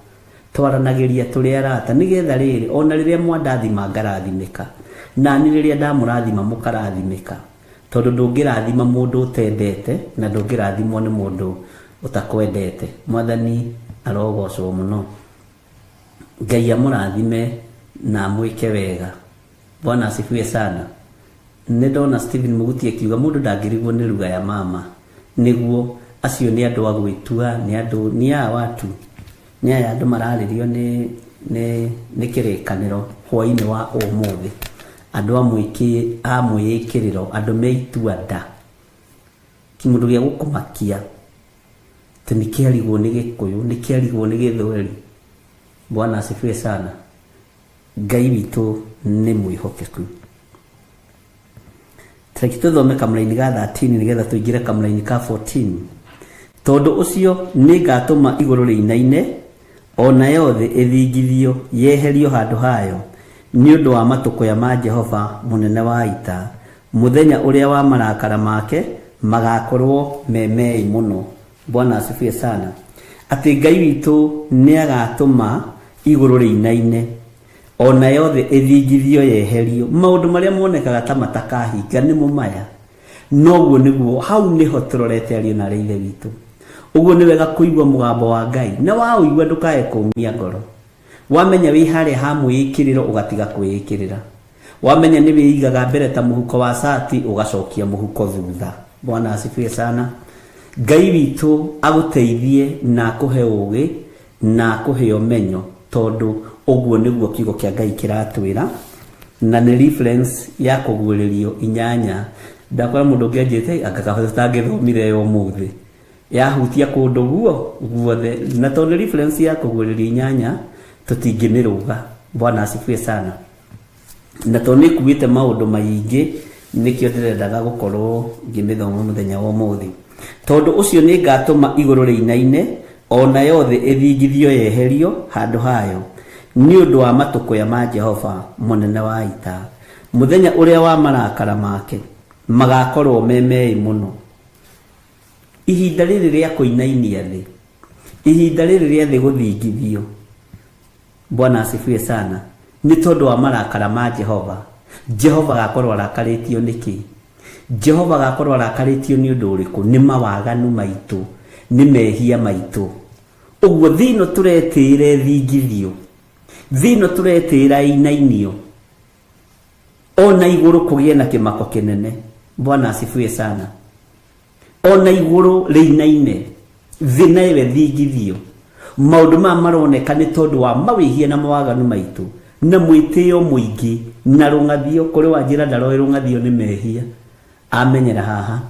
Twaranagĩria tũrĩ arata, nĩgetha rĩrĩ, o na rĩrĩa mwandathima ngarathimĩka, nani rĩrĩa ndamũrathima mũkarathimĩka. Tondũ ndũngĩrathima mũndũ ũtendete, na ndũngĩrathimwo nĩ mũndũ ũtakwendete. Mwathani arogocwo mũno. Ngai amũrathime na amwĩke wega. Bwana asifiwe sana. Nĩ ndona Stephen Muguti akiuga mũndũ ndangĩrigwo nĩ lugha ya mama. Nĩguo, acio nĩ andũ a gwĩtua, nĩ andũ, nĩ aya watu, nĩ aya andũ mararĩrio nĩ nĩ nĩ kĩrĩkanĩro hwainĩ wa ũmũthĩ. Andũ a mwĩkĩ a mwĩĩkĩrĩro, andũ me itua nda. Kĩmũndũ gĩa gũkũmakia atĩ nĩ kĩarigwo nĩ Gĩkũyũ, nĩ kĩarigwo nĩ Gĩthweri. Bwana asifiwe sana. Ngai witũ nĩ mwĩhokeku. Tareke tũthome kamũraini ga 13 nĩgetha tũingĩre kamũraini ka 14. Tondũ ũcio nĩngatũma igũrũ rĩinaine, o nayo thĩ ĩthingithio yeherio handũ hayo, nĩ ũndũ wa matũkũya ma Jehova mũnene wa ita, mũthenya ũrĩa wa marakara make magakorwo me meĩ mũno. Bwana asifiwe sana. Atĩ Ngai witũ nĩagatũma igũrũ rĩinaine, o nayo thĩ ĩthingithio yeherio. Maũndũ marĩa monekaga ta matakahinga nĩmo maya. Noguo nĩguo, hau nĩho tũrorete ariũ na arĩ Ithe witũ. Ũguo nĩ wega kũigua mũgambo wa Ngai, na waũigua ndũkae kũmia ngoro. Wamenya wĩ harĩa ha mwĩĩkĩrĩro ũgatiga kwĩĩkĩrĩra. Wamenya nĩ wĩigaga mbere ta mũhuko wa cati ũgacokia mũhuko thutha. Bwana asifiwe sana. Ngai witũ agũteithie na akũhe ũgĩ na akũhe ũmenyo tondũ ũguo nĩguo kiugo kĩa Ngai kĩratwĩra na nĩ reference ya kũguũrĩrio inyanya. Ndakora mũndũ ũngĩ anjĩte anga kaba tũtangĩthomire ĩyo ũmũthĩ. Yahutia kũndũ guo guothe na tondũ nĩ reference ya kũguũrĩrio inyanya tũtingĩmĩrũga. Bwana asifiwe sana. Na tondũ nĩ ĩkuĩte maũndũ maingĩ nĩkĩo ndĩrendaga gũkorwo ngĩmĩthoma mũthenya wa ũmũthĩ. Tondũ ũcio nĩ ngatũma igũrũ rĩinaine, o nayo thĩ ĩthingithio yeherio handũ hayo, nĩ ũndũ wa matũkũya ma Jehova mũnene wa ita. Mũthenya ũrĩa wa marakara make magakorwo me meĩ mũno. Ihinda rĩrĩ rĩa kũinainia thĩ, ihinda rĩrĩ rĩa thĩ gũthingithio, Bwana asifiwe sana. Nĩ tondũ wa marakara ma Jehova. Jehova agakorwo arakarĩtio nĩkĩ? Jehova agakorwo arakarĩtio nĩ ũndũ ũrĩkũ? Nĩ mawaganu maitũ, nĩ mehia maitũ. Ũguo thĩ ĩno tũretĩĩra ĩthingithio, thĩ ĩno tũretĩĩra ĩinainio, ona igũrũ kũgĩe na kĩmako kĩnene. Bwana asifiwe sana. Ona igũrũ rĩinaine, thĩ nayo ĩthingithio. Maũndũ maya maroneka nĩ tondũ wa mawĩhia na mawaganu maitũ, na mwĩtĩo mũingĩ, na rũng'athio. Kũrĩ wanjĩra ndaroĩ rũng'athio nĩ mehia, amenyera haha.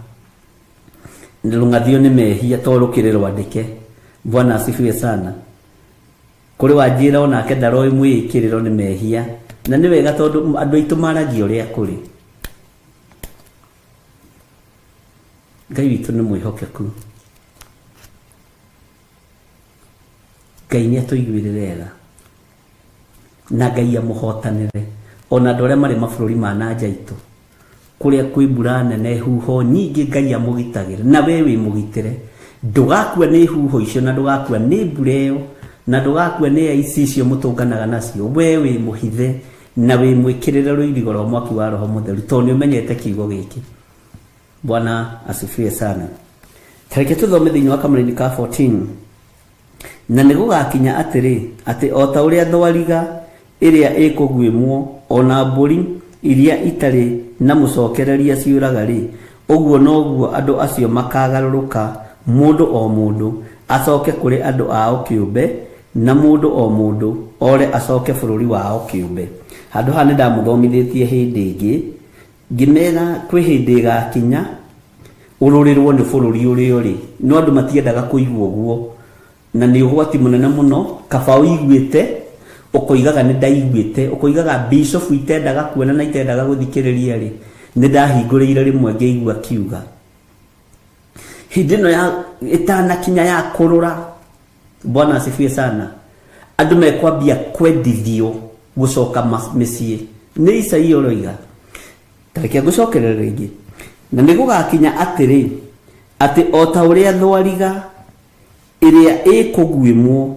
Rũng'athio nĩ mehia to rũkĩrĩ rwandĩke. Bwana asifiwe sana. Kũrĩ wanjĩra onake ndaroĩ mwĩĩkĩrĩro nĩ mehia, na nĩ wega tondũ andũ aitũ maragia ũrĩa kũrĩ. Ngai witũ nĩ mwĩhokeku. Ngai nĩ atũiguĩrĩre tha na Ngai amũhotanĩre ona andũ arĩa marĩ mabũrũri ma na nja itũ kũrĩa kwĩ mbura nene huho nyingĩ Ngai amũgitagĩre na we wĩ mũgitĩre ndũgakua nĩ huho icio na ndũgakua nĩ mbura ĩyo na ndũgakua nĩ aici icio mũtũnganaga nacio we wĩ mũhithe na wĩ mwĩkĩrĩre rũirigo rwa mwaki wa Roho Mũtheru tondũ nĩ ũmenyete kiugo gĩkĩ. Bwana asifiwe sana. Tareke tũthome thĩinĩ wa kamũraini ka 14. Na nĩ gũgakinya atĩrĩ, atĩ o ta ũrĩa thwariga ĩrĩa ĩkũguĩmwo, o na mbũri iria itarĩ na mũcokereria ciũraga-rĩ, ũguo noguo andũ acio makagarũrũka mũndũ o mũndũ acoke kũrĩ andũ ao kĩũmbe, na mũndũ o mũndũ ore acoke bũrũri wao kĩũmbe. Handũ haha nĩ ndamũthomithĩtie hĩndĩ ĩngĩ, ngĩmera kwĩ hĩndĩ ĩgakinya ũrũrĩrwo nĩ bũrũri ũrĩa ũrĩ, no andũ matiendaga kũigua ũguo, na nĩ ũgwati mũnene mũno. Kaba ũiguĩte ũkoigaga nĩ ndaiguĩte, ũkoigaga bishofu itendaga kuona na itendaga gũthikĩrĩria rĩ, nĩ ndahingũrĩire rĩmwe ngĩigua akiuga. Hĩndĩ ĩno ya ĩtanakinya ya kũrũra, Bwana asifiwe sana, andũ mekwambia kwendithio gũcoka mĩciĩ. Nĩ Isaia ũroiga. Tareke ngũcokerere rĩngĩ. Na nĩ gũgakinya atĩrĩ, atĩ o ta ũrĩa thwariga ĩrĩa ĩkũguĩmwo,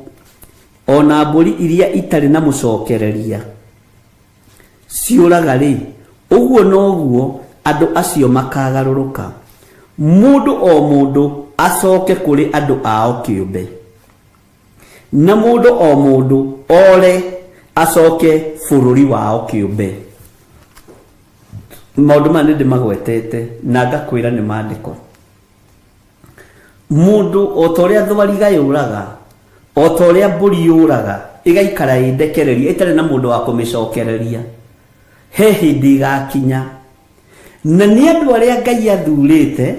o na mbũri iria itarĩ na mũcokereria ciũraga-rĩ, ũguo noguo andũ acio makagarũrũka, mũndũ o mũndũ acoke kũrĩ andũ ao kĩũmbe, Na mũndũ o mũndũ ore acoke bũrũri wao kĩũmbe. Maũndũ maya nĩ ndĩmagwetete na ngakwĩra nĩ maandĩko. Mũndũ o ta ũrĩa thwariga yũraga, o ta ũrĩa mbũri yũraga, ĩgaikara ĩ ndekererie ĩtarĩ na mũndũ wa kũmĩcokereria, he hĩndĩ ĩgakinya. Na nĩ andũ arĩa Ngai athurĩte,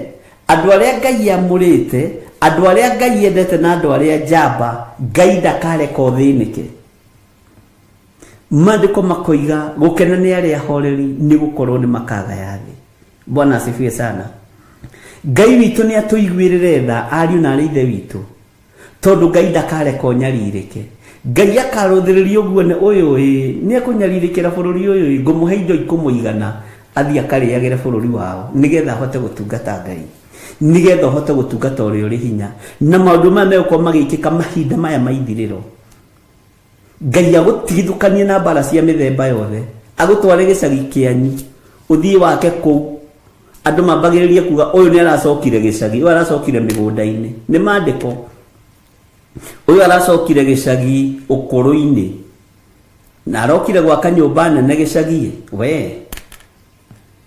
andũ arĩa Ngai amũrĩte, andũ arĩa Ngai endete na andũ arĩa njamba, Ngai ndakareka ũthĩnĩke. Maandĩko makoiga gũkena nĩ arĩa ahoreri nĩ gũkorwo nĩ makagaya thĩ. Bwana asifiwe sana. Ngai witũ nĩ atũiguĩrĩre tha ariũ na arĩ ithe witũ, tondũ Ngai ndakareka ũnyarirĩke. Ngai akarũthĩrĩria ũguo nĩ ũyũ ĩ nĩ ekũnyarirĩkĩra bũrũri ũyũ ĩ ngũmũhe indo ikũmũigana athiĩ akarĩagĩre bũrũri wao nĩgetha ahote gũtungata Ngai, nĩgetha ũhote gũtungata ũrĩa ũrĩ hinya. Na maũndũ maya megũkorwo magĩkĩka mahinda maya ma ithirĩro. Ngai agũtigithũkanie na mbara cia mĩthemba yothe, agũtware gĩcagi kĩanyu, ũthiĩ wake kũu, andũ mambagĩrĩrie kuga ũyũ nĩ aracokire gĩcagi, ũyũ aracokire mĩgũnda-inĩ. Nĩ maandĩko. Ũyũ aracokire gĩcagi ũkũrũ-inĩ, na arokire gwaka nyũmba nene gĩcagi. We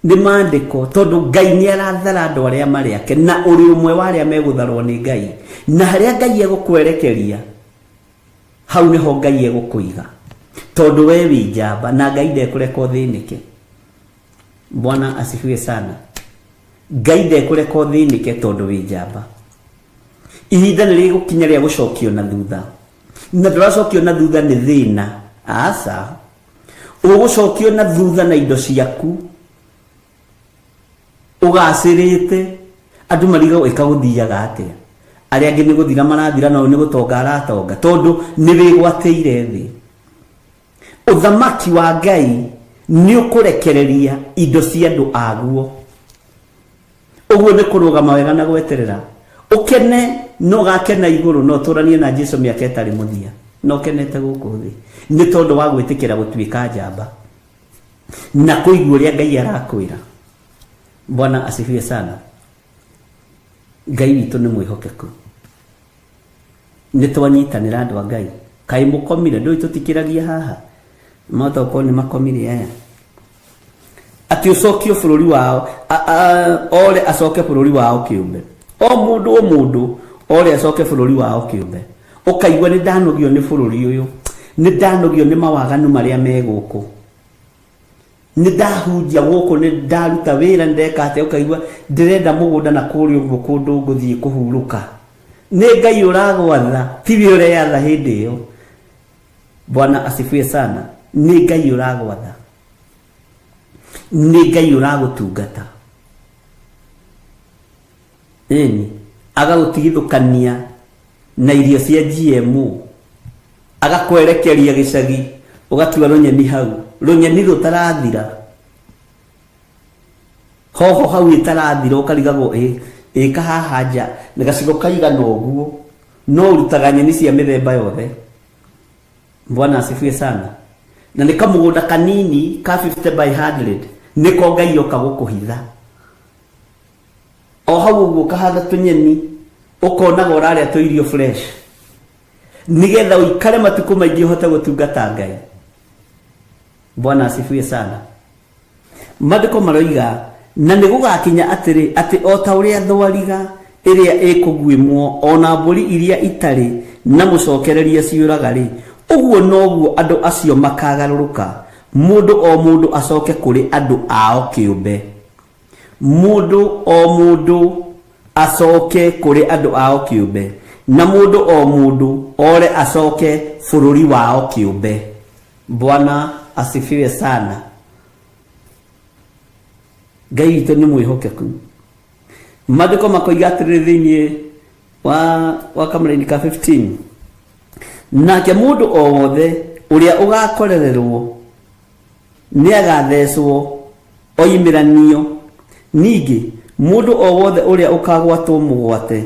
nĩ maandĩko, tondũ Ngai nĩ arathara andũ arĩa marĩ ake, na ũrĩ ũmwe wa arĩa megũtharwo nĩ Ngai, na harĩa Ngai egũkwerekeria hau nĩho Ngai egũkũiga, tondũ we wĩ njamba na Ngai ndekũreka ũthĩnĩke. Bwana asifiwe sana. Ngai ndekũreka ũthĩnĩke tondũ wĩ njamba. Ihinda nĩ rĩgũkinya rĩa gũcokio na thutha, na ndũracokio na thutha nĩ thĩna, aca, ũgũcokio na thutha na indo ciaku ũgacĩrĩte. Andũ marigagwo ĩka gũthiaga atĩa, arĩa angĩ nĩ gũthira marathira, na ũyũ nĩ gũtonga aratonga, tondũ nĩ wĩgwatĩire thĩ. Ũthamaki wa Ngai nĩ ũkũrekereria indo cia andũ aguo. Ũguo nĩ kũrũgama wega na gweterera ũkene, no ũgakena igũrũ, no ũtũranie na Jesu mĩaka ĩtarĩ mũthia, na ũkenete gũkũ thĩ nĩ tondũ wa gwĩtĩkĩra gũtuĩka njamba na kũigua ũrĩa Ngai arakwĩra. Bwana asifiwe sana. Ngai witũ nĩ mwĩhokeku. Nĩ twanyitanĩra andũ a Ngai. Kaĩ mũkomire? Ndũĩ tũtikĩragia haha, mahota gũkorwo nĩ makomire aya. Atĩ ũcokio bũrũri wao, ore acoke bũrũri wao kĩũmbe. O mũndũ o mũndũ ore acoke bũrũri wao kĩũmbe. Ũkaigua nĩ ndanogio nĩ bũrũri ũyũ, nĩ ndanogio nĩ mawaganu marĩa me gũkũ, nĩ ndahunjia gũkũ, nĩ ndaruta wĩra, nĩ ndeka atĩa, ũkaigua ndĩrenda mũgũnda na kũrĩa ũguo kũndũ ngũthiĩ kũhurũka. Nĩ Ngai ũragwatha, tiwe ũreyatha hĩndĩ ĩyo. Bwana asifiwe sana. Nĩ Ngai ũragwatha, nĩ Ngai ũragũtungata, ĩni agagũtigithũkania na irio cia GMO, agakwerekeria gĩcagi, ũgatua rũnyeni hau, rũnyeni rũtarathira, hoho hau ĩtarathira, ũkarigagwo ĩka haha nja nĩ gacigo kaigana ũguo, no ũrutaga nyeni cia mĩthemba yothe. Bwana asifiwe sana. Na nĩ kamũgũnda kanini ka 50 by 100 nĩko Ngai oka gũkũhitha o hau ũguo, ũkahanda tũnyeni, ũkonaga ũrarĩa tũirio fresh, nĩgetha ũikare matukũ maingĩ ũhote gũtungata Ngai. Bwana asifiwe sana. Maandĩko maroiga, na nĩ gũgakinya atĩrĩ, atĩ o ta ũrĩa thwariga ĩrĩa ĩkũguĩmwo o na mbũri iria itarĩ na mũcokereria ciũraga-rĩ, ũguo noguo andũ acio makagarũrũka, mũndũ o mũndũ acoke kũrĩ andũ ao kĩũmbe. Mũndũ o mũndũ acoke kũrĩ andũ ao kĩũmbe, na mũndũ o mũndũ ore acoke bũrũri wao kĩũmbe. Bwana asifiwe sana. Ngai witũ nĩ mwĩhokeku. Maandĩko makoiga atĩrĩrĩ thĩinĩ wa kamũraini ka 15, nake mũndũ o wothe ũrĩa ũgakorererwo nĩ agathecwo oimĩranio, ningĩ mũndũ o wothe ũrĩa ũkagwatwo mũgwate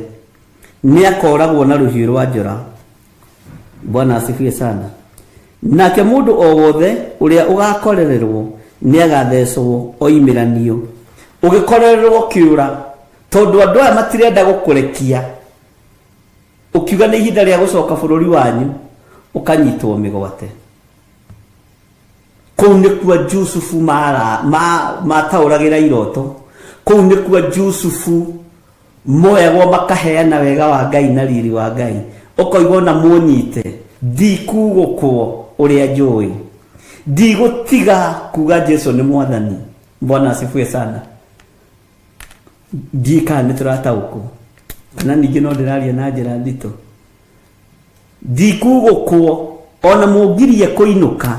nĩ akooragwo na rũhiũ rwa njora. Bwana asifiwe sana. Nake mũndũ o wothe ũrĩa ũgakorererwo nĩ agathecwo oimĩranio. Ũgĩkorererwo kĩũra, tondũ andũ aya matirenda gũkũrekia. Ũkiuga nĩ ihinda rĩa gũcoka bũrũri wanyu, ũkanyitwo mĩgwate. Kũu nĩkuo Jusufu mataũragĩra iroto. Kũu nĩkuo Jusufu moyagwo makaheana wega wa Ngai na riri wa Ngai. Ũkoiga ona mũnyite, ndikugũkwo ũrĩa njũĩ. Ndigũtiga kuga Jesu nĩ mwathani. Bwana asifiwe sana. Ndiũĩ kana nĩ tũrataũkwo kana ningĩ no ndĩraria na njĩra nditũ. Ndikugũkwo ona mũngirie kũinũka.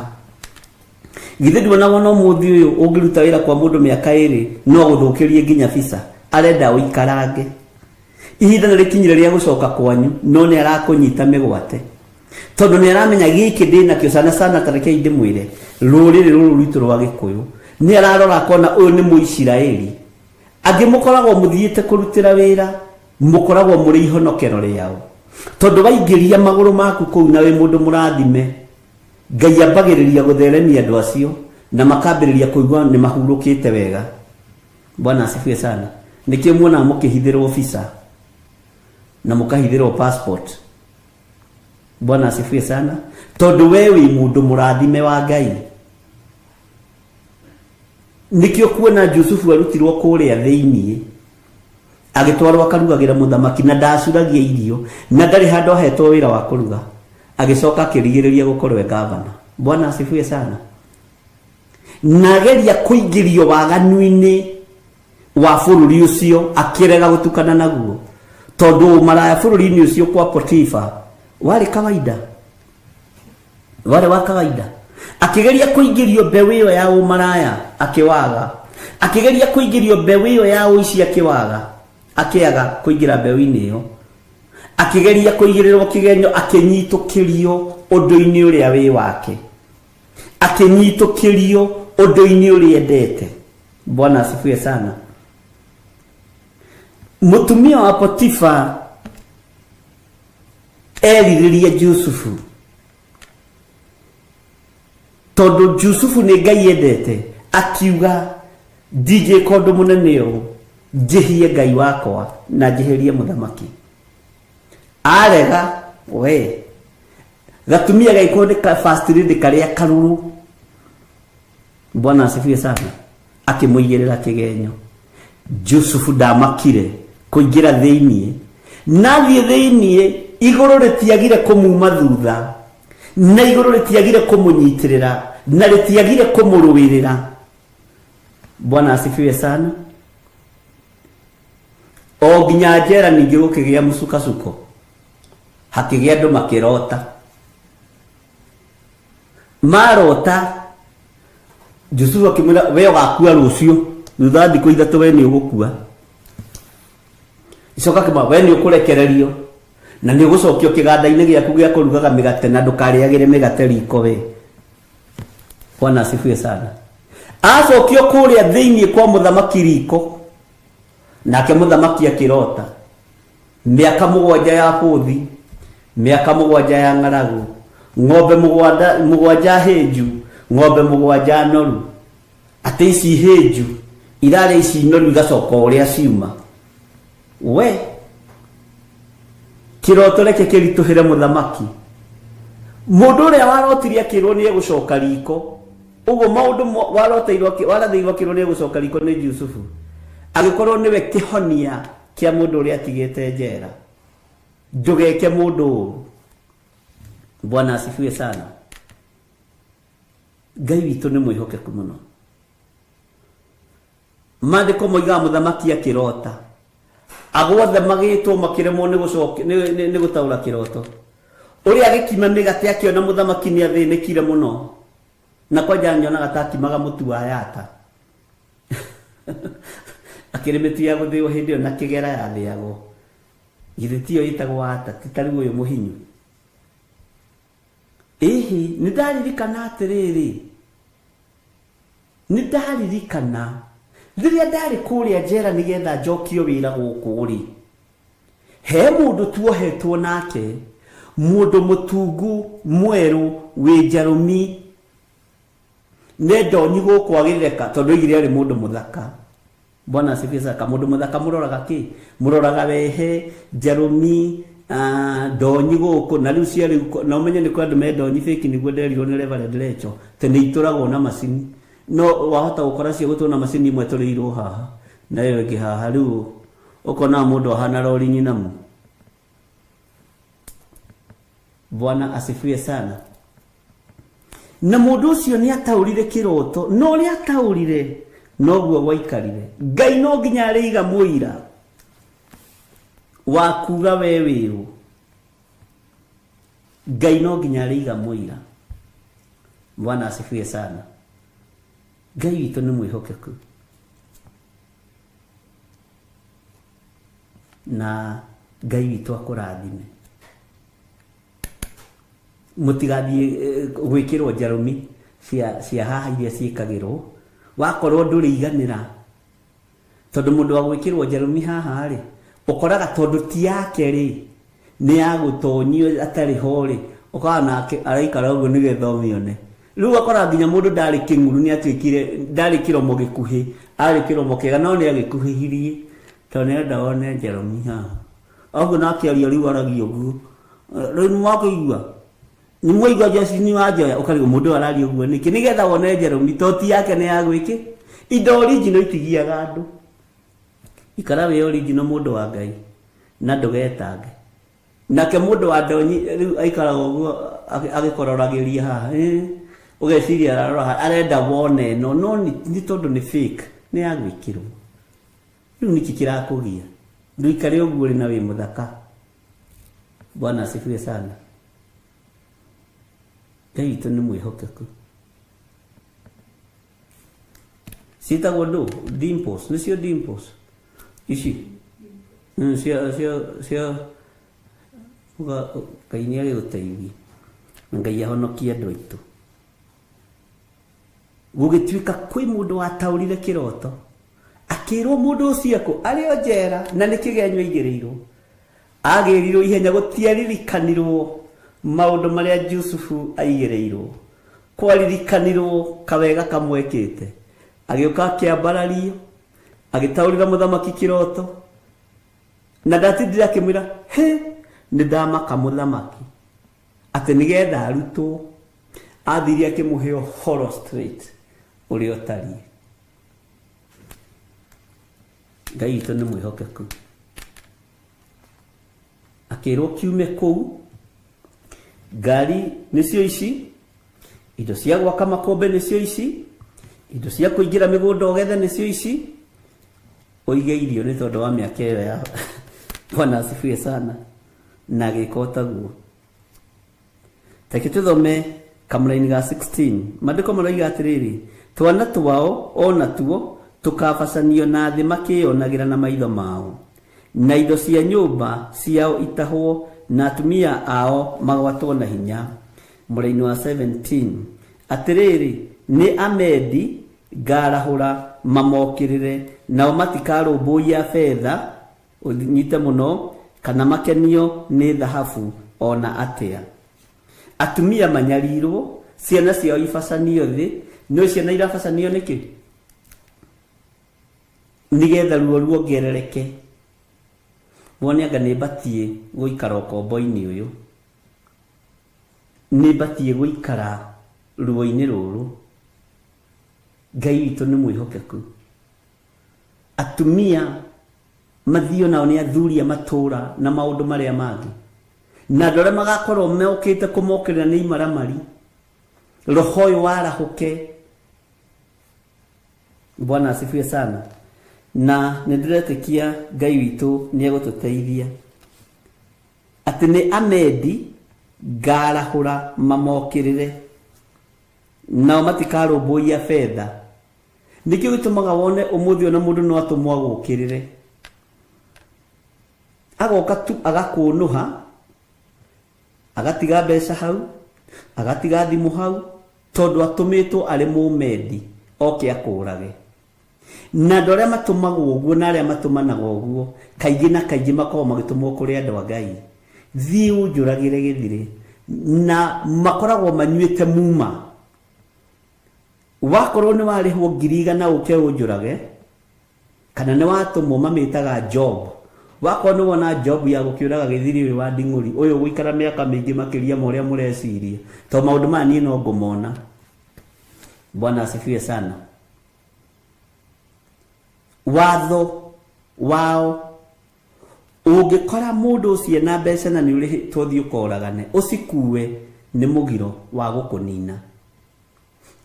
Githĩ nduonaga ona ũmũthĩ ũyũ ũngĩruta wĩra kwa mũndũ mĩaka ĩrĩ no agũthũkĩrie nginya visa, arenda ũikarange. Ihinda nĩ rĩkinyire rĩa gũcoka kwanyu no nĩ arakũnyita mĩgwate. Tondũ nĩ aramenya gĩkĩ ndĩnakĩo sana sana, ta rekei ndĩmwĩre rũrĩrĩ rũrũ rwitũ rwa Gĩkũyũ nĩ ararora akona ũyũ nĩ Mũisiraeli. Angĩ mũkoragwo mũthiĩte kũrutĩra wĩra, mũkoragwo mũrĩ ihonokero rĩao. Tondũ waingĩria magũrũ maku kũu na wĩ mũndũ mũrathime, Ngai ambagĩrĩria gũtheremia andũ acio na makambĩrĩria kũigua nĩ mahurũkĩte wega. Bwana asifiwe sana. Nĩkĩo muonaga mũkĩhithĩrwo visa na mũkahithĩrwo passport. Bwana asifiwe sana. Tondũ we wĩ mũndũ mũrathime wa Ngai. Nĩkĩo kuona Jusufu arutirwo kũrĩa thĩinĩ agĩtwarwo akarugagĩra mũthamaki na ndacuragia irio na ndarĩ handũ ahetwo wĩra wa kũruga, agĩcoka akĩrigĩrĩria gũkorwo e gavana. Bwana asifiwe sana. Na ageria kũingĩrio waganu-inĩ wa bũrũri ũcio akĩrega gũtukana naguo, tondũ ũmaraya bũrũri-inĩ ũcio kwa Potifa warĩ kawaida, warĩ wa kawaida. Akĩgeria kũingĩrio mbeũ ĩyo ya ũmaraya akĩwaga, akĩgeria kũingĩrio mbeũ ĩyo ya ũici akĩwaga, akĩaga kũingĩra mbeũ-inĩ ĩyo, akĩgeria kũigĩrĩrwo kĩgenyo akĩnyitũkĩrio ũndũ-inĩ ũrĩa wĩ wake, akĩnyitũkĩrio ũndũ-inĩ ũrĩa endete. Bwana asifiwe sana. Mũtumia wa Potifa erirĩria Jusufu, tondũ Jusufu nĩ Ngai endete, akiuga ndingĩka ũndũ mũnene ũũ njĩhie Ngai wakwa na njĩhĩrie mũthamaki. Arega we gatumia gaikwo nĩ ka first lady karĩa karũrũ. Bwana asifiwe sana. Akĩmũigĩrĩra kĩgenyo. Jusufu ndamakire kũingĩra thĩinĩ, na athiĩ thĩinĩ igũrũ rĩtiagire kũmuma thutha, na igũrũ rĩtiagire kũmũnyitĩrĩra, na rĩtiagire kũmũrũĩrĩra. Bwana asifiwe sana. O nginya njera ningĩ gũkĩgĩa mũcukasuko, hakĩgĩa andũ makĩrota. Marota Jusufu akĩmwĩra we ũgakua rũciũ, thutha wa thikũ ithatũ we nĩ ũgũkua. Icoka akĩmwĩra we nĩ ũkũrekererio na nĩ ũgũcokio kĩganda-inĩ gĩaku gĩa kũrugaga mĩgate na ndũkarĩagĩre mĩgate riko we. Bwana asifiwe sana. Acokio kũrĩa thĩinĩ kwa mũthamaki riko, nake mũthamaki akĩrota mĩaka mũgwanja ya bũthi, mĩaka mũgwanja ya ng'aragu, ng'ombe mũgwanja hĩnju, ng'ombe mũgwanja noru. Atĩ ici hĩnju irarĩa ici noru igacoka ũrĩa ciuma. We kĩroto reke kĩritũhĩre mũthamaki. Mũndũ ũrĩa warotire akĩrwo nĩ egũcoka riko, ũguo maũndũ waroteirwo warathĩirwo akĩrwo nĩ egũcoka riko nĩ Jusufu, agĩkorwo nĩwe kĩhonia kĩa mũndũ ũrĩa atigĩte njera. Ndũgeke mũndũ ũru. Bwana asifiwe sana. Ngai witũ nĩ mwĩhokeku mũno. Maandĩko moigaga mũthamaki akĩrota, agwothe magĩtwo makĩremwo nĩ gũtaũra kĩroto. Ũrĩa agĩkima mĩgate akĩona mũthamaki nĩ athĩnĩkire mũno, na kwanja nyonaga ta akimaga mũtu wa yata. Akĩrĩ mĩtu ya gũthĩo hĩndĩ ĩyo na kĩgera yathĩagwo. Githĩ tiyo ĩtagwo ata, ti ta rĩu ũyũ mũhinyu. Ĩhĩ, nĩ ndaririkana atĩrĩrĩ, nĩ ndaririkana rĩrĩa ndarĩ kũrĩa njera nĩgetha njokio wĩra gũkũ rĩ, he mũndũ tuohetwo nake, mũndũ mũtungu mwerũ wĩ njarũmi nĩ ndonyi gũkũ agĩtheka tondũ oigire arĩ mũndũ mũthaka. Bwana asifiwe sana. Mũndũ mũthaka mũroraga kĩ? Mũroraga wehe, njarũmi, Ndonyi gũkũ na rĩu cia rĩu, na ũmenye nĩ kũrĩ andũ me ndonyi fake, nĩguo nderirwo nĩ Reverend Recho atĩ nĩ itũragwo na macini, no wahota gũkora cia gũtũrwo na macini imwe tũrĩirwo haha na ĩyo ĩngĩ haha, rĩu ũkona mũndũ ahana rori nyinamu. Bwana asifiwe sana. Na mũndũ ũcio nĩ ataũrire kĩroto, na ũrĩa ataũrire noguo gwaikarire. Ngai no nginya arĩiga mũira wa kuga we wĩũ. Ngai no nginya arĩiga mũira. Bwana asifiwe sana. Ngai witũ nĩ mwĩhokeku na Ngai witũ akũrathime. Mũtigathiĩ gwĩkĩrwo njarũmi cia haha iria ciĩkagĩrwo wakorwo ndũrĩiganĩra, tondũ mũndũ wa gwĩkĩrwo njarũmi haha rĩ, ũkoraga tondũ ti yake rĩ, nĩ ya gũtonyio atarĩ ho rĩ, ũkoraga nake araikara ũguo nĩgetha ũmĩone. Rĩu ũgakora nginya mũndũ ndarĩ kĩng'uru, nĩ atuĩkire ndarĩ kĩromo gĩkuhĩ, arĩ kĩromo kĩega no nĩ agĩkuhĩhirie tondũ nĩ arenda one njarũmi haha. Ũguo nake aria rĩu aragia ũguo. Rĩu nĩ mwakĩigua? Nĩ mwaigua Josephine wa Njoya? Ũkarigwo mũndũ ũyũ araria ũguo nĩkĩ? Nĩgetha wone njarũmi to ti yake nĩ ya gwĩkĩ. Indo original itigiaga andũ. Ikara wĩ original mũndũ wa Ngai na ndũgetange. Nake mũndũ wa ndonyi rĩu aikaraga ũguo agĩkororagĩria haha. Ũgeciria ararora haha, arenda wone ĩno, no nĩ tondũ nĩ fake, nĩ ya gwĩkĩrwo. Rĩu nĩkĩ kĩrakũgia? Ndũikare ũguo ũrĩ na wĩ mũthaka. Bwana asifiwe sana. Ngai witũ nĩ mwĩhokeku. Ciĩtagwo ndũ? Dimples, nĩcio dimples. Ici. Cia Ngai nĩ agĩgũteithie. Na Ngai ahonokie andũ aitũ. Gũgĩtuĩka kwĩ mũndũ wataũrire kĩroto, akĩrwo mũndũ ũcio ekũ arĩ o njera na nĩ kĩgenyo aigĩrĩirwo. Agĩrirwo ihenya, gũtiaririkanirwo maũndũ marĩa Jusufu aigĩrĩirwo, kwaririkanirwo kawega kamwekĩte. Agĩũka akĩambarario, agĩtaũrĩra mũthamaki kĩroto, na ndatindire akĩmwĩra, hĩ, nĩ ndamaka mũthamaki, atĩ nĩgetha arutwo. Athire akĩmũhe ũhoro straight ũrĩa ũtariĩ. Ngai witũ nĩ mwĩhokeku. Akĩrwo kiume kũu, ngari nĩcio ici, indo cia gwaka makũmbĩ nĩcio ici, indo cia kũingĩra mĩgũnda ũgethe nĩcio ici, ũige irio nĩ tondũ wa mĩaka ĩyo ya. Bwana asifiwe sana. Na agĩka o taguo. Reke tũthome kamũraini ga 16. Maandĩko maroiga atĩrĩrĩ, twana twao o natuo tũkabacanio na thĩ makĩĩonagĩra na maitho mao, na indo cia nyũmba ciao itahwo, na atumia ao magwatwo na hinya. Mũraini wa 17, atĩrĩrĩ, nĩ Amedi ngarahũra mamokĩrĩre, nao matikarũmbũiya betha, ũnyite mũno, kana makenio nĩ thahabu o na atĩa. Atumia manyarirwo, ciana ciao ibacanio thĩ. Nĩ ciana irabacanio nĩkĩ? Nĩgetha ruo ruongerereke. Wone anga nĩ batiĩ gũikara ũkombo-inĩ ũyũ, nĩ batiĩ gũikara ruo-inĩ rũrũ. Ngai witũ nĩ mwĩhokeku. Atumia mathio nao nĩ athuri a matũũra na maũndũ marĩa mangĩ, na andũ arĩa magakorwo mokĩte kũmokĩrĩra nĩ imaramari. Roho ũyũ warahũke. Bwana asifiwe sana. Na nĩ ndĩretĩkia Ngai witũ nĩ egũtũteithia atĩ nĩ Amedi ngarahũra mamokĩrĩre, nao matikarũmbũiya betha. Nĩkĩo gĩtũmaga wone ũmũthĩ ona mũndũ no atũmwo agũkĩrĩre, agoka tu agakũnũha, agatiga mbeca hau, agatiga thimũ hau, tondũ atũmĩtwo arĩ mũmendi oke akũrage. Na andũ arĩa matũmagwo ũguo na arĩa matũmanaga ũguo kaingĩ na kaingĩ makoragwo magĩtũmwo kũrĩ andũ a Ngai, thiĩ ũnjũragĩre gĩthirĩ, na makoragwo manyuĩte muma. Wakorwo nĩ warĩhwo 100,000 ũke ũnjũrage, kana nĩ watũmwo, mamĩtaga job. Wakorwo nĩ wona job ya gũkĩũraga gĩthiri ũyũ wa nding'ũri ũyũ ũgũikara mĩaka mĩingĩ makĩria ma ũrĩa mũreciria, tondũ maũndũ maya niĩ no ngũmona. Bwana asifiwe sana. Watho wao ũngĩkora mũndũ ũcio na mbeca na nĩ ũrĩhĩtwo thiĩ ũkoragane ũcikue nĩ mũgiro wa gũkũnina.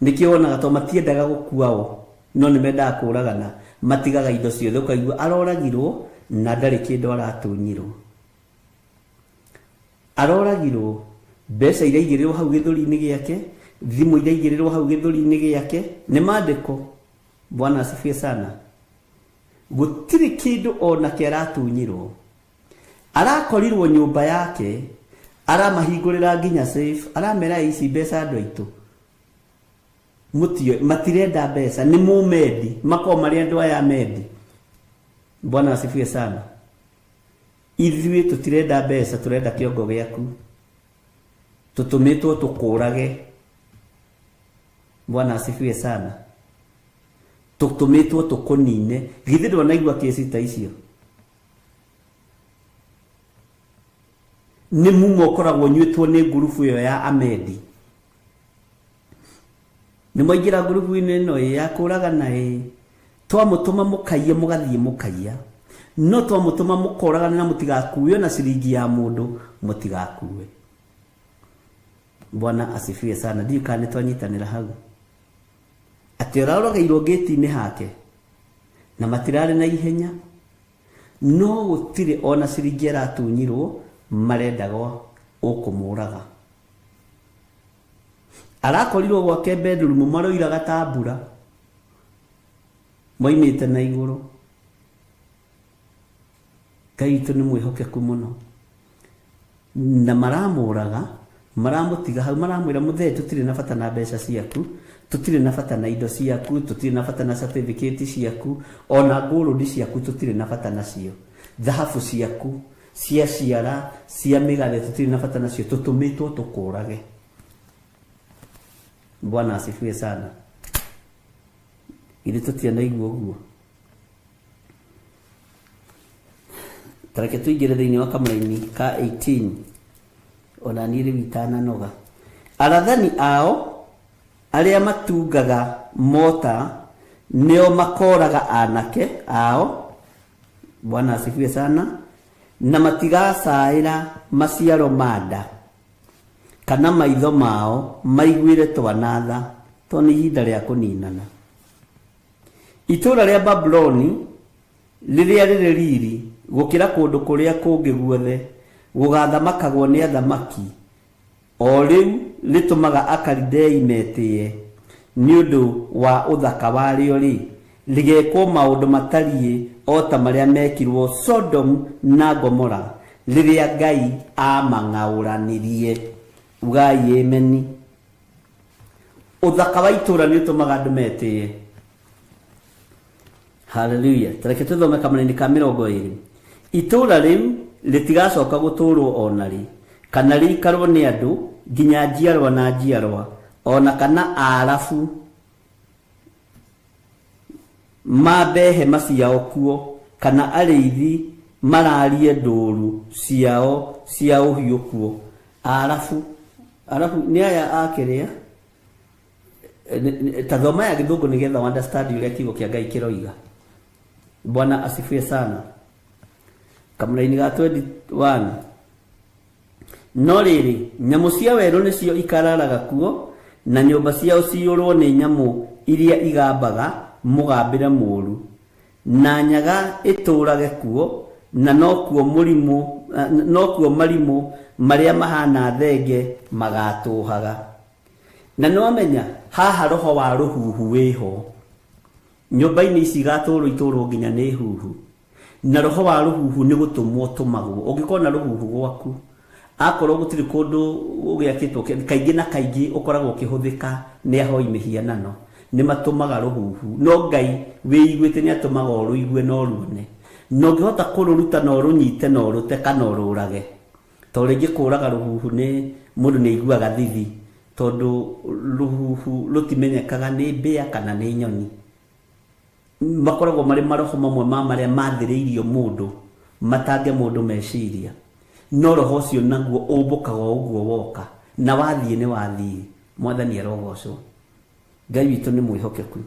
Nĩkĩo wonaga to matiendaga gũkua o no nĩ mendaga kũragana, matigaga indo ciothe ũkaigua aroragirwo na ndarĩ kĩndũ aratunyirwo. Aroragirwo mbeca iraigĩrĩrwo hau gĩthũri-inĩ gĩake, thimũ iraigĩrĩrwo hau gĩthũri-inĩ gĩake, nĩ maandĩko. Bwana asifiwe sana. Gũtirĩ kĩndũ onake aratunyirwo. Arakorirwo nyũmba yake, aramahingũrĩra nginya safe, aramera ici mbeca andũ aitũ. Mũtio, matirenda mbeca, nĩ mũmendi, makoragwo marĩ andũ aya mendi. Bwana asifiwe sana. Ithuĩ tũtirenda mbeca, tũrenda kĩongo gĩaku. Tũtũmĩtwo tũkũrage. Bwana asifiwe sana. Tũtũmĩtwo tũkũnine. Githĩ ndwanaigua kesi ta icio? Nĩ mumo ũkoragwo ũnyuĩtwo nĩ ngurubu ĩyo ya amendi. Nĩ mwaingĩra ngurubu-inĩ ĩno ĩ ya kũragana ĩ, twamũtũma mũkaiye mũgathiĩ mũkaiya, no twamũtũma mũkoragane na mũtigakue ona ciringi ya mũndũ mũtigakue. Bwana asifiwe sana. Ndiũĩ kana nĩ twanyitanĩra hau. Atĩ ũroragĩirwo ngĩti-inĩ hake na matirarĩ na ihenya, no gũtirĩ ona ciringi aratunyirwo, marendaga ũkũmũraga. Arakorirwo gwake bedroom maroiraga ta mbura moimĩte na igũrũ. Ngai witũ nĩ mwĩhokeku mũno. Na maramũraga, maramũtiga hau, maramwĩra mũthee tũtirĩ na bata na mbeca ciaku, tũtirĩ na bata na indo ciaku, tũtirĩ na bata na certificate ciaku, ona gold ciaku tũtirĩ na bata nacio, thahabu ciaku cia ciara cia mĩgathe tũtirĩ na bata nacio, tũtũmĩtwo tũkũrage. Bwana asifiwe sana. Githĩ tũtianaigua ũguo? Tareke tũingĩre thĩinĩ wa kamũraini ka 18 ona niĩ rĩu itananoga. Arathani ao arĩa matungaga mota nĩo makoraga anake ao. Bwana asifiwe sana. Na matigacaĩra maciaro ma nda kana maitho mao maiguĩre twana tha, to nĩ ihinda rĩa kũninana. Itũũra rĩa Babuloni rĩrĩa rĩrĩ riri gũkĩra kũndũ kũrĩa kũngĩ guothe gũgathamakagwo nĩ athamaki, o rĩu rĩtũmaga Akalidei metĩĩe nĩ ũndũ wa ũthaka warĩo-rĩ, rĩgeekwo maũndũ matariĩ o ta marĩa meekirwo Sodomu na Gomora rĩrĩa Ngai aamang'aũranirie. Ugai ameni. Ũthaka wa itũũra nĩ ũtũmaga andũ metĩĩe. Haleluya. Tareke tũthome kamũraini ka 20. Itũũra rĩu rĩtigacoka gũtũũrwo o na rĩ, kana rĩikarwo nĩ andũ nginya njiarwa na njiarwa, o na kana Aarabu mambe hema ciao kuo, kana arĩithi mararie ndũũru ciao cia ũhiũ kuo. Aarabu, Arabu nĩ aya a kĩrĩa ta thoma ya gĩthũngũ nĩgetha understand ũrĩa kiugo kĩa Ngai kĩroiga. Bwana asifiwe sana. Kamũraini ga 21. No rĩrĩ, nyamũ cia werũ nĩcio ikararaga kuo, na nyũmba ciao ciyũrwo nĩ nyamũ iria igambaga mũgambĩre mũũru, na nyaga ĩtũũrage kuo, na nokuo mũrimũ, nokuo marimũ marĩa mahana thenge magatũũhaga. Na nĩwamenya haha roho wa rũhuhu wĩho. Nyũmba-inĩ ici igatũũrwo itũũrwo nginya nĩ huhu. Na roho wa rũhuhu nĩ gũtũmwo ũtũmagwo. Ũngĩkorwo na rũhuhu gwaku, akorwo gũtirĩ kũndũ gũgĩakĩtwo, kaingĩ na kaingĩ ũkoragwo ũkĩhũthĩka nĩ ahoi mĩhianano. Nĩ matũmaga rũhuhu. No Ngai wĩiguĩte nĩ atũmaga ũrũigue na ũruone. Na ũngĩhota kũrũruta na ũrũnyite na ũrũte kana ũrũrage. Tondũ rĩngĩ kũraga rũhuhu nĩ mũndũ nĩ aiguaga thithi, tondũ rũhuhu rũtimenyekaga nĩ mbĩa kana nĩ nyoni. Makoragwo marĩ maroho mamwe ma marĩa mathĩrĩirio mũndũ Matange mũndũ meciria. No roho ũcio naguo ũmbũkaga o ũguo woka, na wathiĩ nĩ wathiĩ. Mwathani arogocwo. Ngai witũ nĩ mwĩhokeku.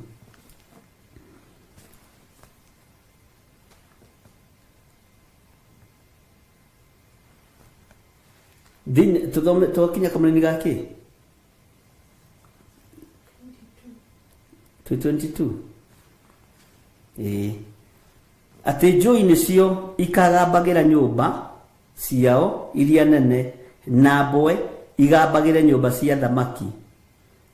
Thĩinĩ tũthome twakinya kamũraini ga kĩ? 22. Ĩĩ. Atĩ njũi nĩcio ikagambagĩra nyũmba ciao iria nene, na mbwe igambagĩre nyũmba cia athamaki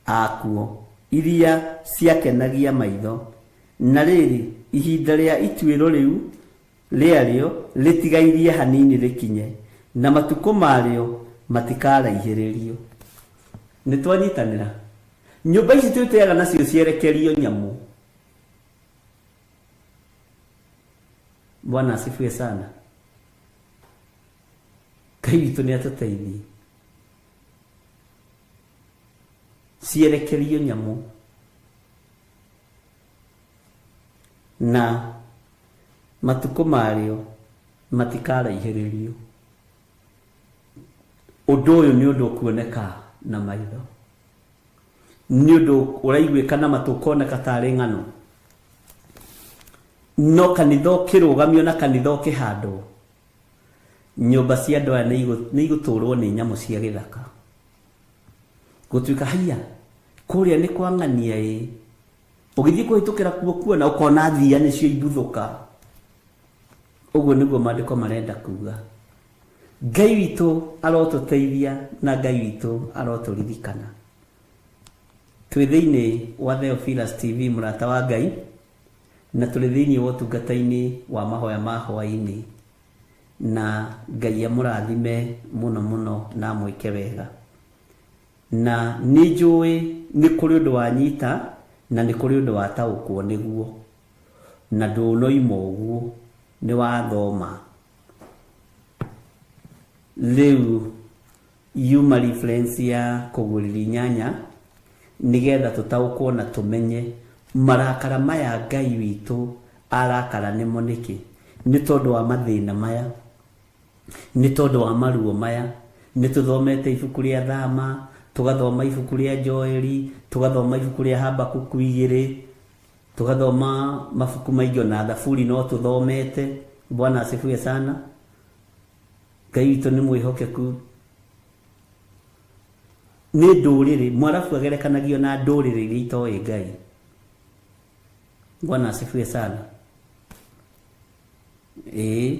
akuo iria ciakenagia maitho. Na rĩrĩ, ihinda rĩa ituĩro rĩu rĩarĩo rĩtigairie hanini rĩkinye, na matukũ marĩo matikaraihĩrĩrio. Nĩtwanyitanĩra? Nyũmba ici twĩtĩaga nacio cierekerio nyamũ. Bwana asifiwe sana. Ngai witũ nĩ atũteithie. Cierekerio nyamũ. Na matukũ marĩo matikaraihĩrĩrio. Ũndũ ũyũ nĩ ũndũ ũkuoneka na maitho. Nĩ ũndũ ũraiguĩka na matũ ũkoneka tarĩ ng'ano. No kanitha ũkĩrũgamio na kanitha ũkĩhandwo, nyũmba cia andũ aya nĩ igũtũrwo nĩ nyamũ cia gĩthaka. Gũtuĩka haiya, kũrĩa nĩ kwa ng'ania ĩ. Ũgĩthiĩ kũhĩtũkĩra kuo kuona ũkona thia nĩcio imbuthũka. Ũguo nĩguo maandĩko marenda kuga. Ngai witũ arotũteithia na Ngai witũ arotũririkana. Twĩ thĩinĩ wa Theophilus TV mũrata wa Ngai, na tũrĩ thĩinĩ wa ũtungata-inĩ wa mahoya ma hwaĩ-inĩ, na Ngai amũrathime mũno mũno na amwĩke wega. Na nĩ njũĩ nĩ kũrĩ ũndũ wanyita na nĩ kũrĩ ũndũ wataũkwo nĩguo, na ndũnoima ũguo, nĩ wathoma. Rĩu yuma reference ya kũguũrĩrio inyanya nĩgetha tũtaũkwo na tũmenye marakara maya Ngai witũ arakara nĩmo nĩkĩ. Nĩ tondũ wa mathĩna maya, nĩ tondũ wa maruo maya. Nĩ tũthomete ibuku rĩa Thama, tũgathoma ibuku rĩa Joeli, tũgathoma ibuku rĩa Habakuku igĩrĩ, tũgathoma mabuku maingĩ ona Thaburi no tũthomete. Bwana asifiwe sana. Ngai witũ nĩ mwĩhokeku. Nĩ ndũrĩrĩ, Mwarabu agerekanagio na ndũrĩrĩ iria itoĩ Ngai. Bwana asifiwe sana. Ĩĩ,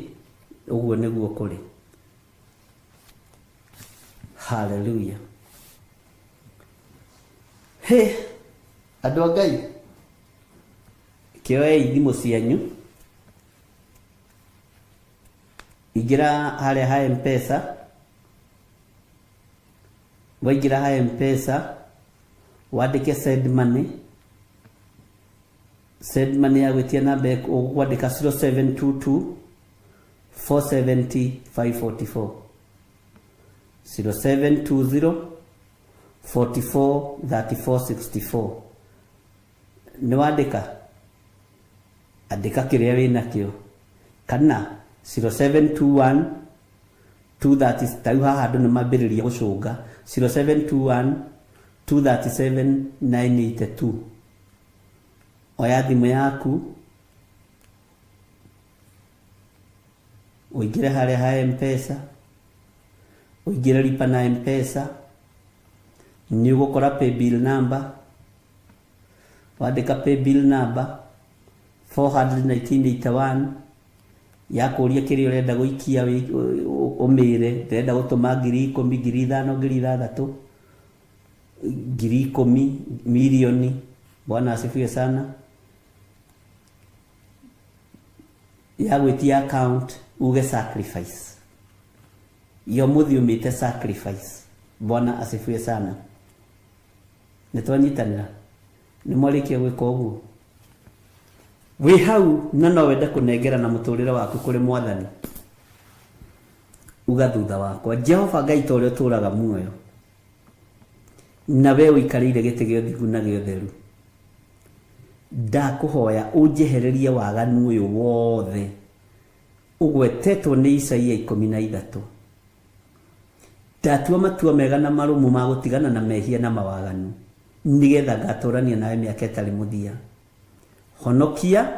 ũguo nĩguo kũrĩ. Haleluya. Hĩ, andũ a Ngai, kĩoei thimũ cianyu, ingĩra harĩa ha M-Pesa, waingĩra ha M-Pesa, wandĩke send money, send money ya gwĩtia namba ũkwandĩka 0722 470 544 0720 44 34 64. Nĩ wandĩka? Andĩka kĩrĩa wĩ nakĩo. Kana 0721 230, ta rĩu haha andũ nĩ mambĩrĩria gũcũnga. 0721 237 982. Oya thimũ yaku ũingĩre harĩa ha M-Pesa, ũingĩre lipa na M-Pesa, nĩ ũgũkora paybill number. Wandĩka paybill number 41981 yakũria kĩrĩa ũrenda gũikia ũmĩre, ndĩrenda gũtũma 10,000, 5,000, 6,000, 10,000, mirioni. Bwana asifiwe sana. Ya gwĩtia account uge sacrifice. Ya ũmũthĩ ũmĩte sacrifice. Bwana asifiwe sana. Nĩ twanyitanĩra? Nĩ mwarĩkia gwĩka ũguo? Wĩ hau na no wende kũnengerana mũtũrĩre waku kũrĩ Mwathani? Uga thutha wakwa, Jehova Ngai ta ũrĩa ũtũũraga muoyo, na we ũikarĩire gĩtĩ gĩa ũthingu na gĩa ũtheru, ndakũhoya ũnjehererie waganu ũyũ wothe. Ũgwetetwo nĩ Isaia 13. Ndatua matua mega na marũmu ma gũtigana na mehia na mawaganu, nĩgetha ngatũrania nawe mĩaka ĩtarĩ mũthia. Honokia,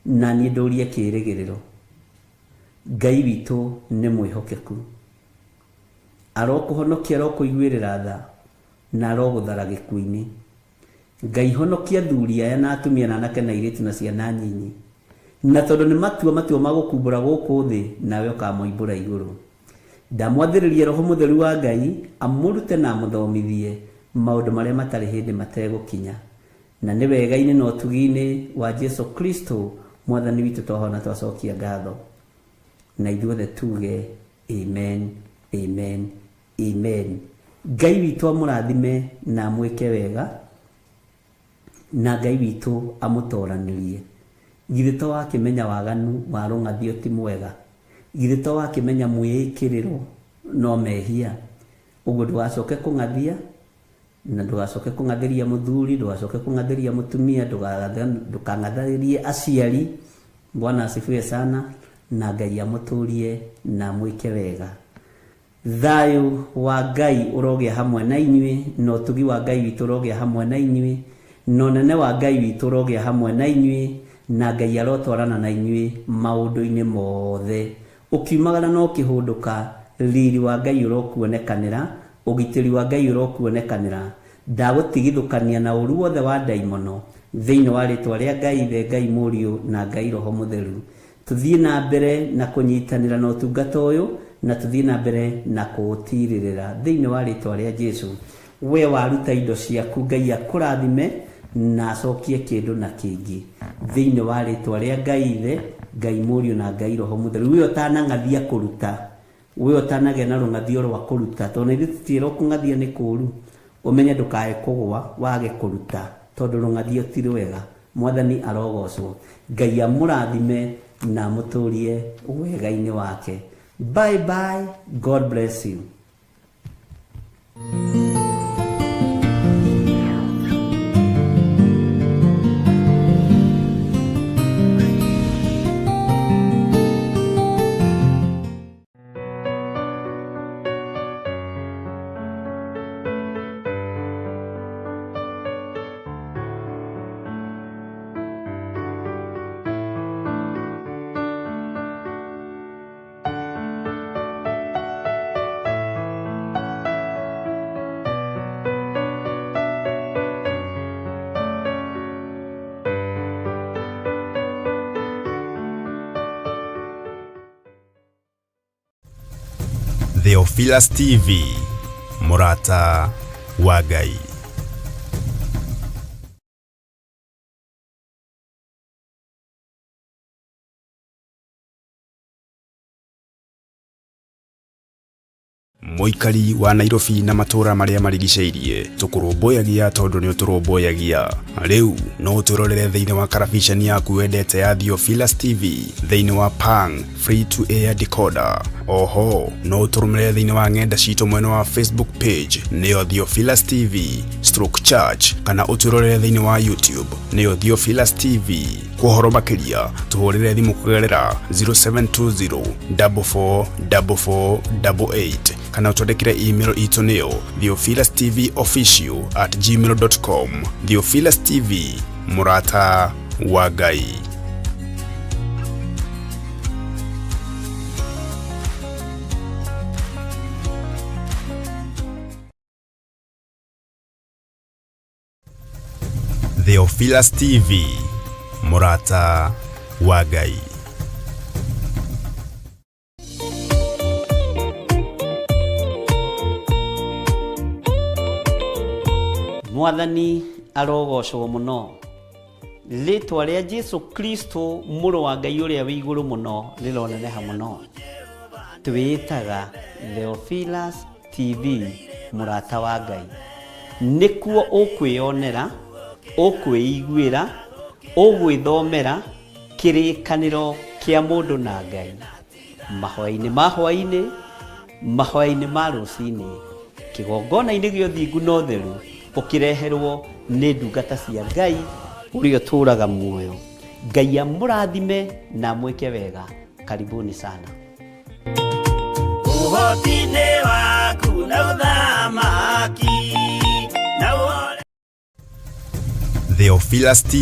na niĩ ndũrie kĩĩrĩgĩrĩro. Ngai witũ nĩ mwĩhokeku. Arokũhonokia, arokũiguĩrĩra tha, na arogũthara gĩkuũ-inĩ. Ngai honokia athuri aya na atumia na anake na airĩtu na ciana nyinyi. Na tondũ nĩ matua matua ma gũkumbũra gũkũ thĩ, nawe ũkamoimbũra igũrũ. Ndamwathĩrĩria Roho Mũtheru wa Ngai amũrute na amũthomithie maũndũ marĩa matarĩ hĩndĩ mategũkinya. Na nĩ wega-inĩ na ũtugi-inĩ wa Jesu Kristo Mwathani witũ twahona twacokia ngatho. Na ithuothe tuge Amen, amen, amen. Ngai witũ amũrathime na amwĩke wega. Na Ngai witũ amũtoranĩrie. Githĩ to wakĩmenya waganu wa rũng'athio ti mwega? Githĩ to wakĩmenya mwĩĩkĩrĩro no mehia? Ũguo ndũgacoke kũng'athia, na ndũgacoke kũng'athĩria mũthuri, ndũgacoke kũng'athĩria mũtumia, ndũkang'athĩrie aciari. Bwana asifiwe sana, na Ngai amũtũrie na amwĩke wega. Thayũ wa Ngai ũrogĩa hamwe na inyuĩ, na ũtugi wa Ngai witũ ũrogĩa hamwe na inyuĩ, na ũnene wa Ngai witũ ũrogĩa hamwe na inyuĩ, na Ngai arotwarana na inyuĩ maũndũ-inĩ mothe. Ũkiumagara na ũkĩhũndũka, riri wa Ngai ũrokuonekanĩra, ũgitĩri wa Ngai ũrokuonekanĩra. Ndagũtigithũkania na ũũru wothe wa ndaimono, thĩinĩ wa rĩĩtwa rĩa Ngai Ithe, Ngai Mũriũ, na Ngai Roho Mũtheru. Tũthiĩ na mbere na kũnyitanĩra na ũtungata ũyũ na tũthiĩ na mbere na kũũtirĩrĩra thĩinĩ wa rĩtwa rĩa Jesu. We waruta indo ciaku Ngai akũrathime na acokie kĩndũ na kĩngĩ thĩinĩ wa rĩtwa rĩa Ngai Ithe, Ngai Mũriũ na Ngai Roho Mũtheru. We ũtanang'athia kũruta, we ũtanagĩa na rũng'athio rwa kũruta, tondũ na ithuĩ tũtiĩrwo kũng'athia nĩ kũũru, ũmenye ndũkae kũgwa wage kũruta, tondũ rũng'athio ti rwega. Mwathani arogocwo. Ngai amũrathime na amũtũrie wega-inĩ wake. Bye bye, God bless you. Theophilus TV, mũrata wa Ngai. Mũikari wa Nairobi na matũũra marĩa marigicĩirie, tũkũrũmbũyagia tondũ nĩ ũtũrũmbũyagia. Rĩu no ũtwĩrorere thĩinĩ wa karabiceni yaku wendete ya Theophilus TV thĩinĩ wa Pang Free to Air Decoder. Oho no ũtũrũmĩrĩre thĩinĩ wa ng'enda citũ mwena wa Facebook page nĩyo Theophilus TV stroke church, kana ũtwĩrorere thĩinĩ wa YouTube nĩyo Theophilus TV. Kwa ũhoro makĩria tũhũrĩre thimũ kũgerera 0720 44 44 88 kana ũtwandĩkĩre email itũ nĩyo theophilustvofficial@gmail.com. Theophilus TV, mũrata wa Ngai. Theophilus TV, mũrata wa Ngai. Mwathani arogocwo mũno. Rĩtwa rĩa Jesu Kristo mũrũ wa Ngai ũrĩa wĩ igũrũ mũno rĩroneneha mũno. Twĩĩtaga Theophilus TV mũrata wa Ngai. Nĩkuo ũkwĩyonera, ũkwĩiguĩra, ũgwĩthomera kĩrĩkanĩro kĩa mũndũ na Ngai. Mahoya-inĩ ma hwaĩ-inĩ, mahoya-inĩ ma rũcinĩ, kĩgongona-inĩ gĩa ũthingu na ũtheru, ũkĩreherwo nĩ ndungata cia Ngai ũrĩa ũtũũraga muoyo. Ngai amũrathime na amwĩke wega. Karibuni sana. Ũhoti-inĩ waku na ũthamaki na ũhore Theophilus TV.